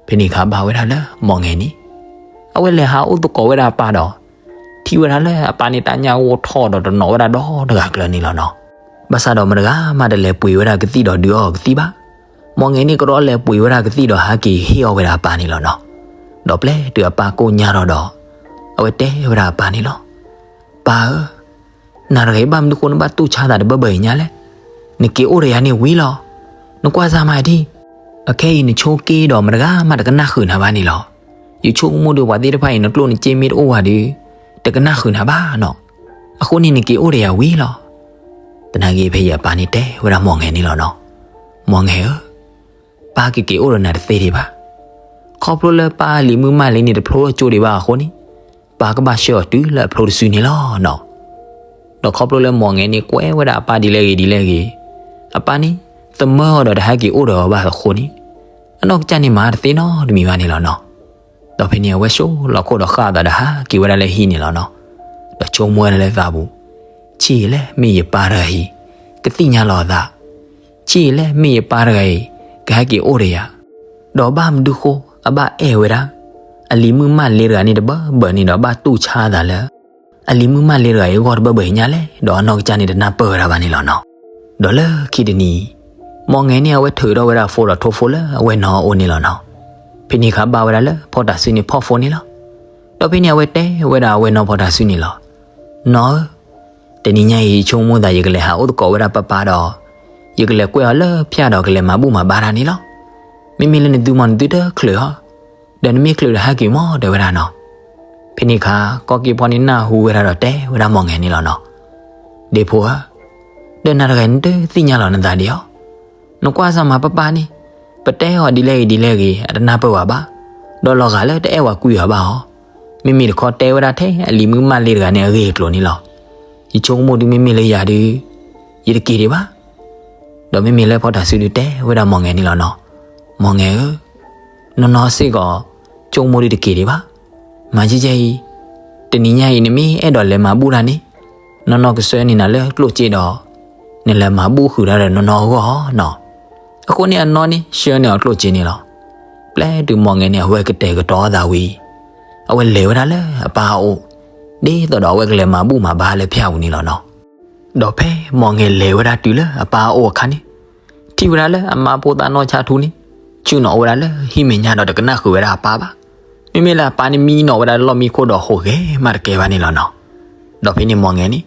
ဖဲန့ၣ်အခါဘၣ်ဝဲဒၣ်လၢမီၢ်ငဲၤန့ၣ် အဝဲလဲၤဟးအိၣ်သကိးဝဲဒၣ်အပၢ်ဒီး ထံၣ်ဝဲဒၣ်လၢအပၢ်န့ၣ်တၢ်ညၣ်ဂိၢ်ထီၣ်ဒီးတနီၤဝဲဒၣ်ဒီတဂၤကျၢၤန့ၣ်လီၤနီၤ. ဘၣ်ဆၣ်ဒီးမတဂၤမးတလဲၤပှ့ၤဝဲဒၣ်ကသံၣ်ဒီးဒုးအီၤကသံၣ်ဘၣ်. မီၢ်ငဲၤန့ၣ်ကဒီးလဲၤပှ့ၤဝဲဒၣ်ကသံၣ်ဒီးဟးက့ၤဟ့ၣ်အီၣ်ဝဲဒၣ်အပၢ်န့ၣ်လီၤနီၤ. ဒီးပျဲတုၤအပၢ်ကိၢ်ညါထီၣ်ဒီး အဝဲတဲဝဲဒၣ်အပၢ်န့ၣ်လီၤ. ပၢ်ဧၢ, နၤတဂၤအံၤဘၣ်မနုၤဃိနဘၣ်တူၢ်ဆါသးတဘၢဘၢအံၤညါလဲၣ်. နက့ၤအိၣ်ဒီးယၤန့ၣ်ဝံၤလီၤ. နကွၢ်စၢ်မးဒံၣ်, အခဲအံၤနဆိက့ဒီးမတဂၤမးတကနၣ်ဃုာ်နၤဘၣ်န့ၣ်လီၤ. ယဆိကမိၣ်ဒီးပှၤသ့ၣ်တဖၣ်အံၤ နကျိၣ်နစ့မ့ၢ်တအိၣ်ဝဲဒီး တကနၣ်ဃုာ်နၤဘၣ်နီၤ. အဃိန့ၣ်နက့ၤအိၣ်ဒီးယၤဝံၤလီၤ. သနာ်က့ဖဲအံၤအပၢ်န့ၣ်တဲဝဲဒၣ်မီၢ်ငဲၤန့ၣ်လီၤနီၤ. မီၢ်ငဲၤဧၢ, ပၢ်ကက့ၤအိၣ်ဒီးနၤတသ့ဒံးဘၣ်. ခီဖျိလၢပၢ်အလံၤမုၣ်မၢ်လ့န့ၣ်တဖျိထီၣ်ကၠိဒံးဘၣ်အဃိန့ၣ်, ပၢ်ကဘၣ်ဆှၢအီၤတုၤလၢအဖျိတစုန့ၣ်လီၤနီၤ. ဒီးခီဖျိလၢမီၢ်ငဲၤန့ၣ်ကွဲဝဲဒၣ်အပၢ်ဒ်လဲၣ်ဂ့ၤဒ်လဲၣ်ဂ့ၤ, အပၢ်န့ၣ် သမၢအီၤဒီးတဟဲက့ၤအိၣ်ဒီးအီၤဘၣ်အဃိန့ၣ်, အနီၢ်ကစၢ်န့ၣ်မၤတသ့နီတမံၤဘၣ်န့ၣ်လီၤနီၤ. ဒီးဖဲန့ၣ်အဝဲဆိလီၤခိၣ်ဒီးဃၣ်အသးဒီးဟးက့ၤဝဲဒၣ်လၢဟံၣ်န့ၣ်လီၤနီၤ. ဒီးဆိကမိၣ်ဝဲဒၣ်လၢသးပူၤ, ဆံးလဲၣ်မ့ၢ်ယပၢ်တဂၤအံၤ, ကသ့ၣ်ညါလီၤအသး, ဆံးလဲၣ်မ့ၢ်ယပၢ်တဂၤအံၤ, ကဟဲက့ၤအိၣ်ဒီးယၤ, ဒီးဘၣ်မနုၤဃိ အဘၣ်အဲၣ်ဝဲဒၣ် အလံၤမုၣ်မၢ်လ့တဂၤန့ၣ်တဘၢဘၢန့ၣ်ဒီး ဘၣ်တူၢ်ဆါအသးလၢ အလံၤမုၣ်မၢ်လ့တဂၤအံၤအဂီၢ်တဘၢဘၢအံၤညါလဲၣ်, ဒီးအနီၢ်ကစၢ်န့ၣ်တနၢ်ပၢၢ်ဝဲဒၣ်ဘၣ်န့ၣ်လီၤနီၤ. ဒီးလၢခံတနံၤ, မီၢ်ငဲၤန့ၣ်အဝဲထုးထီၣ်ဝဲဒၣ်ဖိဒီးထိဖိလၢအဝဲၢ်နီၢ်အအိၣ်န့ၣ်လီၤနီၤ. ဖဲန့ၣ်အခါဘၣ်ဝဲဒၣ်လၢဖီတၤစုန့ၣ်ဖီၣ်ဖိန့ၣ်လီၤ. ဒီးဖဲန့ၣ်အဝဲတဲဝဲဒၣ်အဝဲၢ်နီၢ်ဖီတၤစုန့ၣ်လီၤ. နီၢ်ဧၢ, တနံၤညါအံၤယဆိကမိၣ်သးယကလဲၤဟးအိၣ်သကိးဝဲဒၣ်ပၢ်ပၢ်ဒီး, ယကလဲၤကွဲအီၤလၢဖၠၣ်ဒီးကလဲၤမၤဘူၣ်မၤဘါတၢ်န့ၣ်လီၤ. မ့မ့ၢ်လၢနသုမီၤနသုတချုးဧါ, ဒီးနမ့ၢ်ချုးဒီးဟဲက့ၤမီၤ တဲဝဲဒၣ်နီၤ. ဖဲန့ၣ်အခါ ကီၢ်က့ဖီန့ၣ်နၢ်ဟူဝဲဒၣ်ဒီးတဲဝဲဒၣ် မီၢ်ငဲၤန့ၣ်လီၤနီၤ. ဒ့ဖိဧၢ, ဒီးနၤတဂၤနတသ့ၣ်ညါလီၤနသးဒံးဧါ. နကွၢ်စၢ်မၤပၢ်ပၢ်န့ၣ်, ပတဲအီၤဒ်လဲၣ်ဂ့ၤဒ်လဲၣ်ဂ့ၤ အတနၢ်ပၢၢ်ဝဲဘၣ်, ဒီးလီၤဂာ်လၢတအဲၣ်ဝဲကွံအီၤဘၣ်ဧါ. မ့မ့ၢ်တခီတဲဝဲဒၣ်ထဲအလံၤမုၣ်မၢ်လ့တဂၤန့ၣ်အဂ့ၢ်အကျိၤန့ၣ်လီၤ. ယဆိကမိၣ်ဒုးမ့မ့ၢ်လၢယၤဒုး, ယတက့ၤဒံးဘၣ်. ဒီးမ့မ့ၢ်လၢဖီတၤစုဒုးတဲဝဲဒၣ်မီၢ်ငဲၤန့ၣ်လီၤနီၤ. မီၢ်ငဲၤဧၢ, နီၢ်နီၢ်စ့ၢ်ကီး, ဆိကမိၣ်ဒုးတက့ၤဒံးဘၣ်. မၤကဲကဲအံၤ, တနံၤညါအံၤ နမ့ၢ်အဲၣ်ဒိးလဲၤမၤဘူၣ်တၢ်န့ၣ်, နီၢ်နီၢ်ကဆှၢန့ၢ်နၤလၢကျိၣ်စ့ဒီး, နလဲၤမၤဘူၣ်ဃုာ်တၢ်ဒီးနီၢ်နီၢ်အဂီၢ်နီၤ. အဃိန့ၣ်အနီၢ်န့ၣ်ဆှၢန့ၢ်အီၤကျိၣ်စ့န့ၣ်လီၤ. ပျဲတုၤမီၢ်ငဲၤန့ၣ်အဝဲကတဲာ်ကတီၤအသးဝံၤ, အဝဲလဲၤဝဲဒၣ်လၢအပၢ်အအိၣ်, ဒ်သိးဒီးအဝဲကလဲၤမၤဘူၣ်မၤဘါလၢဖၠၣ်ပူၤန့ၣ်လီၤနီၤ. ဒီးဖဲမီၢ်ငဲၤလဲၤဝဲဒၣ်တုၤလၢအပၢ်အအိၣ်အခါန့ၣ်, ထံၣ်ဝဲဒၣ်လၢအမါဖိသၣ်နီၢ်ဆၣ်ထူန့ၣ်, ဆ့ၣ်နီၤအိၣ်ဝဲဒၣ်လၢဟံၣ်မဲာ်ညါဒီးတကနၣ်ဃုာ်ဝဲဒၣ်အပၢ်ဘၣ်. မ့မ့ၢ်လၢအပၢ်န့ၣ်မံနီၤဝဲဒၣ်လၢလီၢ်မံခိၣ်ဒီးဟူးဂဲၤမးတကဲဘၣ်န့ၣ်လီၤနီၤ. ဒီးဖဲန့ၣ်မီၢ်ငဲၤန့ၣ်,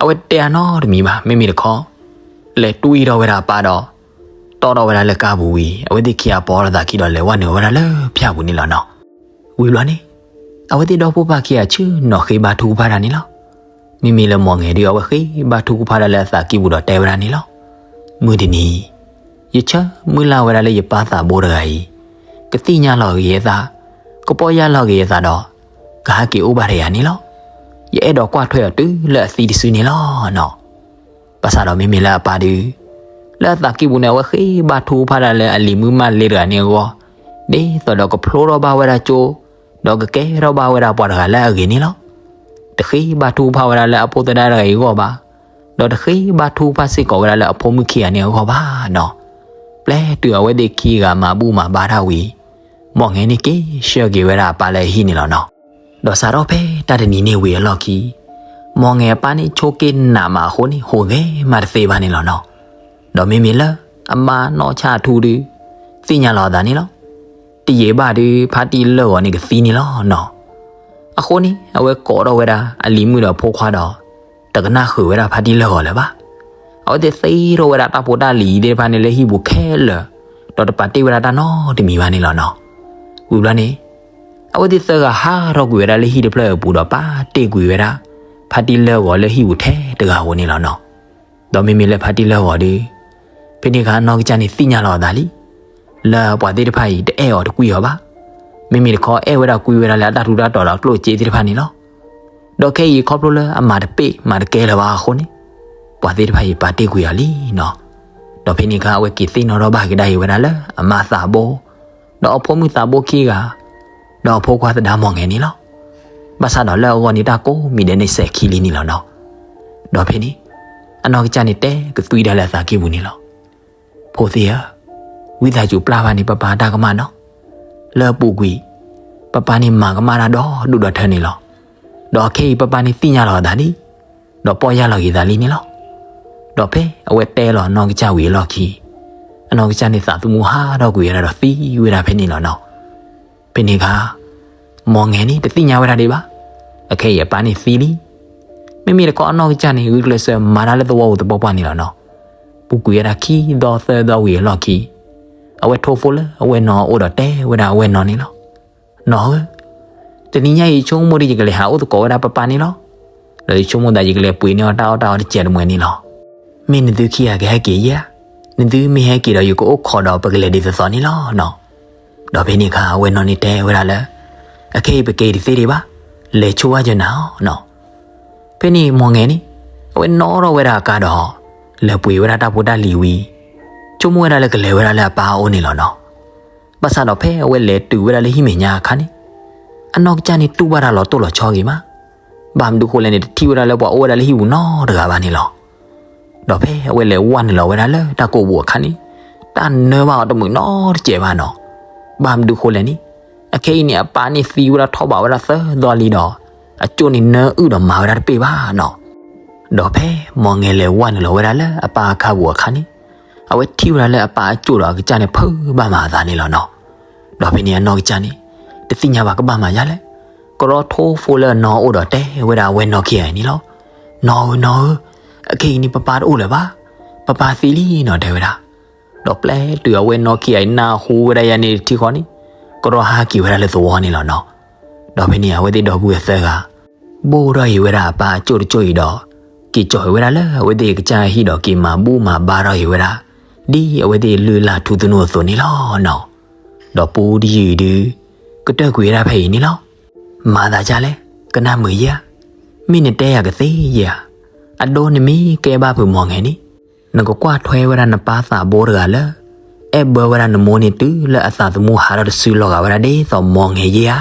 အဝဲတဲအနီတမံၤဘၣ်, မ့မ့ၢ်တခီ, လဲၤတွံၢ်ထီၣ်ဝဲဒၣ်အပၢ်ဒီး, တီၣ်ထီၣ်ဝဲဒၣ်လၢကါပူၤဝံၤ အဝဲသ့ၣ်ခံဂၤပိာ်ထီၣ်သးခံဒီးလဲၤဝဲနုာ်ဝဲဒၣ်လၢဖၠၣ်ပူၤန့ၣ်လီၤနီၤ. ဝံၤဘျီန့ၣ်, အဝဲသ့ၣ်ဒီဖိပၢ်ခံဂၤဆ့ၣ်နီၤဃ့ဘါထုကဖၣ်တၢ်န့ၣ်လီၤ. မ့မ့ၢ်လၢမီၢ်ငဲၤဒုးအဝဲဃ့ဘါထုကဖၣ်တၢ်လၢအသးကံၢ်ပူၤဒီးတဲဝဲဒၣ်န့ၣ်လီၤ. မုၢ်တနံၤ, ယဆၢမုၢ်လၢ်ဝဲဒၣ်လၢယပၢ်သးဘိတဂၤအံၤ, ကသ့ၣ်ညါလီၤက့ၤအသး, ကပီၢ်ယၢ်လီၤက့ၤအသးဒီး, ကဟဲက့ၤအိၣ်ဘၣ်ဒီးယၤန့ၣ်လီၤ. ယအဲၣ်ဒိးကွၢ်ထွဲအီၤတုၤလၢအသံတစုန့ၣ်လီၤနီၤ. ဘၣ်ဆၣ်ဒီးမ့မ့ၢ်လၢအပၢ်ဒုး, လၢအသးကံၢ်ပူၤန့ၣ် အဝဲဃ့ဘါထုကဖၣ်တၢ်လၢအလံၤမုၣ်မၢ်လ့တဂၤန့ၣ်အဂီၢ်, ဒ်သိးဒီးကဖျိထီၣ်ဘၣ်ဝဲဒၣ်ကၠိ, ဒီးကကဲထီၣ်ဘၣ်ဝဲဒၣ်ပှၤတဂၤလၢအဂ့ၤန့ၣ်လီၤ. တဃ့ဘါထုကဖၣ်ဝဲဒၣ်လၢအဖိသဒါတဂၤအံၤအဂီၢ်ဘၣ်, ဒီးတဃ့ဘါထုကဖၣ်စ့ၢ်ကီးဝဲဒၣ်လၢအဖိမုၣ်ခံဂၤန့ၣ်အဂီၢ်ဘၣ်နီၤ. ပျဲတုၤအဝဲသ့ၣ်ခံဂၤမၤဘူၣ်မၤဘါတၢ်ဝံၤ, မီၢ်ငဲၤန့ၣ်က့ၤဆှၢက့ၤဝဲဒၣ်အပၢ်လၢအဟံၣ်န့ၣ်လီၤနီၤ. ဒီးစးထီၣ်ဖဲတၢ်တနံၤန့ၣ်ဝံၤအလီၢ်ခံ, မီၢ်ငဲၤအပၢ်န့ၣ်ဆိးက့နးမးအဃိန့ၣ် ဟူးဂဲၤမးတသ့ဘၣ်န့ၣ်လီၤနီၤ. ဒီးမ့မ့ၢ်လၢအမါနီၢ်ဆၣ်ထူဒုး, သ့ၣ်ညါလီၤအသးန့ၣ်လီၤ. တယံာ်ဘၣ်ဒုး ဖါတံၢ်လၢၢ်ဂီၤန့ၣ်ကသံန့ၣ်လီၤနီၤ. အဃိန့ၣ် အဝဲကိးထီၣ်ဝဲဒၣ်အလံၤမုၣ်ဒီးဖိခွါဒီး, တကနၣ်ဃုာ်ဝဲဒၣ်ဖါတံၢ်လၢၢ်ဂီၤလၢၤဘၣ်. အဝဲသ့ၣ်သ့ထီၣ်ဝဲဒၣ်တၢ်ဖိတၢ်လံၤသ့ၣ်တဖၣ်န့ၣ်လၢဟံၣ်ပူၤခဲလၢာ်, ဒီးတပာ်တ့ၢ်ဝဲဒၣ်တၢ်နီတမံၤဘၣ်န့ၣ်လီၤနီၤ. ဝံၤဘျီန့ၣ်, အဝဲသ့ၣ်သၢဂၤဟးထီၣ်ကွံာ်ဝဲဒၣ်လၢဟံၣ်တဖျၢၣ်အပူၤဒီးပာ်တ့ၢ်ကွံာ်ဝဲဒၣ်, ဖါတံၢ်လၢၢ်ဂီၤလၢဟံၣ်ပူၤထဲတဂၤဧိၤန့ၣ်လီၤနီၤ. ဒီးမ့မ့ၢ်လၢဖါတံၢ်လၢၢ်ဂီၤဒုး, ဖဲန့ၣ်အခါအနီၢ်ကစၢ်န့ၣ်သ့ၣ်ညါလီၤအသးလံ, လၢပှၤသ့ၣ်တဖၣ်အံၤတအဲၣ်အီၤတကွံအီၤဘၣ်. မ့မ့ၢ်တခီအဲၣ်ဝဲဒၣ်ကွံဝဲဒၣ်လၢအတၢ်ထူးတၢ်တီၤဒီးကျိၣ်စ့သ့ၣ်တဖၣ်န့ၣ်လီၤ. ဒီးခဲအံၤခီဖျိလၢအမၤတပ့ၢ်မၤတကဲလၢၤဘၣ်အဃိန့ၣ်, ပှၤသ့ၣ်တဖၣ်အံၤပာ်တ့ၢ်ကွံာ်အီၤလံနီၤ. ဒီးဖဲန့ၣ်အခါအဝဲက့ၤသ့ၣ်နီၣ်ထီၣ်ဘၣ်က့ၤဒၣ်အံၤဝဲဒၣ်လၢအမါသးဘိ, ဒီးအဖိမုၣ်သးဘိခံဂၤ, ဒီးအဖိခွါသဒါမီၢ်ငဲၤန့ၣ်လီၤ. ဘၣ်ဆၣ်ဒီးလၢအဂီၢ်န့ၣ်တၢ်ကိးမံၤဒဲးန့ၣ်စဲၤခံလံန့ၣ်လီၤနီၤ. ဒီးဖဲန့ၣ်, အနီၢ်ကစၢ်န့ၣ်တဲကသွံဒၣ်လၢအသးကံၢ်ပူၤန့ၣ်လီၤ. ဖိသ့ၣ်ဧၢ, ဝံသးစူၤပျၢ်ဘၣ်န့ၣ် ပၢ်ပၢ်တၢ်ကမၣ်နီၤ. လၢအပူၤကွံာ်, ပၢ်ပၢ်န့ၣ်မၤကမၣ်တၢ်ဒီးဒိၣ်ဒီးထၢန့ၣ်လီၤ. ဒီးခဲအံၤပၢ်ပၢ်န့ၣ်သ့ၣ်ညါလီၤအသးလံ, ဒီးပီၢ်ယၢ်လီၤက့ၤသးလံန့ၣ်လီၤ. ဒီးဖဲအဝဲတဲလီၤအနီၢ်ကစၢ်ဝံၤအလီၢ်ခံ, အနီၢ်ကစၢ်န့ၣ်သးသမူဟးထီၣ်ကွံာ်ဝဲဒၣ်ဒီးသံဝဲဒၣ်ဖဲန့ၣ်လီၤနီၤ. ဖဲန့ၣ်အခါ, မီၢ်ငဲၤန့ၣ်တသ့ၣ်ညါဝဲဒၣ်ဒံးဘၣ်. အခဲအံၤအပၢ်န့ၣ်သံလံ. မ့မ့ၢ်တခီအနီၢ်ကစၢ်န့ၣ် ဂုာ်ကျဲးစၢးမၤတၢ်လၢသဝီပူၤသပှၢ်ပှၢ်န့ၣ်လီၤနီၤ. ပူၤကွံာ်ဝဲဒၣ်ခံသီသၢသီဝံၤအလီၢ်ခံ, အဝဲထိၣ်ဖိလၢအဝဲၢ်နီၢ်အအိၣ်ဒီးတဲဝဲဒၣ်အဝဲၢ်နီၢ်န့ၣ်လီၤ. နီၢ်ဧၢ, တနံၤညါအံၤယဆိကမိၣ်ဒ်ယကလဲၤဟးအိၣ်သကိးဝဲဒၣ်ပၢ်ပၢ်န့ၣ်လီၤ. ဒီးယဆိကမိၣ်သးယကလဲၤပှ့ၤန့ၢ်အီၣ်တၢ်အီၣ်တၢ်အီတစဲးတမှဲၤန့ၣ်လီၤ. မ့ၢ်နသုခံဂၤကဟဲက့ၤယဲဧါ. နသုမ့ၢ်ဟဲက့ၤဒီးယကအိၣ်ခိးဒီးပကလဲၤဒ်သိးသိးန့ၣ်လီၤနီၤ. ဒီးဖဲန့ၣ်အခါအဝဲၢ်နီၢ်န့ၣ်တဲဝဲဒၣ်လၢ, အခဲအံၤပက့ၤတသ့ဒံးဘၣ်. လဲၤဆိဘၣ်ယနၤအီၤနီၤ. ဖဲန့ၣ်မီၢ်ငဲၤန့ၣ်, အဝဲနီၣ်ထီၣ်ဝဲဒၣ်အကါဒီး, လဲၤပှ့ၤဝဲဒၣ်တၢ်ဖိတၢ်လံၤဝံၤ, ဆိကမိၣ်ဝဲဒၣ်လၢကလဲၤဝဲဒၣ်လၢအပၢ်အအိၣ်န့ၣ်လီၤနီၤ. ဘၣ်ဆၣ်ဒီးဖဲအဝဲလဲၤတုၤဝဲဒၣ်လၢဟံၣ်မဲာ်ညါအခါန့ၣ်, အနီၢ်ကစၢ်န့ၣ်တူၢ်ဘၣ်တၢ်လီၤတိၢ်လီၤဆီဂ့ၤမး, ဘၣ်မနုၤဃိလဲၣ်န့ၣ် တထံၣ်ဝဲဒၣ်လၢပှၤအိၣ်ဝဲဒၣ်လၢဟံၣ်ပူၤနီတဂၤဘၣ်န့ၣ်လီၤ. ဒီးဖဲအဝဲလဲၤဝဲနုာ်လီၤဝဲဒၣ်လၢတၢ်ကိးပူၤအခါန့ၣ်, တၢ်နၢဘၣ်အီၤတမုာ်နီတစဲးဘၣ်နီၤ. ဘၣ်မနုၤဃိလဲၣ်န့ၣ်, အခဲအံၤန့ၣ် အပၢ်န့ၣ်သံဝဲဒၣ်ထီၣ်ဘးဝဲဒၣ်သၢသီလံဒီး, အကၠိၣ်န့ၣ်နၢအုၣ်ဒီးမၤဝဲဒၣ်တပ့ၢ်ဘၣ်နီၤ. ဒီးဖဲမီၢ်ငဲၤလဲၤဝဲနုာ်လီၤဝဲဒၣ်လၢအပၢ်အခါပူၤအခါန့ၣ်, အဝဲထံၣ်ဝဲဒၣ်လၢအပၢ်အကၠိၣ်ဒီးအကစၢ်န့ၣ် ဖုးဘၣ်မၤအသးန့ၣ်လီၤနီၤ. ဒီးဖဲန့ၣ်အနီၢ်ကစၢ်န့ၣ်, တသ့ၣ်ညါဘၣ်ကဘၣ်မၤယါလဲၣ်, ကရီထိဖိလၢအနီၢ်အိၣ်ဒီးတဲဝဲဒၣ်အဝဲနီၢ်ခံဂၤအံၤန့ၣ်လီၤ. နီၢ်ဧၢ, နီၢ်ဧၢ, အခဲအံၤန့ၣ် ပပၢ်တအိၣ်လၢၤဘၣ်, ပပၢ်သံလံနီၤ တဲဝဲဒၣ်. ဒီးပျဲတုၤအဝဲနီၢ်ခံဂၤအံၤနၢ်ဟူဝဲဒၣ်ယၤန့ၣ်တထံၣ်ဃီန့ၣ်, ကရီဟးက့ၤဝဲဒၣ်လၢသဝီန့ၣ်လီၤနီၤ. ဒီးဖဲန့ၣ် အဝဲသ့ၣ်ဒီပုၢ်ဝဲၢ်သၢဂၤ ဘိၣ်ထီၣ်အံၤဝဲဒၣ်အပၢ်အကၠိၣ်တကၠိၣ်အံၤဒီး, က့ၤကၠီၣ်အံၤဝဲဒၣ်လၢအဝဲသ့ၣ်ကစၢ်ဟံၣ်ဒီးက့ၤမၤဘူၣ်မၤဘါထီၣ်အံၤဝဲဒၣ်, ဒ်အဝဲသ့ၣ်လုၢ်လၢ်ထူသနူအသိးန့ၣ်လီၤနီၤ. ဒီးပူတယုၢ်အံၤဒုး, ကတၢၢ်ကွံာ်ဝဲဒၣ်ဖဲအံၤန့ၣ်လီၤ. မၤသးဒ်လဲၣ်, ကနၣ်မုာ်ယဲဧါ, မ့ၢ်နတဲယၤကသ့ယဲဧါ. အဒိနမ့ၢ်ကဲဘၣ်ဖုးမီၢ်ငဲၤန့ၣ်, နကကွၢ်ထွဲဝဲဒၣ်နပၢ်သးဘိတဂၤလၢ အဲၣ်ဘၢဝဲဒၣ်နမိၢ်န့ၣ်တုၤလၢအသးသမူဟးထီၣ်တစုလီၤဂာ်ဝဲဒၣ်ဒ်သိးမီၢ်ငဲၤယဲဧါ.